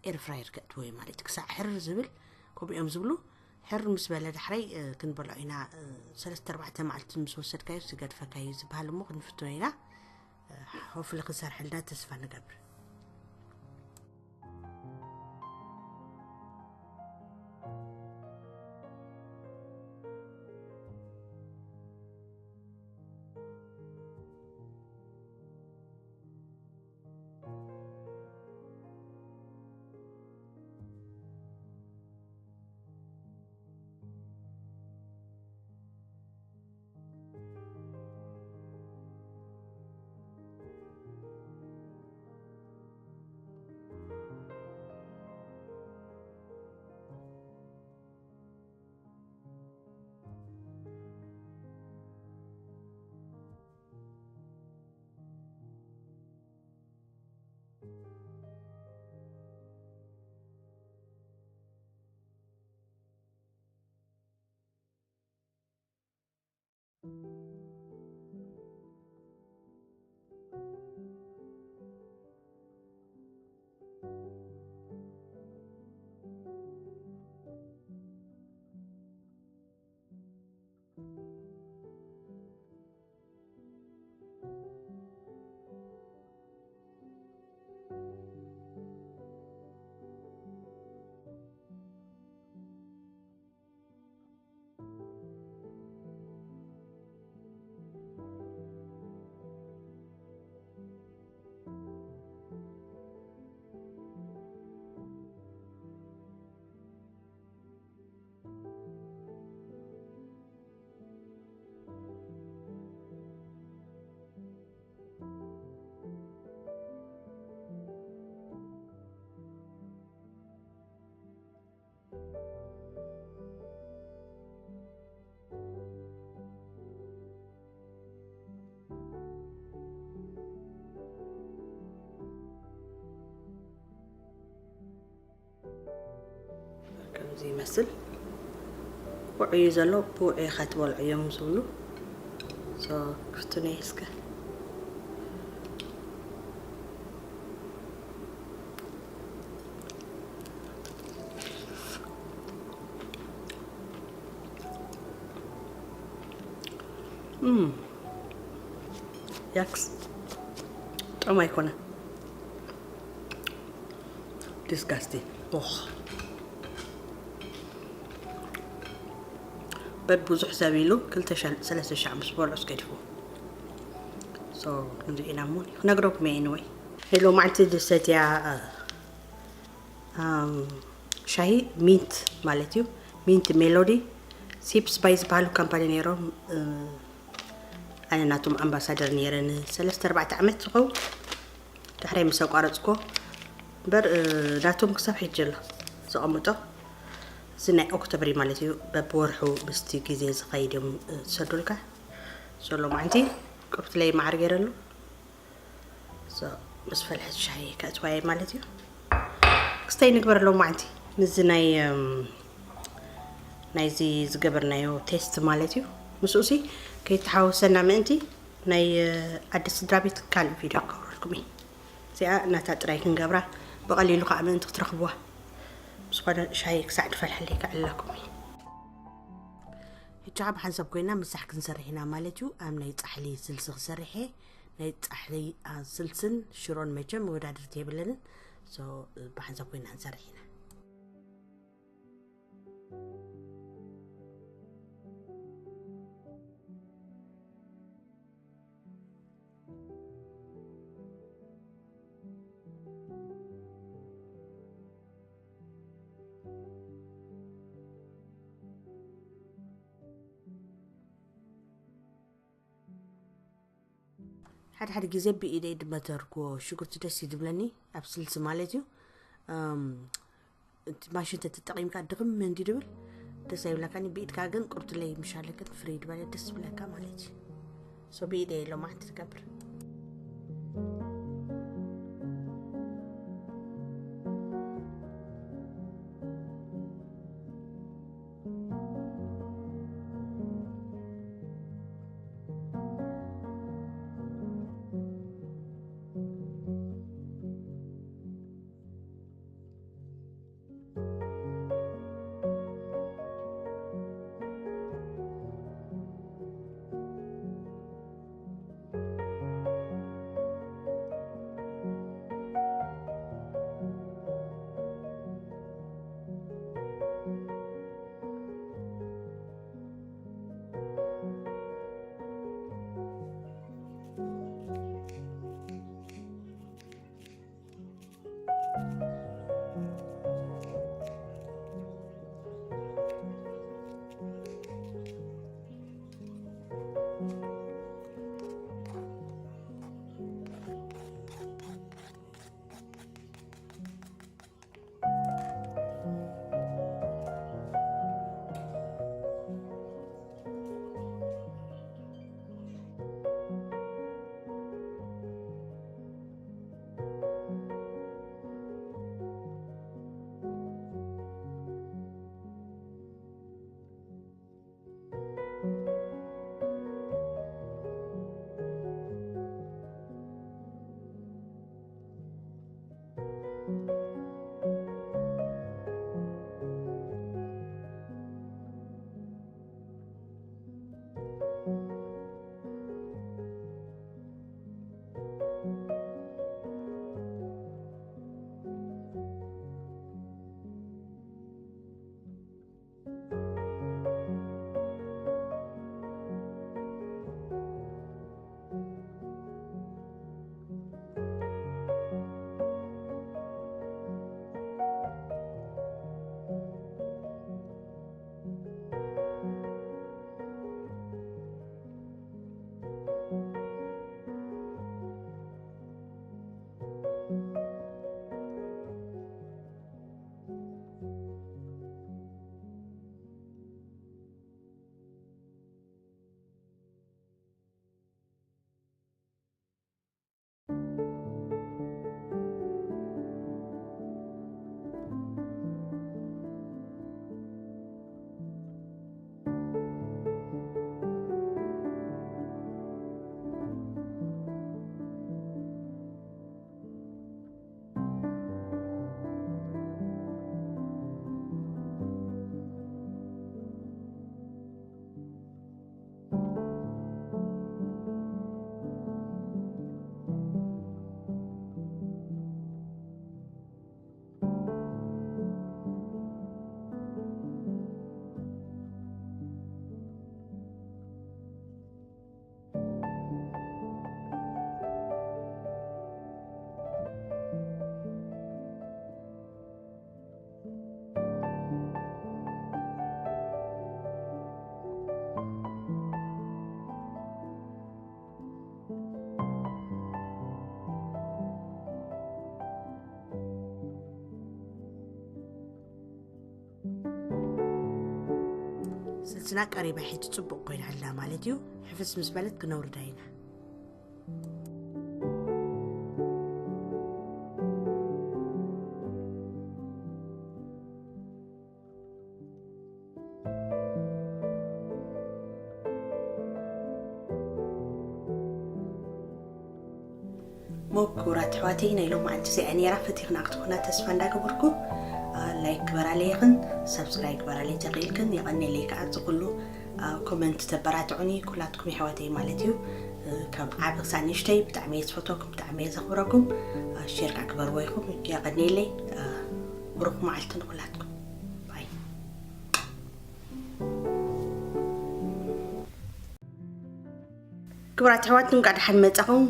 ኤር ፍራየር ከእትዎ እዩ ማለት እዩ። ክሳዕ ሕር ዝብል ከምኡ እዮም ዝብሉ። ሕር ምስ በለ ዳሕራይ ክንበልዖ ኢና። ሰለስተ ኣርባዕተ መዓልቲ ምስ ወሰድካዮ ዝገድፈካ እዩ ዝበሃል እሞ ክንፍትኖ ኢና። ሆፍሊ ክንሰርሐልና ተስፋ ንገብር። ከምዚ ይመስል። ውዑይ እዩ ዘሎ፣ ብውዑይ ኢኻ ትበልዖ እዮም ዝብሉ። ሶ ክፍትኖ እስከ። እም፣ ያክስ ጥዑም ኣይኮነ። ዲስጋስቲንግ። ኦህ። በድ ብዙሕ ሰብ ኢሉ ክልተ ሻዕ፣ ሰለስተ ሻዕ ምስ በልዑ ስገዲፉ። ሶ፣ ክንርኢ ኢና እሞ፣ ክነግረኩም እየ። Anyway፣ ሄሎ፣ መዓልቲ ዝሰትያ፣ እ፣ ኣም፣ ሻሂ ሚንት ማለት እዩ። ሚንት ሜሎዲ ሲፕስ ባይ ዝበሃሉ ካምፓኒ ነይሮም። እ፣ ኣነ ናቶም ኣምባሳደር ነይረ ንሰለስተ ኣርባዕተ ዓመት ዝኸውን። ዳሕራይ ምስ ኣቋረፅኮ እምበር፣ እ፣ ናቶም ክሳብ ሕጂ ኣሎ ዘቐምጦ። እዚ ናይ ኦክቶብሪ ማለት እዩ። በብወርሑ ምስቲ ግዜ ዝኸይድ እዮም፣ እ፣ ዝሰዱልካ። ሶ ሎማዓንቲ ቁርብትለይ ማዕር ገይረሉ። ሶ ምስ ፈልሐት ሻሂ ከእትዋየ ማለት እዩ። ክስተይ ንግበር ሎማዓንቲ ምስዚ ናይ፣ እም፣ ናይዚ ዝገበርናዮ ቴስት ማለት እዩ። ምስኡሲ ከይተሓወሰና ምእንቲ ናይ፣ እ፣ ኣደ ስድራ ቤት ካልእ ቪድዮ ክገብረልኩም እዩ። እዚኣ ናታ ጥራይ ክንገብራ ብቐሊሉ ከዓ ምእንቲ ክትረኽብዋ። ብዝኾነ ሻሂ ክሳዕ ድፈልሐለይ ከዕልለኩም እዩ። ሕጂ ከዓ ብሓንሳብ ኮይና ምሳሕ ክንሰርሕ ኢና ማለት እዩ። ኣብ ናይ ጻሕሊ ስልሲ ክሰርሕ እየ። ናይ ጻሕሊ፣ አ፣ ስልስን ሽሮን መቸም መወዳድርቲ የብለንን። ሶ፣ ብሓንሳብ ኮይና ክንሰርሕ ኢና። ሓደ ሓደ ግዜ ብኢደይ ድመተርክዎ ሽጉርቲ ደስ እዩ ዝብለኒ፣ ኣብ ስልሲ ማለት እዩ። እም፣ እቲ ማሽን ተተጠቒምካ ድኽም እንዲ ድብል ደስ ኣይብለካኒ። ብኢድካ ግን ቁርትለይ ምሻለክን ፍርይ ድበለ ደስ ይብለካ ማለት እዩ። ሶ ብኢደይ ሎማዕንቲ ትገብር። ስና ቀሪባ ሕጂ ጽቡቕ ኮይና ኣላ ማለት እዩ። ሕፍስ ምስ በለት ክነውርዳ ኢና። ሞ ክቡራት ኣሕዋተይ፣ ናይ ሎማዓንቲ እዚኣ ነይራ። ፈቲኽና ክትኾና ተስፋ እንዳገበርኩ፣ ላይክ ግበራለይ ይኽን፣ ሰብስክራይብ ግበራለይ ተኽኢልክን። የቐኔለይ ከዓ እዚ ኩሉ ኮመንት ተበራትዑኒ ኩላትኩም የሕዋተይ ማለት እዩ። ካብ ዓቢ ክሳብ ንእሽተይ ብጣዕሚ እየ ዝፈትወኩም፣ ብጣዕሚ እየ ዘኽብረኩም። ሼር ከዓ ግበርዎ ኢኹም። የቐኔለይ። ብሩኽ መዓልቲ ንኹላትኩም። ባይ። ክቡራት ኣሕዋት፣ እንኳዕ ደሓን መጻኹም።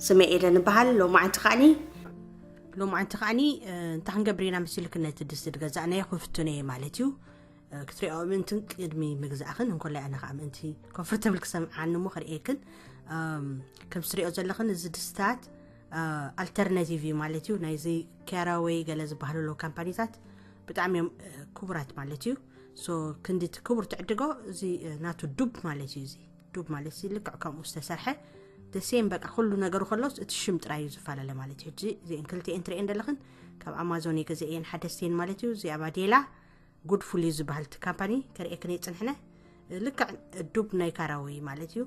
ስመይ ኤደን እበሃል። ሎማዓንቲ ከዓኒ ሎማዓንቲ ከዓኒ እንታይ ክንገብር ኢና መሲልክን፣ ነቲ ድስቲ ዝገዛእናዮ ክፍትኖ እየ ማለት እዩ። ክትሪኦ ምእንትን ቅድሚ ምግዛእኽን እንኮላይ ኣነ ከዓ ምእንቲ ኮንፈርተብል ክሰምዓኒ እሞ ክርእየክን። ከም ትሪኦ ዘለኽን እዚ ድስታት ኣልተርናቲቭ እዩ ማለት እዩ። ናይዚ ካራወይ ገለ ዝበሃሉ ኣለዉ ካምፓኒታት ብጣዕሚ እዮም ክቡራት ማለት እዩ። ሶ ክንዲ እቲ ክቡር ትዕድጎ እዚ ናቱ ዱብ ማለት እዩ። እዚ ዱብ ማለት እዚ ልክዕ ከምኡ ዝተሰርሐ ደሴም በቃ ኩሉ ነገሩ ከሎስ እቲ ሽም ጥራይ እዩ ዝፈላለ ማለት እዩ። ሕጂ እዚአን ክልቲአን ትርእየን ዘለኽን ካብ ኣማዞን እየ ገዚአየን ሓደስቲአን ማለት እዩ። እዚኣ ባዴላ ጉድ ፉል እዩ ዝበሃል እቲ ካምፓኒ ከርእየክን እየ ጽንሕነ። ልክዕ ዱብ ናይ ካራወይ ማለት እዩ።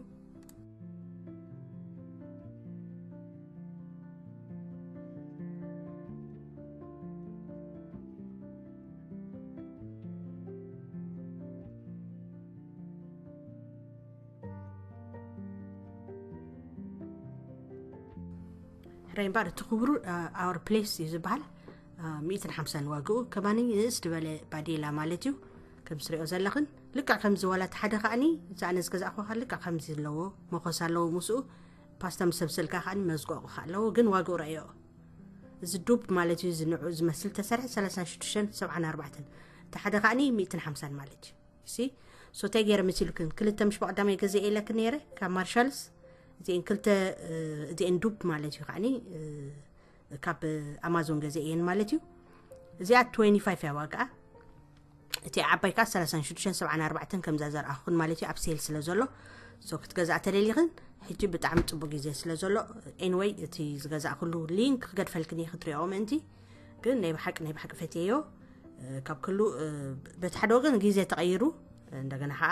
ሕራይ እምበኣር እቲ ክብሩ ኣወር ፕሌስ እዩ ዝበሃል። ሚእትን ሓምሳን ዋግኡ ከማኒ ንእስ ዝበለ ባዴላ ማለት እዩ። ከም ትሪኦ ዘለኽን ልክዕ ከምዚ ዋላ እቲ ሓደ ከዓኒ እዚ ኣነ ዝገዛእኹ ከኣ ልክዕ ከምዚ ኣለዎ፣ መኾስ ኣለዎ ምስኡ፣ ፓስታ ምስ ኣብሰልካ ከዓኒ መዝቆቑ ከኣ ኣለዎ፣ ግን ዋግኡ ረእዮ። እዚ ዱብ ማለት እዩ፣ እዚ ንዑ ዝመስል ተሰርሐ ሰላሳን ሽዱሽተን ሰብዓን ኣርባዕተን፣ እቲ ሓደ ከዓኒ ሚእትን ሓምሳን ማለት እዩ። ሲ ሶ እንታይ ገይረ መሲልክን ክልተ ምሽ ብቐዳማይ ገዚአ ኢለክን ነይረ ካብ ማርሻልስ። እዚአን ክልተ እዚአን ዱብ ማለት እዩ ከዓኒ ካብ ኣማዞን ገዚአ እየን ማለት እዩ። እዚኣ ትዌንቲ ፋይቭ እያ ዋጋኣ። እቲ ዓባይ ከዓ ሰላሳን ሽዱሽተን ሰብዓን ኣርባዕተን ከምዛ ዘርኣኹን ማለት እዩ ኣብ ሴል ስለ ዘሎ። ሶ ክትገዝኣ ተደሊኽን ሕጂ ብጣዕሚ ጽቡቅ ግዜ ስለ ዘሎ፣ ኤኒወይ እቲ ዝገዛእክሉ ሊንክ ክገድፈልክን እየ ክትሪኦ ምእንቲ። ግን ናይ ብሓቂ ናይ ብሓቂ ፈትየዮ። ካብ ክሉ በቲ ሓደ ወገን ግዜ ተቐይሩ፣ እንደገና ከዓ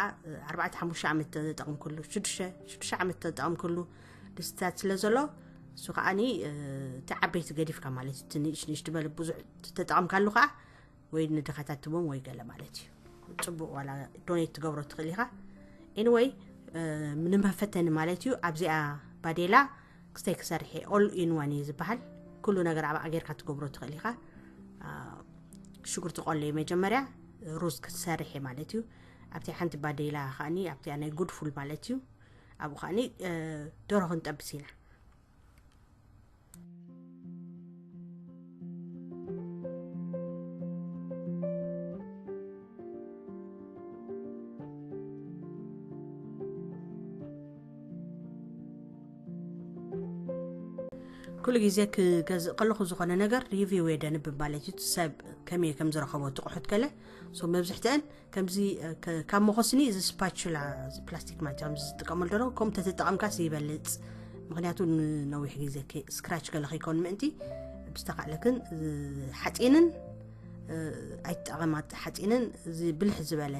ኣርባዕተ ሓሙሽተ ዓመት ተጠቕምክሉ፣ ሽዱሽተ ሽዱሽተ ዓመት ተጠቕምክሉ ድስትታት ስለ ዘሎ፣ እሱ ከዓኒ እቲ ዓበይቲ ገዲፍካ ማለት እዩ። እቲ ንእሽ ንእሽ ትበል ብዙሕ ተጠቐምካሉ ከዓ ወይ ንድኻታት ትቦም ወይ ገለ ማለት እዩ። ጽቡቕ ዋላ ዶኔት ትገብሮ ትኽእል ኢኻ። ኤኒወይ፣ ንመፈተኒ ማለት እዩ። ኣብዚኣ ባዴላ ክስተይ ክሰርሕ እየ። ኦል ኢን ዋን እዩ ዝበሃል። ኩሉ ነገር ኣብኣ ጌርካ ትገብሮ ትኽእል ኢኻ። ሽጉርቲ ቆለዩ መጀመርያ፣ ሩዝ ክትሰርሕ እየ ማለት እዩ። ኣብቲ ሓንቲ ባዴላ ከዓኒ ኣብቲ ናይ ጉድ ፉል ማለት እዩ። ኣብኡ ከዓኒ ደሮ ክንጠብስ ኢና። ኩሉ ግዜ ክገዝእ ከለኹ ዝኾነ ነገር ሪቪው የደንብ ማለት እዩ። ሰብ ከመይ ከም ዝረኸቦ ትቑሑት ገለ ሶ መብዝሕትአን ከምዚ ካብ መኾስኒ እዚ ስፓቹላ እዚ ፕላስቲክ ማለት ከምዚ ዝጥቀመሉ ደሎ ከም ተተጠቐምካስ ይበልፅ። ምክንያቱ ንነዊሕ ግዜ ስክራች ገለ ከይኮን ምእንቲ ብዝተካእለክን ሓፂንን ኣይትጠቐማ። ሓፂንን እዚ ብልሕ ዝበለ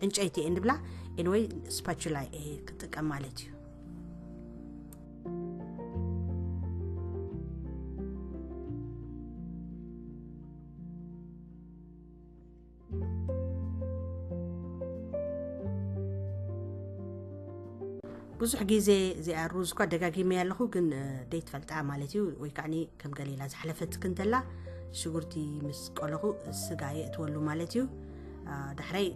ዕንጨይቲ እየ ንብላ። ኤንወይ ስፓቹላ እየ ክጥቀም ማለት እዩ። ብዙሕ ግዜ እዚኣ ሩዝ እኳ ደጋጊመ ኣለኹ፣ ግን ደይትፈልጣ ማለት እዩ። ወይ ከዓኒ ከም ገሊላ ዝሓለፈትክ እንተላ ሽጉርቲ ምስ ቆለኹ ስጋ የእትወሉ ማለት እዩ። ዳሕራይ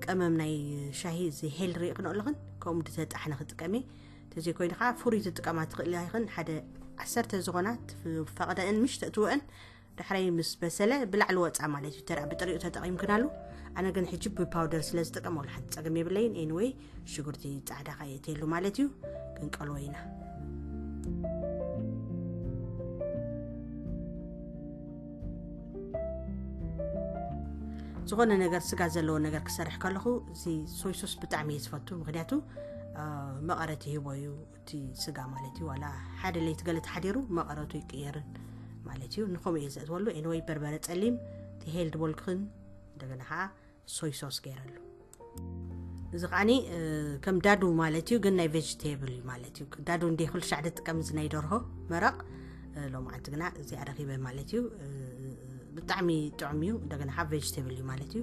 ቀመም ናይ ሻሂ እዚ ሄል ርኢ ክንኦ ኣለኽን ከምኡ ዝተጣሕነ ክጥቀም እየ። ተዘይኮይኑ ከዓ ፍሩይ ትጥቀማ ትኽእል ኢኽን። ሓደ ዓሰርተ ዝኾና ፈቐደአን ምሽ ተእትወአን ዳሕራይ ምስ በሰለ ብላዕሊ ወፃ ማለት እዩ። ተራ ብጥሪኡ ተጠቒምክናሉ። ኣነ ግን ሕጂ ብፓውደር ስለ ዝጥቀም ወላ ሓንቲ ፀገም የብለይን። ኤንወይ ሽጉርቲ ፃዕዳ ካየእተየሉ ማለት እዩ። ክንቀልዎ ኢና። ዝኾነ ነገር ስጋ ዘለዎ ነገር ክሰርሕ ከለኹ እዚ ሶይ ሶስ ብጣዕሚ እየ ዝፈቱ። ምክንያቱ መቐረት ይህቦ እዩ እቲ ስጋ ማለት እዩ። ዋላ ሓደ ለይቲ ገለ ተሓዲሩ መቐረቱ ይቅየርን ማለት እዩ። ንከምኡ እየ ዘእትወሉ። ኤንወይ በርበረ ጸሊም፣ ሄል ድቦልክን፣ እንደገና ከዓ ሶይ ሶስ ገይረሉ። እዚ ከዓኒ ከም ዳዱ ማለት እዩ፣ ግን ናይ ቬጅቴብል እዩ ማለት እዩ። ዳዱ እንደ ኩሉ ሻዕ ዝጥቀም እዚ ናይ ደርሆ መረቕ። ሎማዓንቲ ግና እዚኣ ረኺበ ማለት እዩ። ብጣዕሚ ጥዑም እዩ። እንደገና ካብ ቬጅቴብል እዩ ማለት እዩ።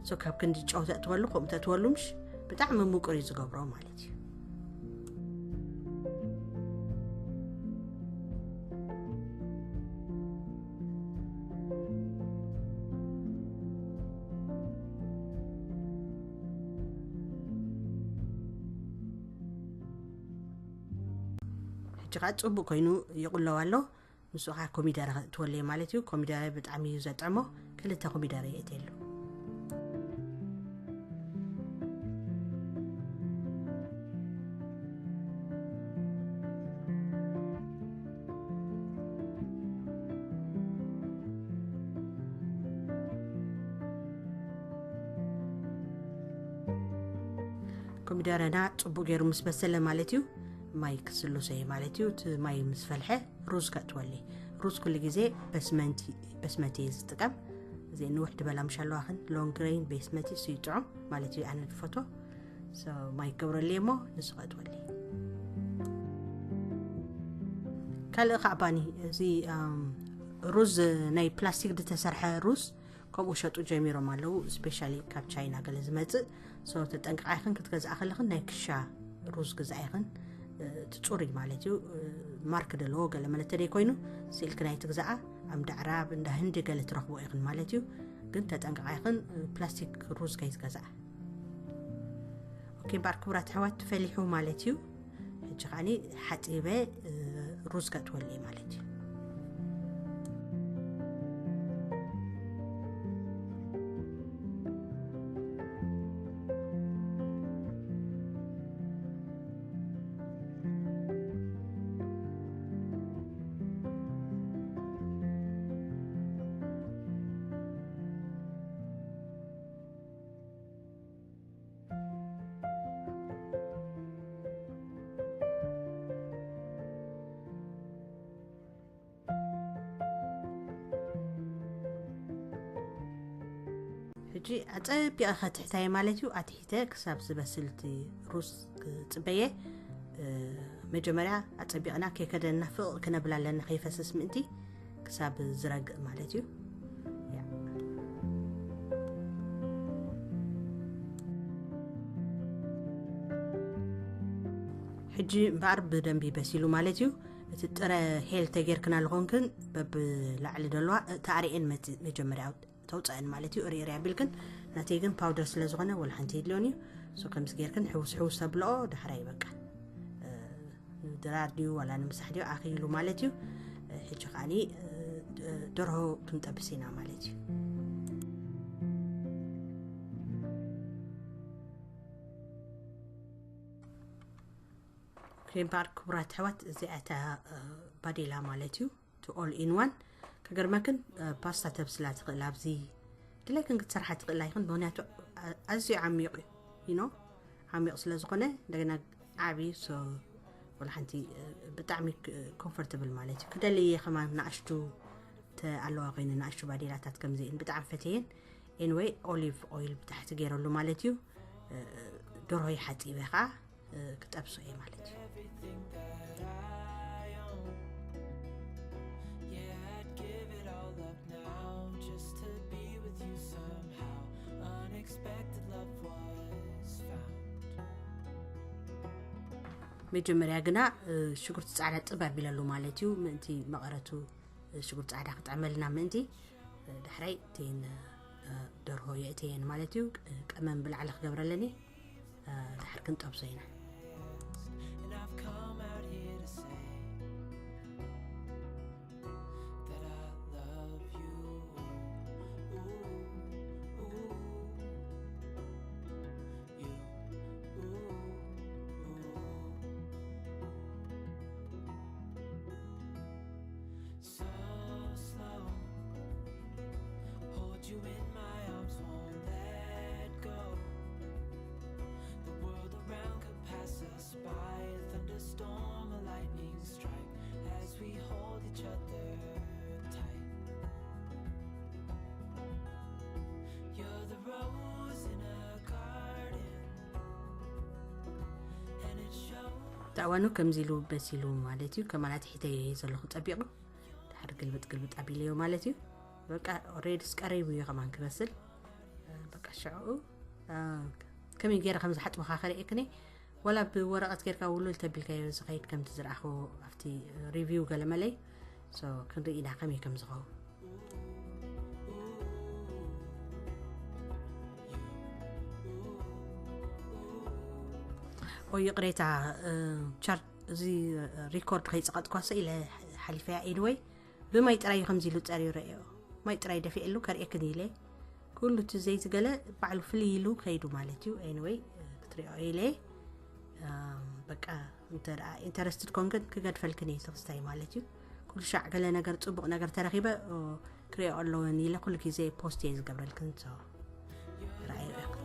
ሶ ካብ ክንዲ ጨው ተእትወሉ፣ ከምኡ ተእትወሉ ምሽ ብጣዕሚ ምቁር እዩ ዝገብሮ ማለት እዩ። ሕጂ ከዓ ፅቡቅ ኮይኑ ይቁለው ኣሎ። ንሱ ከዓ ኮሚደረ ክትወልየ ማለት እዩ። ኮሚደረ ብጣዕሚ እዩ ዘጥዕሞ። ክልተ ኮሚደረ የእትየሉ። ኮሚደረና ጽቡቅ ገይሩ ምስ በሰለ ማለት እዩ፣ ማይ ክስልሶ እየ ማለት እዩ። እቲ ማይ ምስ ፈልሐ ሩዝ ከእትወሊ። ሩዝ ኩሉ ግዜ በስመንቲ፣ በስመቲ እየ ዝጥቀም። እዚ ንውሕ ድበላ ምሽ ኣለዋኽን፣ ሎንግ ግሬን በስመቲ እሱ ይጥዑም ማለት እዩ። ኣነ ዝፈቶ። ሶ ማይ ክገብረሉ እየ እሞ ንሱ ከእትወሊ። ካልእ ከዓ ባኒ፣ እዚ ሩዝ ናይ ፕላስቲክ ዝተሰርሐ ሩዝ ከምኡ ሸጡ ጀሚሮም ኣለዉ። ስፔሻሊ ካብ ቻይና ገለ ዝመጽእ። ሶ ተጠንቅቃ ኢኽን ክትገዝኣ ከለኽን ናይ ክሻ ሩዝ ግዛ ኢኽን። እቲ ጽሩይ ማለት እዩ። ማርክ ዘለዎ ገለ መለ ተደይ ኮይኑ ስኢልክን ኣይትግዛኣ። ኣብ እንዳ ዕራብ እንዳ ህንዲ ገለ ትረኽቦ ኢኽን ማለት እዩ። ግን ተጠንቅቃ ኢኽን ፕላስቲክ ሩዝ ከይትገዝኣ። ኦኬ እምበኣር ክቡራት ኣሕዋት፣ ፈሊሑ ማለት እዩ። ሕጂ ከዓኒ ሓፂበ ሩዝ ከእትወሉ እየ ማለት እዩ። ሕጂ ኣጸቢቐ ከትሕታየ ማለት እዩ። ኣትሒተ ክሳብ ዝበስል እቲ ሩዝ ክጽበየ። መጀመርያ ኣጸቢቕና ከይከደና ፍቕ ክነብል ኣለና፣ ከይፈስስ ምእንቲ ክሳብ ዝረግእ ማለት እዩ። ሕጂ እምበኣር ብደንቢ በሲሉ ማለት እዩ። እቲ ጥረ ሄል ተጌርክን ኣለኹንክን በብላዕሊ ደለዋ ተኣሪኤን መጀመርያ ተውፀአን ማለት እዩ። ርያ ቢልክን ናተይ ግን ፓውደር ስለ ዝኾነ ወላ ሓንቲ የድልዮን እዩ። ሶ ከምዚ ጌርክን ሕውስ ሕውስ ተብልኦ ዳሕራይ በቃ ድራር ድዩ ዋላ ንምሳሕ ድዩ ኣኽኢሉ ማለት እዩ። ሕጂ ከዓኒ ደርሆ ክንጠብስ ኢና ማለት እዩ። ክሬም ባር ክቡራት ኣሕዋት፣ እዚኣ እታ ባዴላ ማለት እዩ። ቱ ኦል ኢን ዋን። ክገርመክን ፓስታ ተብስላ ትኽእል ኣብዚ ድላይክን ክትሰርሓ ትኽእላ ይኽን። ምክንያቱ ኣዝዩ ዓሚቕ እዩ፣ ዩ ኖ፣ ዓሚቕ ስለ ዝኾነ እንደገና ዓብዩ። ሶ ወላ ሓንቲ ብጣዕሚ ኮምፎርተብል ማለት እዩ። ክደልየ ከማን ንኣሽቱ ኣለዋ ኮይኑ ንኣሽቱ ባዴላታት ከምዚእን ብጣዕሚ ፈትየን። ኤንወይ ኦሊቭ ኦይል ብታሕቲ ገይረሉ ማለት እዩ። ደርሆ ይሓፂበ ከዓ ክጠብሶ እየ ማለት እዩ። መጀመርያ ግና ሽጉርቲ ፃዕዳ ጥብ ኣቢለሉ ማለት እዩ። ምእንቲ መቐረቱ ሽጉርቲ ፃዕዳ ክጥዕመልና ምእንቲ። ዳሕራይ እተን ደርሆ የእተየን ማለት እዩ። ቀመም ብላዕሊ ክገብረለኒ። ዳሕር ክንጠብሶ ኢና። strike as we hold each other tight. You're the rose in a garden, and it shows. ዳዕዋኑ ከምዚ ኢሉ በሲሉ ማለት እዩ። ከማን ኣትሒተዮ እየ ዘለኹ ጠቢቑ። ድሓር ግልብጥ ግልብጥ ኣቢለዮ ማለት እዩ። በቃ ኦሬድስ ቀሪቡ እዩ ከማን ክበስል። በቃ ሽዕኡ ከመይ ገይረ ከም ዝሓጥበኻ ከርእየክኒ። ወላ ብወረቐት ጌርካ ውሉል ተቢልካዮ ዝኸይድ ከምቲ ዝረኣኹ ኣብቲ ሪቪው ገለመለይ። ሶ ክንርኢ ኢና ከመይ ከም ዝኸውን። ኦ ይቕሬታ፣ ቻርጅ እዚ ሪኮርድ ከይፀቐጥኳ ሰ ኢለ ሓሊፈያ። ኤኒወይ ብማይ ጥራይ እዩ ከምዚ ኢሉ ፀርዩ ረእዮ። ማይ ጥራይ ደፊኤሉ ከርእየክን ኢለ ኩሉ እቲ ዘይዝገለ ባዕሉ ፍልይ ኢሉ ከይዱ ማለት እዩ። ኤኒወይ ክትሪኦ ኢለ በቃ እንተ ኢንተረስትድ ኮንክን ክገድፈልክን እየ ትኽስታይ ማለት እዩ። ኩሉ ሻዕ ገለ ነገር ፅቡቕ ነገር ተረኺበ ክሪኦ ኣለውን ኢለ ኩሉ ግዜ ፖስት እየ ዝገብረልክን። ሶ ረኣዩ ኢኹም።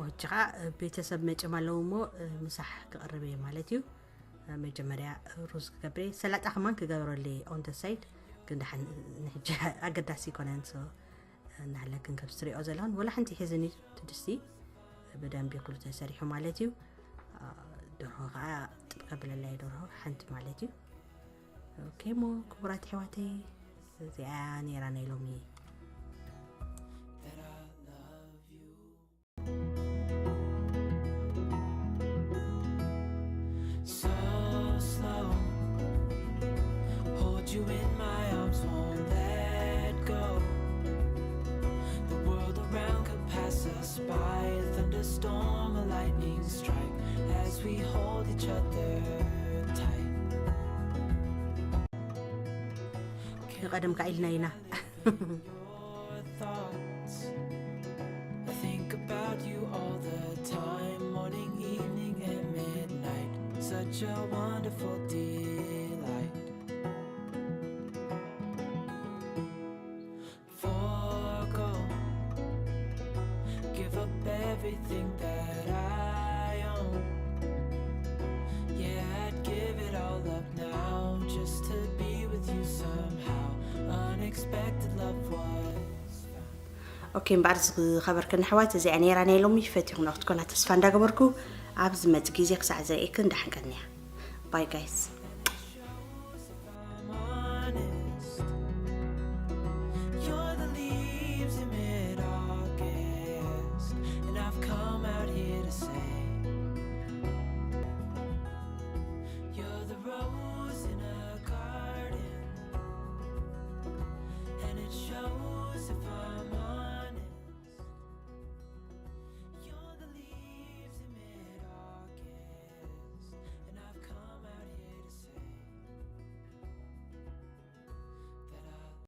ወጂ ከዓ ቤተሰብ መጭም ኣለዉ እሞ ምሳሕ ክቐርብ እየ ማለት እዩ። መጀመርያ ሩዝ ክገብር እየ። ሰላጣ ከማን ክገብረሉ እየ on the side፣ ግን ደሓን ንሕጂ ኣገዳሲ ኣይኮነን። ሶ እናሃለክን ከም ዝትሪኦ ዘለኹን ወላ ሓንቲ ሒዝን እዩ ትድስቲ ብደንቢ ኩሉ ተሰሪሑ ማለት እዩ። ደርሆ ከዓ ጥብ ከብለላ እየ ደርሆ ሓንቲ ማለት እዩ። ኦኬ እሞ ክቡራት ኣሕዋተይ እዚኣ ነይራ ናይ ሎሚ። So slow, hold you in my arms, won't let go. The world around could pass us by, a thunderstorm, a lightning strike, as we hold each other tight. ንቐደም ከ ኢልና ኢና። Your thoughts. I think about you all the time, morning, evening, and midnight. Such a wonderful delight. Forgo, give up everything that I own. Yeah, I'd give it all up now just to be with you somehow. Unexpected love was found. ኦኬ እምበኣር ዝኸበርክን ኣሕዋት እዚኣ ነይራ ናይ ሎሚ። ፈቲኹም ክትኮና ተስፋ እንዳገበርኩ ኣብ ዝመጽእ ግዜ ክሳዕ ዝርእየክን ደሓን ቀንያ። ባይ ጋይስ።